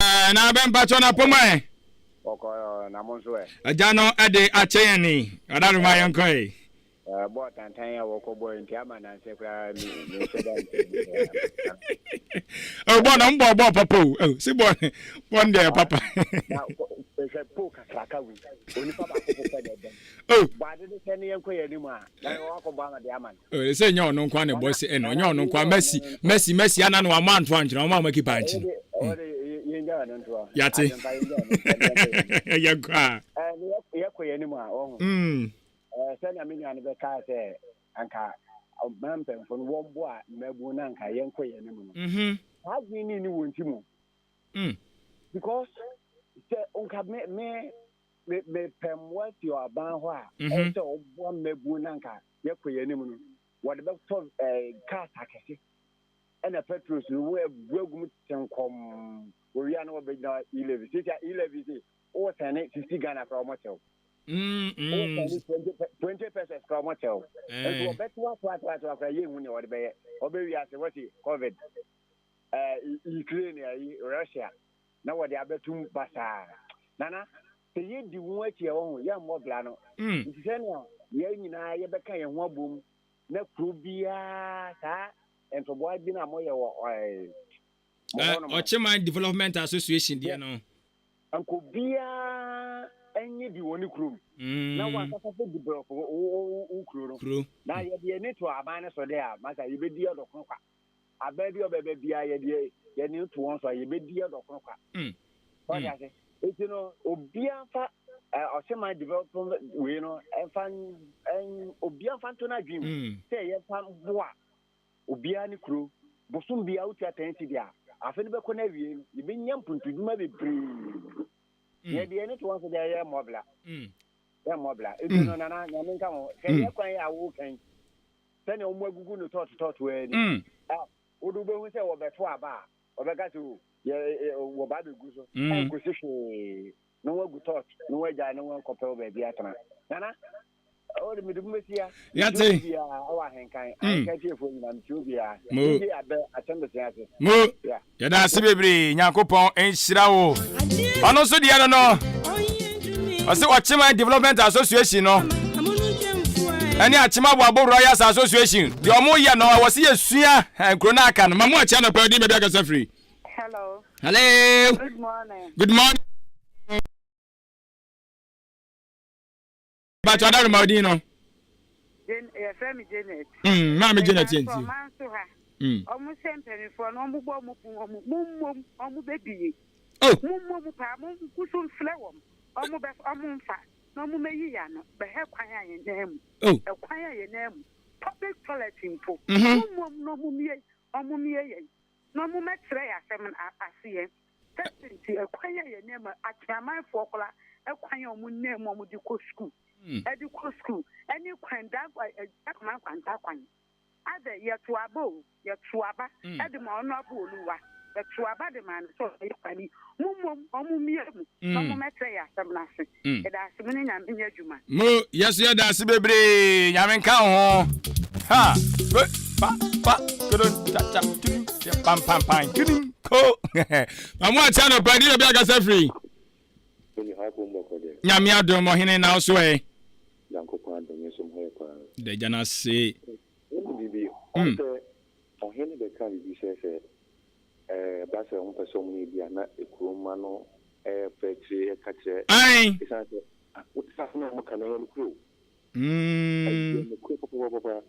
Eh, na bɛ mpatsɔ na pɔmɔ ɛ. Ɔkɔ na mo nso ɛ. Agya no ɛde akyɛ yɛn ni ɔda no ma yɛn kɔ yi. Ɛɛ bɔɔl tantan a wɔkɔ bɔɔl nti ama nansɛ koraa mi mi nhyɛ da nti bi koraa. Oh bɔɔl na mo bɔɔl bɔɔl papa o oh si bɔɔl bɔɔl deɛ papa. Na hwɛ pole kakraka wei onipa baako po pɛ na ɛbɛn. Oh. Bɔ ade de sɛ ne yɛn kɔ yɛn anim a na wakɔ bɔ ama de ama no. Eh, sɛ nyɛ ɔno nko na ɛbɔ sɛ ɛna ɔnyɛ ɔno nko Messi Messi Messi ana na wama anto ankyerɛ ɔma ɔma kipa ankyi yate yɛkɔ a yɛkɔ yɛn anim a ɔho sɛnea me nua no bɛkaa sɛ anka ɔma mpanyimfo no wɔmboa mmabun no anka yɛnkɔ yɛn anim no saa adwene ne ni wɔn ti mu because sɛ nka me me me mepɛ mmoa fi aban hɔ a ɛsɛ sɛ ɔboa mmabun no anka yɛkɔ yɛn anim no, wɔde bɛtɔ ɛɛ cars akɛse ɛna petrol so wɔ agu agu mu te nkɔm. Wɔwia no wɔbɛgyina e-levy. Sisi a e-levy se wowɔ sɛne 60 Ghana koraa wɔn kyɛw. Wowɔ sɛne 20 20 pesos koraa wɔn kyɛw. Nso wɔbɛto ato ato ato koraa yɛnhu nea wɔde bɛyɛ. Wɔbɛwi ase wɔsi COVID ɛɛ Ukraine ayi Russia na wɔde abɛtum basaa. Nana, sɛ yɛdi wo akyi a wɔho yɛmmɔ bra no. Nti sɛnea yɛn nyinaa yɛbɛka yɛn ho abom na kuro biara saa ntoboa bi no a moyɛ wɔ mo hɔ nom no. Ɔkyeman Development Association deɛ no. Anka obiara nyɛ bi wɔ ne kurom na wankasa bɛ develop wo kuro no. Kuro. Na yɛde yɛn ani to aban no so dɛ a, masa yɛbɛdi ɔdɔkono kwa. Aban bi a ɔbɛba biara yɛde yɛn ani to wɔn so a yɛbɛdi ɔdɔkono kwa. Ɔde ase. Eti no obiara nfa ɔhyɛman development wei no nfa obiara nfa nto n'adwene mu sɛ yɛfa boa obiara ne kuro bosom biara wotua ten cedi a afe no bɛkɔ n'awie no yɛbɛnya mpuntudwuma bebree. Yɛde yɛn ani to wɔn so deɛ yɛ mmɔbla. Yɛ mmɔbla. Eti no nana nyame nka ho hwɛ yɛ kwan yɛ a wokan sɛnea wɔn agugu no tɔɔto tɔɔto ara ni. Wode wobɛhu sɛ wɔbɛto aba a wɔbɛka sɛ o yɛ wɔba abɛgu so ɛnkosi hwee na wɔagu tɔɔto na wɔagyae na wɔakɔpɛ wɔ baabi atena. Nana wode mede mo bɛsi ha. Yate. Biara ɛwɔ ahenkan ahenkan tiefoɔ nyinaa metie obiara. Mo. DJ abɛ akyɛm bɛsia ase. Mo. Yɛda ase bebree Nyankopɔn nhyira wo. Ɔno nso deɛ no no ɔse Ɔkyeman Development Association no. Ɛne Akyem Aboabo Royals Association deɛ ɔmo yɛ no ɛwɔ sɛ yɛsua nkuro no aka no. Ma mo akye anɔpa yi din baabi akasa firi. Hello. Hello. Good morning. Good morning. Bàtò adaroma odin no. Yɛfrɛ me Janet. Mm, maame Janet yɛn ti. Ɔman so ha. Mm. Ɔmo sɛ mpanimfoɔ no ɔmo bɔ ɔmo pon ɔmo mo mmom ɔmo bɛ bie. Oh. Mo mmom paa mo nkusu mfrɛ wɔn ɔmo bɛ ɔmo nfa na ɔmo mɛ yi ya no bɛhɛ kwan a yɛn nan mu. Oh. Ɛkwan a yɛn nan mu public toilet mpo. Mm-hmm. Mo mmom na ɔmo mie ɔmo mie yɛn na ɔmo mɛkyerɛ yɛn asɛm no aseɛ. Sɛ nti ɛkwan a yɛn nan mu atweamanfoɔ koraa ɛkwan a ɔmo nan mu ɔmo de kɔ sukuu ɛde kɔ sukuu ɛne kwan da ɛkwan kwanta kwan. Adɛ yɛto aba o, yɛto aba de ma ɔno abo oluwa, yɛto aba de ma no sɛ ɔbɛyɛ kwani. Mo mmom ɔmo mmie mu na ɔmo mmɛkyerɛ yɛn asɛm no ase. Yɛda ase mo ne Nyame nyɛ adwuma. Mo yɛso yɛda ase bebree Nyame nka wo ho ha pe pa pa kodon cha cha tudu pam pam pam kinim ko mamu akyɛ anɔpa di baabi akasa firi Nyame adom ɔhene na wo so ɛ. Nyankopɔn adom me nso mo ho yɛ paa. Da Agya no ase. Wonim biribi? Ɔn sɛ ɔhene bɛkaa biribi sɛ sɛ ɛba sɛ wɔn pɛ sɛ wɔn yɛ bi a na ekuro mma no fa akyire ɛka kyerɛ. Ae. Esan sɛ wote asɛm a wɔn ka no ɛyɛ nokorɛ o. Ɛyɛ nokorɛ papapapapa.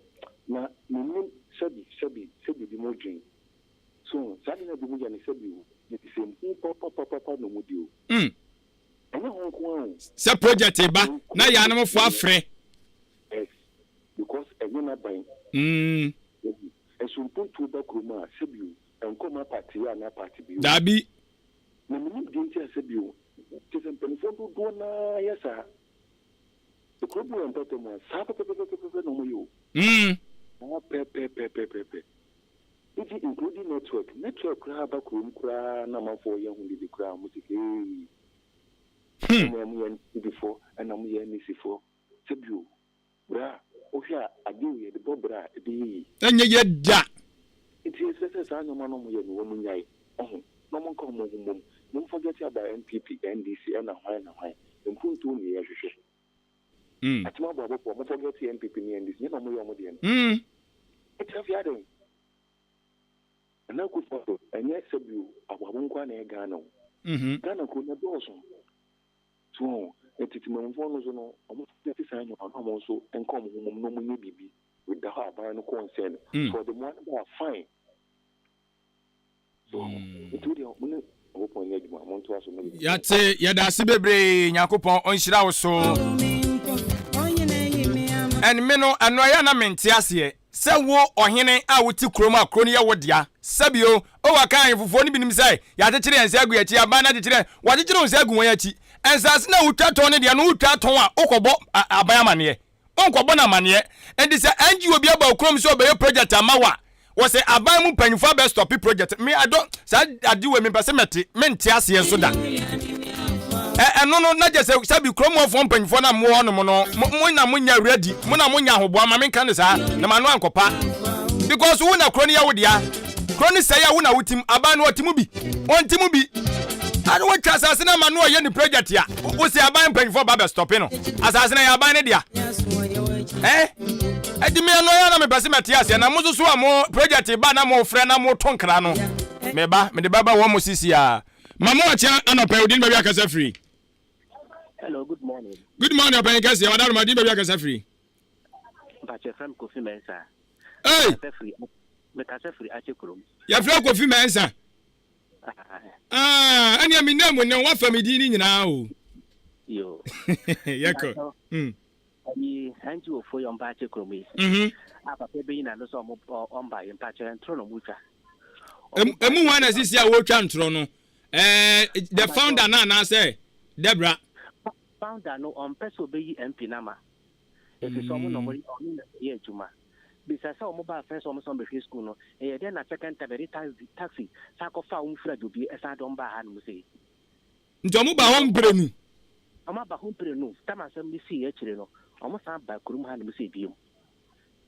Na menim sɛbi sɛbi sɛbi ebi mo dwen. So saa ade no a ebi mo yɛ no sɛbi o nsɛmhunu papapapapa na wɔn di o. Ɛnyɛ ho nko ara o. Sɛ project ba na yaanom fo afrɛ. Yes because ɛnyɛ n'aban. Wahu. Nso mpuntuo ba kurom a sɛbi o ɛnkɔ ma party A anaa party B o. Daabi. Na menim deɛ nti a sɛbi o kyerɛ sɛ mpaninfoɔ dodoɔ no ara yɛ saa. Ekuro bi wɔ mpɛtɛ mu a saa pɛpɛpɛpɛpɛ na wɔyɛ o. Saa pɛpɛpɛpɛpɛ. Even including network, network koraa ba kurom koraa na amanfoɔ yɛ ho dede koraa wɔn se hey ɛna wɔn yɛ NPP foɔ ɛna wɔn yɛ NDC foɔ sɛbio bra wohwɛ a adeɛ wei yɛde bɔ bra a ɛbɛyɛ yie. Ɛnyɛ yie da. Nti yɛsrɛ sɛ saa nneɛma no wɔn yɛ no wɔn nyae ɔho na wɔn nka wɔn ho mmom na wɔn forget about NPP NDC ɛna hwan na hwan mpuntuo na yɛhwehwɛ. Atem abɔ abɔfoɔ wɔn forget NPP ne NDC nyɛ na wɔn yɛ wɔn deɛ no. Nti afei adɛn? Nana Akufo Addo ɛnyɛ sɛbio aboabo nko ara na ɛyɛ Ghana o. Ghana kuro no ɛdɔɔso. So wɔn nti temamufoɔ no nso no wɔn nso saa nneɛma na wɔn nso nka wɔn ho mmom na wɔn nyɛ biribi without aban no concern. So ɔde mmoa no ba a fine. So nti wo deɛ mo ne Nyankopɔn nyɛ adwuma mo ntoa so mo yɛ. Yɛate yɛda ase bebree Nyankopɔn ɔnhyira wo so. And me no ɛno ɛyɛ na mente aseɛ sɛ wo ɔhene a wote kurom a kuro no yɛ wo dea sɛbio o aka ahemfofoɔ no binom sɛ yɛakyekyere yɛn nsa agu yɛn akyi aban no akyekyere wɔakyekyere wo nsa agu wɔn akyi nsase no a wotwa tɔn no deɛ no wotwa tɔn a wokɔbɔ aban amaneɛ Wonkɔbɔ no amaneɛ. Enti sɛ NGO bi aba wo kurom sɛ ɔbɛyɛ project ama wo a, wɔsɛ aban mu mpanyinfoɔ abɛ stɔpe project. Me I don't saa ade wei mempɛ sɛ mɛte, mente aseɛ nso da. Ɛ ɛno no na kyɛ sɛ sɛbi kurom hɔfoɔ mpanyinfoɔ na mowɔ hɔnom no, mo mo na monyɛ ready, mo na monyɛ ahoboa ma menka no saa na m'ano ankɔpa. Because wo na kuro no yɛ wo dea. Kuro no sɛe a wo na wotim, aban no ɔte mu bi, ɔnte mu bi. Ade wotwa asase no ama no ɔyɛ ne project a, wo se aban mpanyinfoɔ ba bɛ stɔpe no. Asase no ɛyɛ aban no dea. Eh? Ɛdi me ɛno ɛyɛ na mepɛ sɛ mɛte aseɛ na mo nso so a mo project ba na mo frɛ na mo to nkra no. Meba, mede bɛba wɔn mo sisi a. Ma mo akyɛ anɔpa odin baabi akasa firi. Hello, good morning. Good morning, ɔpanyin kɛseɛ. Wadaroma din baabi akasa firi. Mpakyɛ frɛ me Kofi Mensah. Hey! Mekasa firi Akyɛ kurom. Yɛfrɛ Kofi Mensah. Ah, ɛnea me name ne wafa me din ne nyinaa o. Yo. Yɛkɔ. Mm. Ayi, NGO fo yɛ ɔmba Akyɛ kurom yi. Mhm. A papa bi nyina no sɛ ɔmo ɔmba yi mpakyɛ ntorɔ na ɔmo twa. Emu hwan na sisi a wɔretwa ntorɔ no? Eh, the founder na anaasɛ Debra? Founder no ɔmpɛ sɛ ɔbɛyi MP no ama. Ɛfiri sɛ ɔmo na ɔmo ɔno na ɛyɛ adwuma. Bisa sɛ ɔmo baa first ɔmo sɛ ɔmo bɛhwɛ school no, ɛyɛ dɛn na second time yɛde taxi taxi san kɔ faa ɔmo firi Adwobie ɛsan de ɔmo baa ha nom sei. Nti ɔmo baa hɔ mprenu? Ɔmo aba hɔ mprenu, tam asɛm no sii akyire no, ɔmo san baa kurom ha nom sei biom.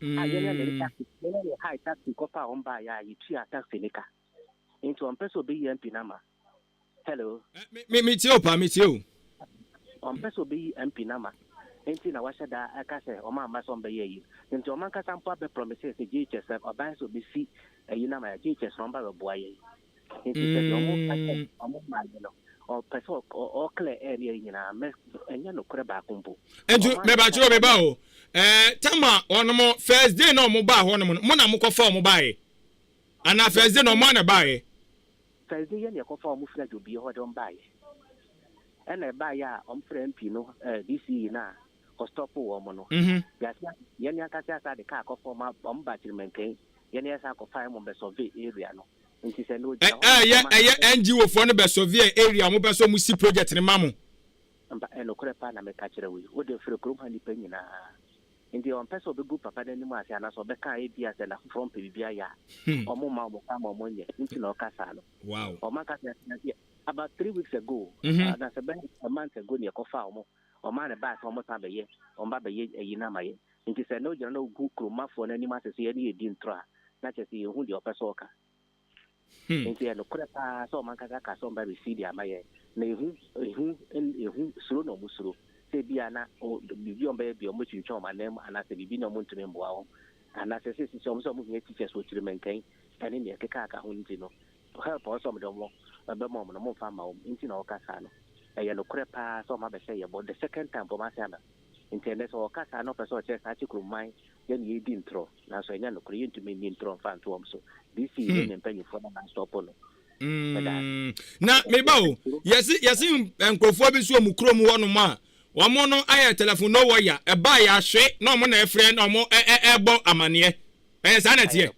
A yɛn na yɛde taxi, yɛn na yɛ hire taxi kɔ faa ɔmo baa yɛ a yɛtuaa taxi no ka. Nti ɔmpɛ sɛ ɔbɛyi MP no ama. Hello. Me me tie o paa me tie o. Ɔmpɛ sɛ ɔbɛyi MP no ama. Enti na wahyɛ da aka sɛ wɔn amma sɛ wɔbɛyɛ ayi no. Nti wɔn ankasa mpo abɛ promise sɛ JHS ɔban sɛ ɔbɛsi ayi no ama yɛn, JHS no wɔn ba bɛboa yɛn. Nti sɛ deɛ wɔn ka sɛ wɔn mma yɛ no, ɔpɛ sɛ ɔ clear air ne ayi nyinaa, mɛ ɛnyɛ nokorɛ baako mpo. Nti mɛba kyerɛ meba o. Ɛɛ tama wɔn first day na wɔn baa hɔ nom no, mo na mo kɔfa wɔn baeɛ? Anaa first day na wɔn a na baeɛ? First day yɛ na yɛkɔfa wɔn firi Adwobie hɔ de wɔn baeɛ. Ɛna ɛbaeɛ a wɔn frɛ MP no ɛɛ DCE no a ɔstɔpo wɔn no. Yɛase yɛn ankasa asa de kaa kɔfa wɔn wɔn ba Kyirimankan yɛn yɛsa akɔfa wɔn bɛ survey area no. Nti sɛ na ogyina hɔ. Ɛyɛ ɛyɛ NGO foɔ no bɛ survey area wɔn pɛ sɛ wɔn si project no ma mo. Mpa ɛnokorɛ paa na meka kyerɛ wo yi, wo deɛ frɛ kurom ha nnipa nyinaa. Nti ɔmpɛ sɛ ɔbɛgu papa no anim ase anaasɛ ɔbɛka a ebia sɛ n'afoforɔ mpɛ biribi ayɛ a, ɔmo mma ɔmo kwan ma ɔmo nyɛ nti na ɔka saa no. Wow. Ɔmo ankasa yɛ about 3 weeks ago, anaasɛ bɛyɛ a month ago ne yɛkɔfaa ɔmo, ɔmaa no baa sɛ ɔmo san bɛyɛ, ɔmo ba bɛyɛ ayi no ama yɛ. Nti sɛ na ogyina na ogu kuromafoɔ no anim ase sɛ yɛne yɛdi ntorɔ a, na kyerɛ sɛ yɛnhu deɛ ɔpɛ sɛ ɔka. Nti ɛyɛ nokorɛ paa sɛ ɔmo ankasa ka sɛ ɔmo ba bɛsi de ama yɛn. Na ehu, ehu, ehu, suro na ɔmo suro. Sɛ ebia na o, biribi a ɔmo bɛyɛ bia ɔmo bɛtwintwan ɔmo anan mu anaasɛ biribi na ɔmo ntumi mboa wɔn. Anaasɛ sɛ sisi ɔmo sɛ ɔmo hia teachers wɔ Kyirimankan ɛne nea ɛkeka ho nti no, help a ɔsɛ ɔmo de ɔmo bɛma ɔmo no ɔmo mfa mma wɔn nti na ɔka saa no. Ɛyɛ nokorɛ paa sɛ ɔmo abɛhyɛ yɛn bɔ. The second time mpo ɔmo asan aba. Nti ɛnnɛ sɛ ɔka saa na ɔpɛ sɛ ɔkyerɛ saa Kyikruman yɛn na yɛredi ntorɔ, nanso ɛnyɛ nokorɛ, yɛntumi nni ntorɔ mfa nto wɔn so. DC ne ne mpanyinfoɔ no na astɔpo no. Meda ase. Na meba o, yɛse yɛse nkurɔfoɔ bi nso wɔ mo kurom hɔnom a wɔn no ayɛ telefon no wɔya, ɛba a yɛahwe na wɔn na ɛfrɛ na wɔn ɛbɔ amaneɛ. Ɛyɛ saa na ɛteɛ?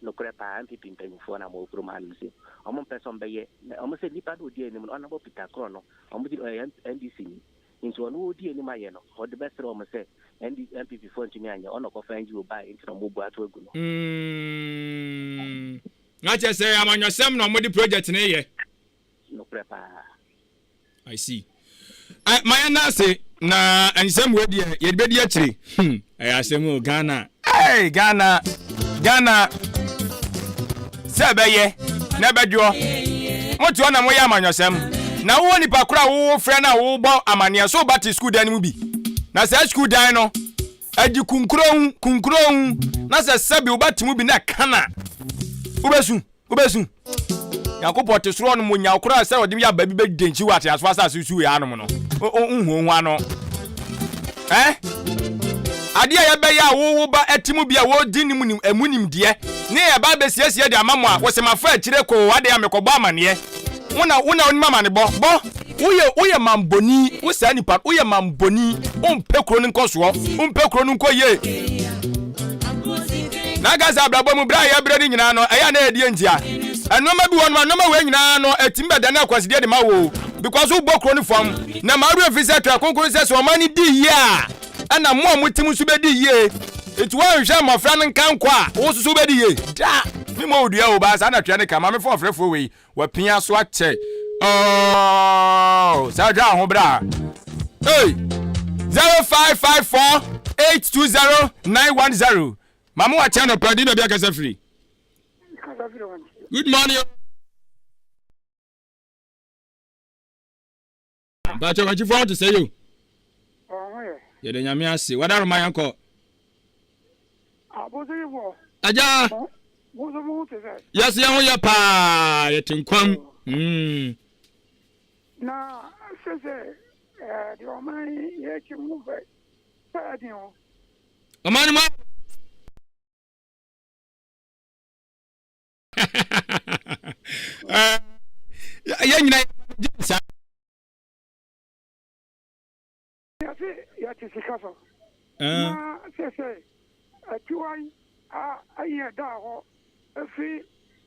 Nokorɛ paa, NPP mpanyinfoɔ no a wɔwɔ kurom hanom se wɔn mpɛ sɛ wɔn bɛyɛ, wɔn sɛ nipa no a ɔdi anim no, Honourable Peter Korɔ no, wɔn gye ɔyɛ NDC ni. Nti ɔno ɔredi anim ayɛ no, ɔde bɛsrɛ wɔn sɛ ND, NPP foɔ ntumi anyɛ, ɔna ɔkɔfa NGO baeɛ nti na wɔbu ato agu no. Mm, na kyerɛ sɛ amanyɔsɛm na wɔde project no yɛ. Nokorɛ paa. I see. Eh, ma yɛn ase na nsɛm wei deɛ yɛde bɛdi akyire. Hmm, ɛyɛ asɛm o Ghana. Hey, Ghana, Ghana. Sɛ ɛbɛyɛ na ɛbɛdwoɔ. Mote hɔ na moyɛ amanyɔsɛm. Na wowɔ nipa koro a wofrɛ no a wobɔ amaneɛ so woba te sukuu dan no mu bi. Na saa sukuu dan no, adi kunkurohu, kunkurohu. Na sɛ sɛbi woba te mu bi na ɛka na wobɛsu. Wobɛsu. Nyankopɔn te soro ɔnom onya wo koraa sɛ ɔde yɛ aba bi bɛdi nkyi wɔ ateasefoɔ asase so wei anom no. Nhuo ho ano. Eh? Adeɛ a yɛbɛyɛ a wo wo ba ɛte mu bi a wɔdi ne mu nim ɛmu nimdeɛ ne yɛba abɛsiesie de ama mo a wɔsɛ mafa akyire koo adeɛ a mekɔbɔ amaneɛ. Wo na wo na wonim amanebɔ bɔ. Woyɛ woyɛ mambɔni wo saa nipa woyɛ mambɔni wompɛ kuro no nkɔsoɔ wompɛ kuro no nkɔ yie. Na aka sɛ abrabɔ mu berɛ a yɛbrɛ no nyinaa no ɛyɛ a na yɛdeɛ ntia nneɛma bi wɔ no ma nneɛma wei nyinaa no ɛtumi bɛdane akwansideɛ de ma wo because wobɔ kuro no fam na ma werɛ fi sɛ twerɛ kronkron sɛ sɛ ɔman no di yie a ɛna mo a mote mu nso bɛdi yie nti woanhwɛ mmɔfra no nka nkɔ a wo nso so wobɛdi yie da me mmɔ wo dua o baa saa na twerɛ no ka ma mefa ɔfrɛfoɔ wei Wapia so akyɛ oh saa dwa ho bra hey 0554 820 910 maame wakyɛ no pɛ di baabi akasa firi good morning mpakyɛ wakyifo ho te sɛ yo yɛde nyame ase wadaroma yɛnkɔ agya yɛse yɛn ho yɛ paa yɛte nkwam mm. na sese deɛ ɔman yɛkyi mu fɛ sɛ ɛden o ɔman no mu yɛn nyina gye saa Yɛse yɛte sika so na seesei akyiwa yi a ayi ɛdaa hɔ firi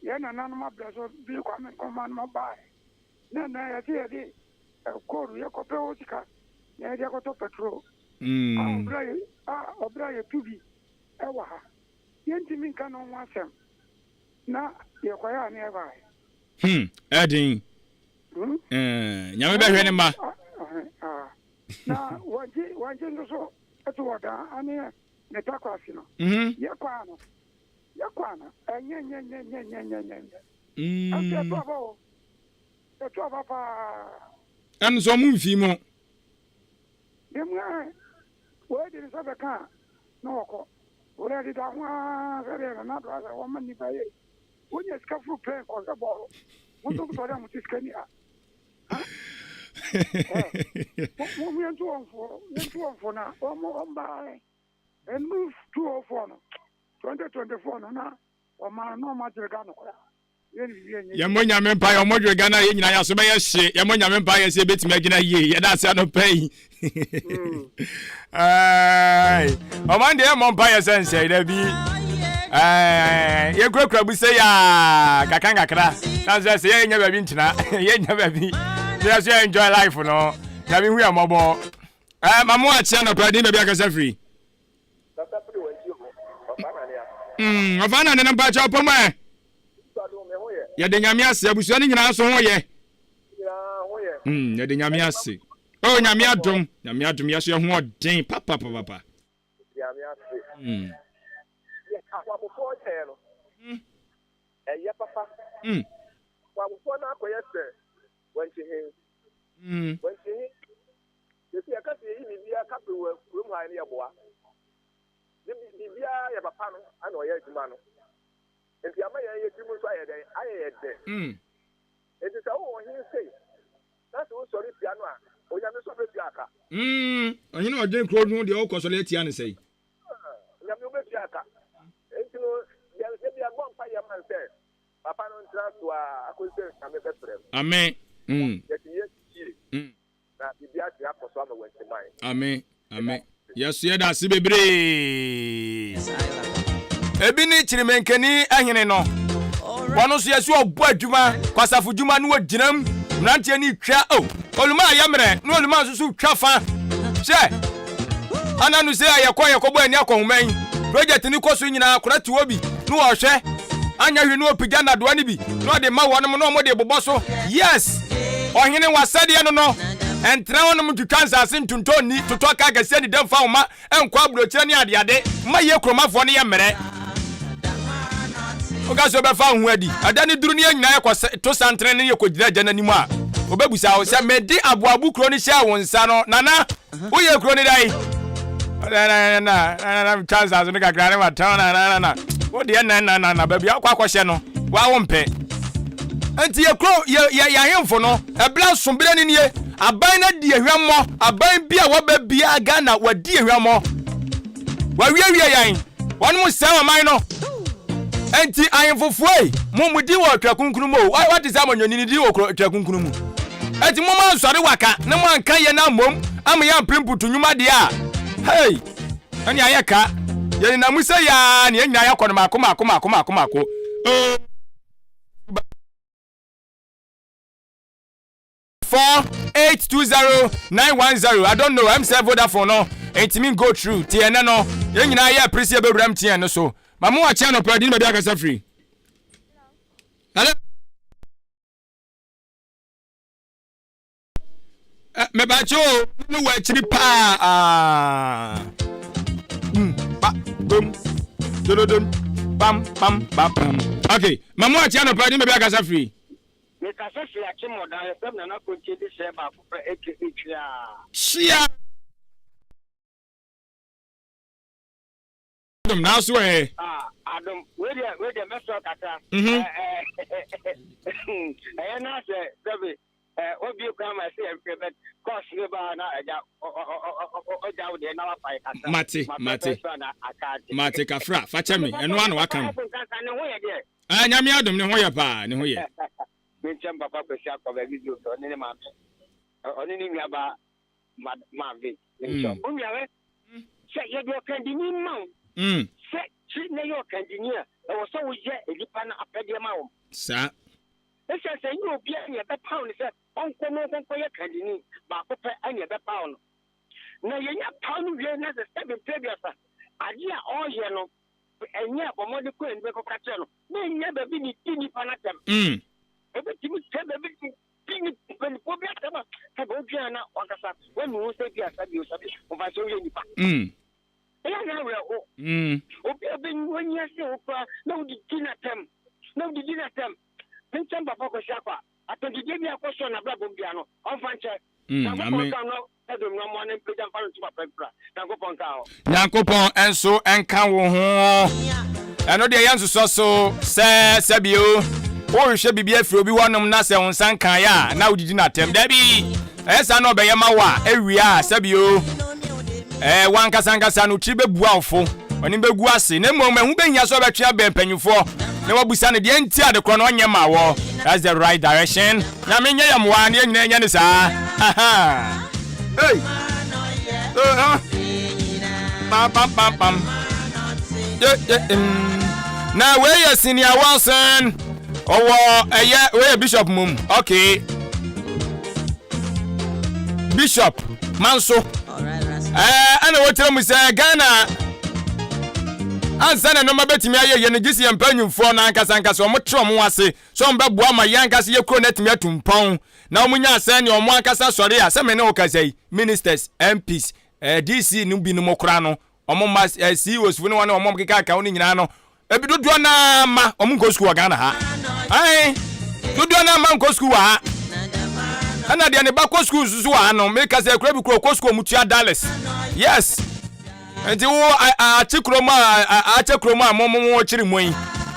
yɛn nananom abrɛ so bere Kwame Nkrumah nom baeɛ na ɛnnɛ yɛse yɛde koodu yɛkɔpɛ hɔ sika na yɛde akɔtɔ petrol a ɔbrɛ a ɔbrɛ a yɛtu bi wɔ ha yɛntumi nka no ho asɛm na yɛkɔyɛ a ne yɛbaeɛ. Hmm, ɛden. Hmm? Eh, nyame bɛhwɛ ne mma. Na wɔgye wɔgye nso so ɛto wɔ dan ane ne takwasi no. Mhm. Yɛ kɔ ano. Yɛ kɔ ano. Ɛnyɛ nyɛ nyɛ nyɛ nyɛ nyɛ nyɛ nyɛ. Ɛnso ɛto aba o. Ɛto aba paa. Ɛno nso ɔmo mfi mu. Dɛm ɛ. Wei de ne nsa bɛka a, na wɔkɔ. Wei ɛdeda ho ara sɛdeɛ Nana Addo ayɛ sɛ wɔma nnipa yɛ yi. Wonya sika foro plane kɔhwɛ bɔɔlo. Mo nso mosɔre a mote sika ni ha. Ha? Ɛ, mo, mo, yɛntu wɔn fo, yɛntu wɔn fo na wɔn, wɔn baa ɛnuru 204 no, 2024 no na wɔma no na wɔn agyere Ghana koraa. Yɛmmɔ Nyame mpaeɛ, ɔmmɔ dwere Ghana yɛn nyinaa yɛaso bɛyɛ hye. Yɛmmɔ Nyame mpaeɛ sɛ yɛbɛtumi agyina yie. Yɛda ase anɔpa yi. Ɔman deɛ yɛmmɔ mpaeɛ sɛ nsɛe da bi. Yɛkurakura bu sɛ yɛ kakra nkakra. Na sɛ sɛ yɛnyɛ baabi ntena, yɛnyɛ baabi. Sɛ yɛ so yɛ enjoy life no. Nyame hu yɛ mmɔbɔ. Mamu akye anɔpa din baabi akasa firi. Ɔfa na ne no mpakyɛ ɔpɔ mu ɛ. Yɛde nyame ase abusua no nyinaa nso ho yɛ. Yɛde nyame ase. Oh nyame adom, nyame adom yɛ so yɛ ho ɔden papa papa papa. Ɛyɛ papa. Wabofoɔ no akɔyɛ sɛ wankyihe. Wankyihe. Yɛsi yɛka sɛ yɛyi biribiara kapre wɔ kurom ha no yɛboa. Ne biribiara yɛ papa no ana ɔyɛ adwuma no. Nti ama yɛn yɛ tirim nso ayɛ dɛn? Ayɛ yɛ dɛ. Nti sɛ wowɔ ɔhene sei na sɛ wosɔre tia no a, Onyame nso bɛtua aka. Ɔhene a ɔdwene kuro no ho deɛ wokɔ sɔre atia no sɛn? Onyame wobɛtua aka. Nti no, yɛ bi yɛbɔ mpa yɛ ma no sɛ papa no ntena so a akɔsi sɛ Nyame bɛfrɛ no. Amen. Yɛtumi yɛ yie. Na biribi atumi akɔ so ama Wantiman. Amen amen yɛso yɛda ase bebree. Ebi ne Kyirimenkani hene no. Wɔn nso yɛsi ɔbɔ adwuma, kwasafo dwuma no wɔgyinam, mmeranteɛ no twa o. Oh, oluma ayɛ mmerɛ na oluma nso so twa fa. Hyɛ ana no sɛ yɛkɔ yɛkɔbɔ ani akɔhoma yi project no kɔ so nyinaa akora te hɔ bi na wɔhwɛ anyɛ hwee na ɔpagya nnadoa no bi na ɔde ma wɔnom na wɔde bobɔ so. Yes! Ɔhene w'asɛdeɛ no no, ɛntena hɔnom ntwitwa nsase ntontɔ nni, totɔ kaa kɛseɛ ne dɛm fa wo mma nkɔ aburokyerɛ ne adeade ma yie kuromafoɔ no yɛ mmerɛ. Woka sɛ wobɛfa wo ho adi, ɛda no duru ne yɛn nyinaa yɛkɔ to santene ne yɛkɔgyina agya no anim a, ɔbɛbusa wo sɛ, mede aboabo kuro no hyɛɛ wo nsa no, Nana, Woyɛ kuro no dɛn? Na twa nsase no kakra ne matɔn na na na wo deɛ na na na na baabi akɔ akɔhyɛ no wa wo mpɛ. Nti yɛ kuro yɛ yɛ yɛ ahemfo no ɛbla nso berɛ no nie aban no adi ehwammɔ aban bi a wɔba biara Ghana wadi ehwammɔ. Wɔawiewie yɛn. Wɔnom sɛe ɔman no. Enti ahemfofoɔ ei, mo mo din wɔ Twerɛ Kronkron mu o. Wate sɛ amanyɔni ne din wɔ Twerɛ Kronkron mu. Enti mo ansɔre waka na mo anka yɛn ammom ama yɛampere mputu nnwuma deɛ a, hei, ɛne ayɛ ka. Yɛnenam mu sɛ yaa na yɛn nyinaa yɛakɔ no maako maako maako maako maako. Oh. 4 8 2 0 9 1 0 I don't know ɛm sɛ Vodafone no ntumi go through ti ɛnɛ no yɛn nyinaa yɛ apere sɛ yɛbɛwura MTN no so ma mo akyɛ anɔpa di ne baabi akasa firi hello mɛbàkyɛ o ne wɔ akyiri paa ah. ba bom dododom pam pam ba pam okay ma mo akyɛ anɔpa di ne baabi akasa firi Mekasa firi Akyem Ɔdan FM Nana Konkyɛ di sɛɛ baako pɛ aka Tweaa. Hyia. Adom naaso ɛ. Ah Adom wei deɛ wei deɛ mɛsrɛ kakra. Ɛyɛ na sɛ sɛbe wabie kwan ma ɛsɛ yɛhwɛ bɛ kɔɔs ne ba na ɛgya ɔgya wo deɛ na wafa yɛ kakra. Mate mate mate kafra fakyɛ me ɛno ano waka no. Ne ho yɛ deɛ. Ah Nyame adom ne ho yɛ paa ne ho yɛ. Me nkyɛn papa Kwasi akɔ baabi bio sɛ ɔne ne maame ɔne ne nua ba maame ne nkyɛn. Mm. Onua wɛ sɛ yɛde ɔkandini ma wo mm. sɛ kyi na yɛ ɔkandini a ɛwɔ sɛ woyɛ nnipa no apɛdeɛ ma wɔn. Saa. Ɛsiane sɛ nyɛ obiara ne ɛbɛpaw no sɛ ɔnkɔ no nkɔnkɔyɛ kandini baako pɛ ɛne ɛbɛpaw no. Na yɛnya paw no wie na sɛ sɛbe mpɛ aduasa adeɛ a ɔreyɛ no Ɛnyɛ a bɔ mmɔden kɔ anim kɔka kyerɛ no na ɛnya baabi ne di nipa no atɛm. Ɛbɛtumi sɛ baabi de di ne mpanimfoɔ bi atɛm a sɛ bɛ wodwen a na wankasa wanu ho sɛ bi asa bio sɛ bi ɔfa sɛ woyɛ nipa. Ɛyɛ na awerɛho. Obi a ɔbɛnyi ase wo koraa na wode di no atɛm na wode di no atɛm. Menkyɛm papa Kwasi Akwa atɛmdidie bi akɔ so n'abrabɔ mu bia no ɔmfa nkyɛ. Nyankopɔn nka no ɛdom no mmoa ne mpagya mfa no nto papa mfira. Nyankopɔn nka ho. Nyankopɔn nso nka wo ho. Ɛno deɛ yɛnsosɔ so sɛ sɛbio wohwehwɛ biribi afiri obi hɔnom na sɛ wo nsa nkaeɛ a na wodidi no atɛm. Dabi, ɛyɛ saa na ɔbɛyɛ ma wo a, ɛwie a sɛbio ɛɛ wankasa ankasa no tiri bɛbua wo fo, w'anim bɛgu ase. Na mmom ɛho bɛhia sɛ ɔbɛtwe abɛn mpanyinfoɔ na wabusa no deɛ nti a adekorɔ no ɔnyɛ ma wɔ. That's the right direction. Nyame nyɛ yɛ mmoa na yɛn nyinaa nyɛ ne saa. Aha. Hey. Uh, huh. Pam pam pam pam. Ye ye mm. Na wei yɛ Senior Wilson. Ɔwɔ ɛyɛ wei yɛ Bishop mum. Okay. Bishop Manso. Ɛɛ ɛna wɔkyerɛ mu sɛ Ghana ansa na nneɛma bɛtumi ayɛ yɛ no gye sɛ yɛn mpanyinfoɔ no ankasa ankasa wɔn te wɔn ase sɛ wɔbɛboa ma yɛn ankasa yɛ kuro no atumi atu mpɔn na wɔn nya sɛ nea wɔn ankasa sɔre a sɛ me ne wo kasa yi ministers MPs eh, DC no binom koraa no wɔn mma eh, CEOs fo ne wɔn a wɔn keka ka ho no nyinaa no ebi dodoɔ naa ma wɔn nkɔ sukuu wɔ Ghana ha ɛn dodoɔ naa ma nkɔ sukuu wɔ ha ɛna deɛ ne ba kɔ sukuu nso so wɔ ha no meka sɛ ekura bi kura ɔkɔ sukuu wɔn tua dollars yes. Nti wo akye kurom a akyɛ kurom a mo mo kyere mo yi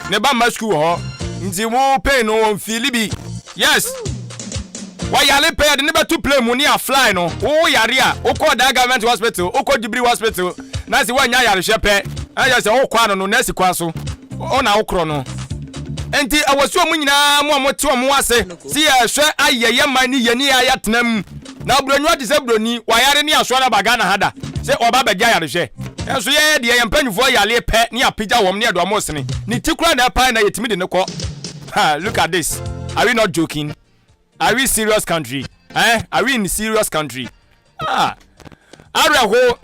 ne ba mma sukuu wɔ hɔ nti wo pain no wɔn fiili bi yes wɔyare pɛ yɛde ne bɛto plane mu ne afly no wo yare a wokɔ daa government hospital wokɔ Jibiri hospital na sɛ woanya ayarehwɛ pɛ ɛyɛ sɛ wokɔ ano no nurse kwan so wo na wokorɔ no nti ɛwɔ so wɔn nyinaa mo a mote wɔn ase si yɛhwɛ ayɛ yɛ man ne yɛ ne yɛ ayɛtena mu Na obroniwa te sɛ broni, wayare ne asoa no aba Ghana ha da sɛ ɔba abɛgye ayarehwɛ. Nanso yɛn deɛ yɛn mpanyinfoɔ yareɛ pɛ ne apagya wɔn ne yɛde wɔn resene. Ne ti koraa na ɛpae na yɛtumi de no kɔ. Ha, look at this. Are we not joking? Are we serious country? Eh? Are we in serious country? Ah, awerɛho.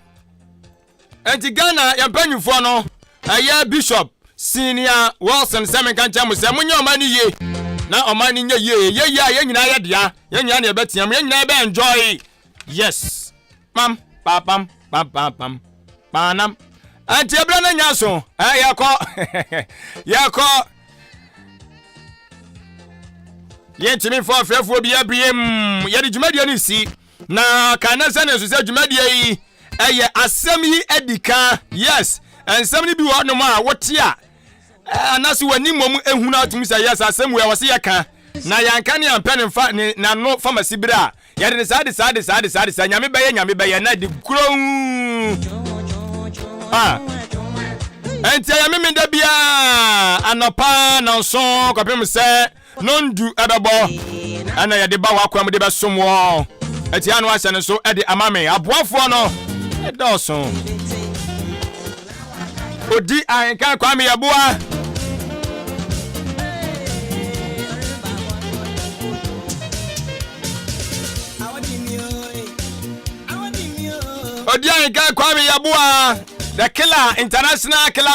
Enti Ghana yɛn mpanyinfoɔ no ɛyɛ Bishop Senior Wilson sɛ menka nkyɛn mo sɛ monyɛ ɔman no yie na ɔman no nyɛ yie yɛ yie a yɛn nyinaa yɛ dea yɛn nyinaa na yɛbɛtea mu yɛn nyinaa yɛbɛ enjoy yes pam pam pam pam pam pam panam ɛnti ɛberɛ no nya so ɛ yɛkɔ yɛkɔ yɛntumi mfa ɔfrɛfoɔ bi abiem yɛde dwumadie no si Na kae na sɛ ne nso sɛ dwumadie yi ɛyɛ asɛm yi adi ka. Yes, nsɛm no bi wɔ hɔnom a wote a anaasɛ w'ani mmom ehunu atum sɛ yes asɛm wei ɛwɔ sɛ yɛka. Na yɛanka ne yɛampɛ ne mfa ne n'ano famasi bere a yɛde ne saa de saa de saa de saa de saa nyame bɛyɛ nyame bɛyɛ na de kurow. Ah. Ɛnti ɛyɛ memenda biara anɔpa nɔnson kɔpem sɛ Nondu ɛbɛbɔ ɛna yɛde ba w'akoa mu de bɛsom wɔ atia no ahyɛ no so ɛde ama me aboafoɔ no ɛdɔɔso odi ahenka Kwame Yeboah. Odi ahenka Kwame Yeboah the killer international killer.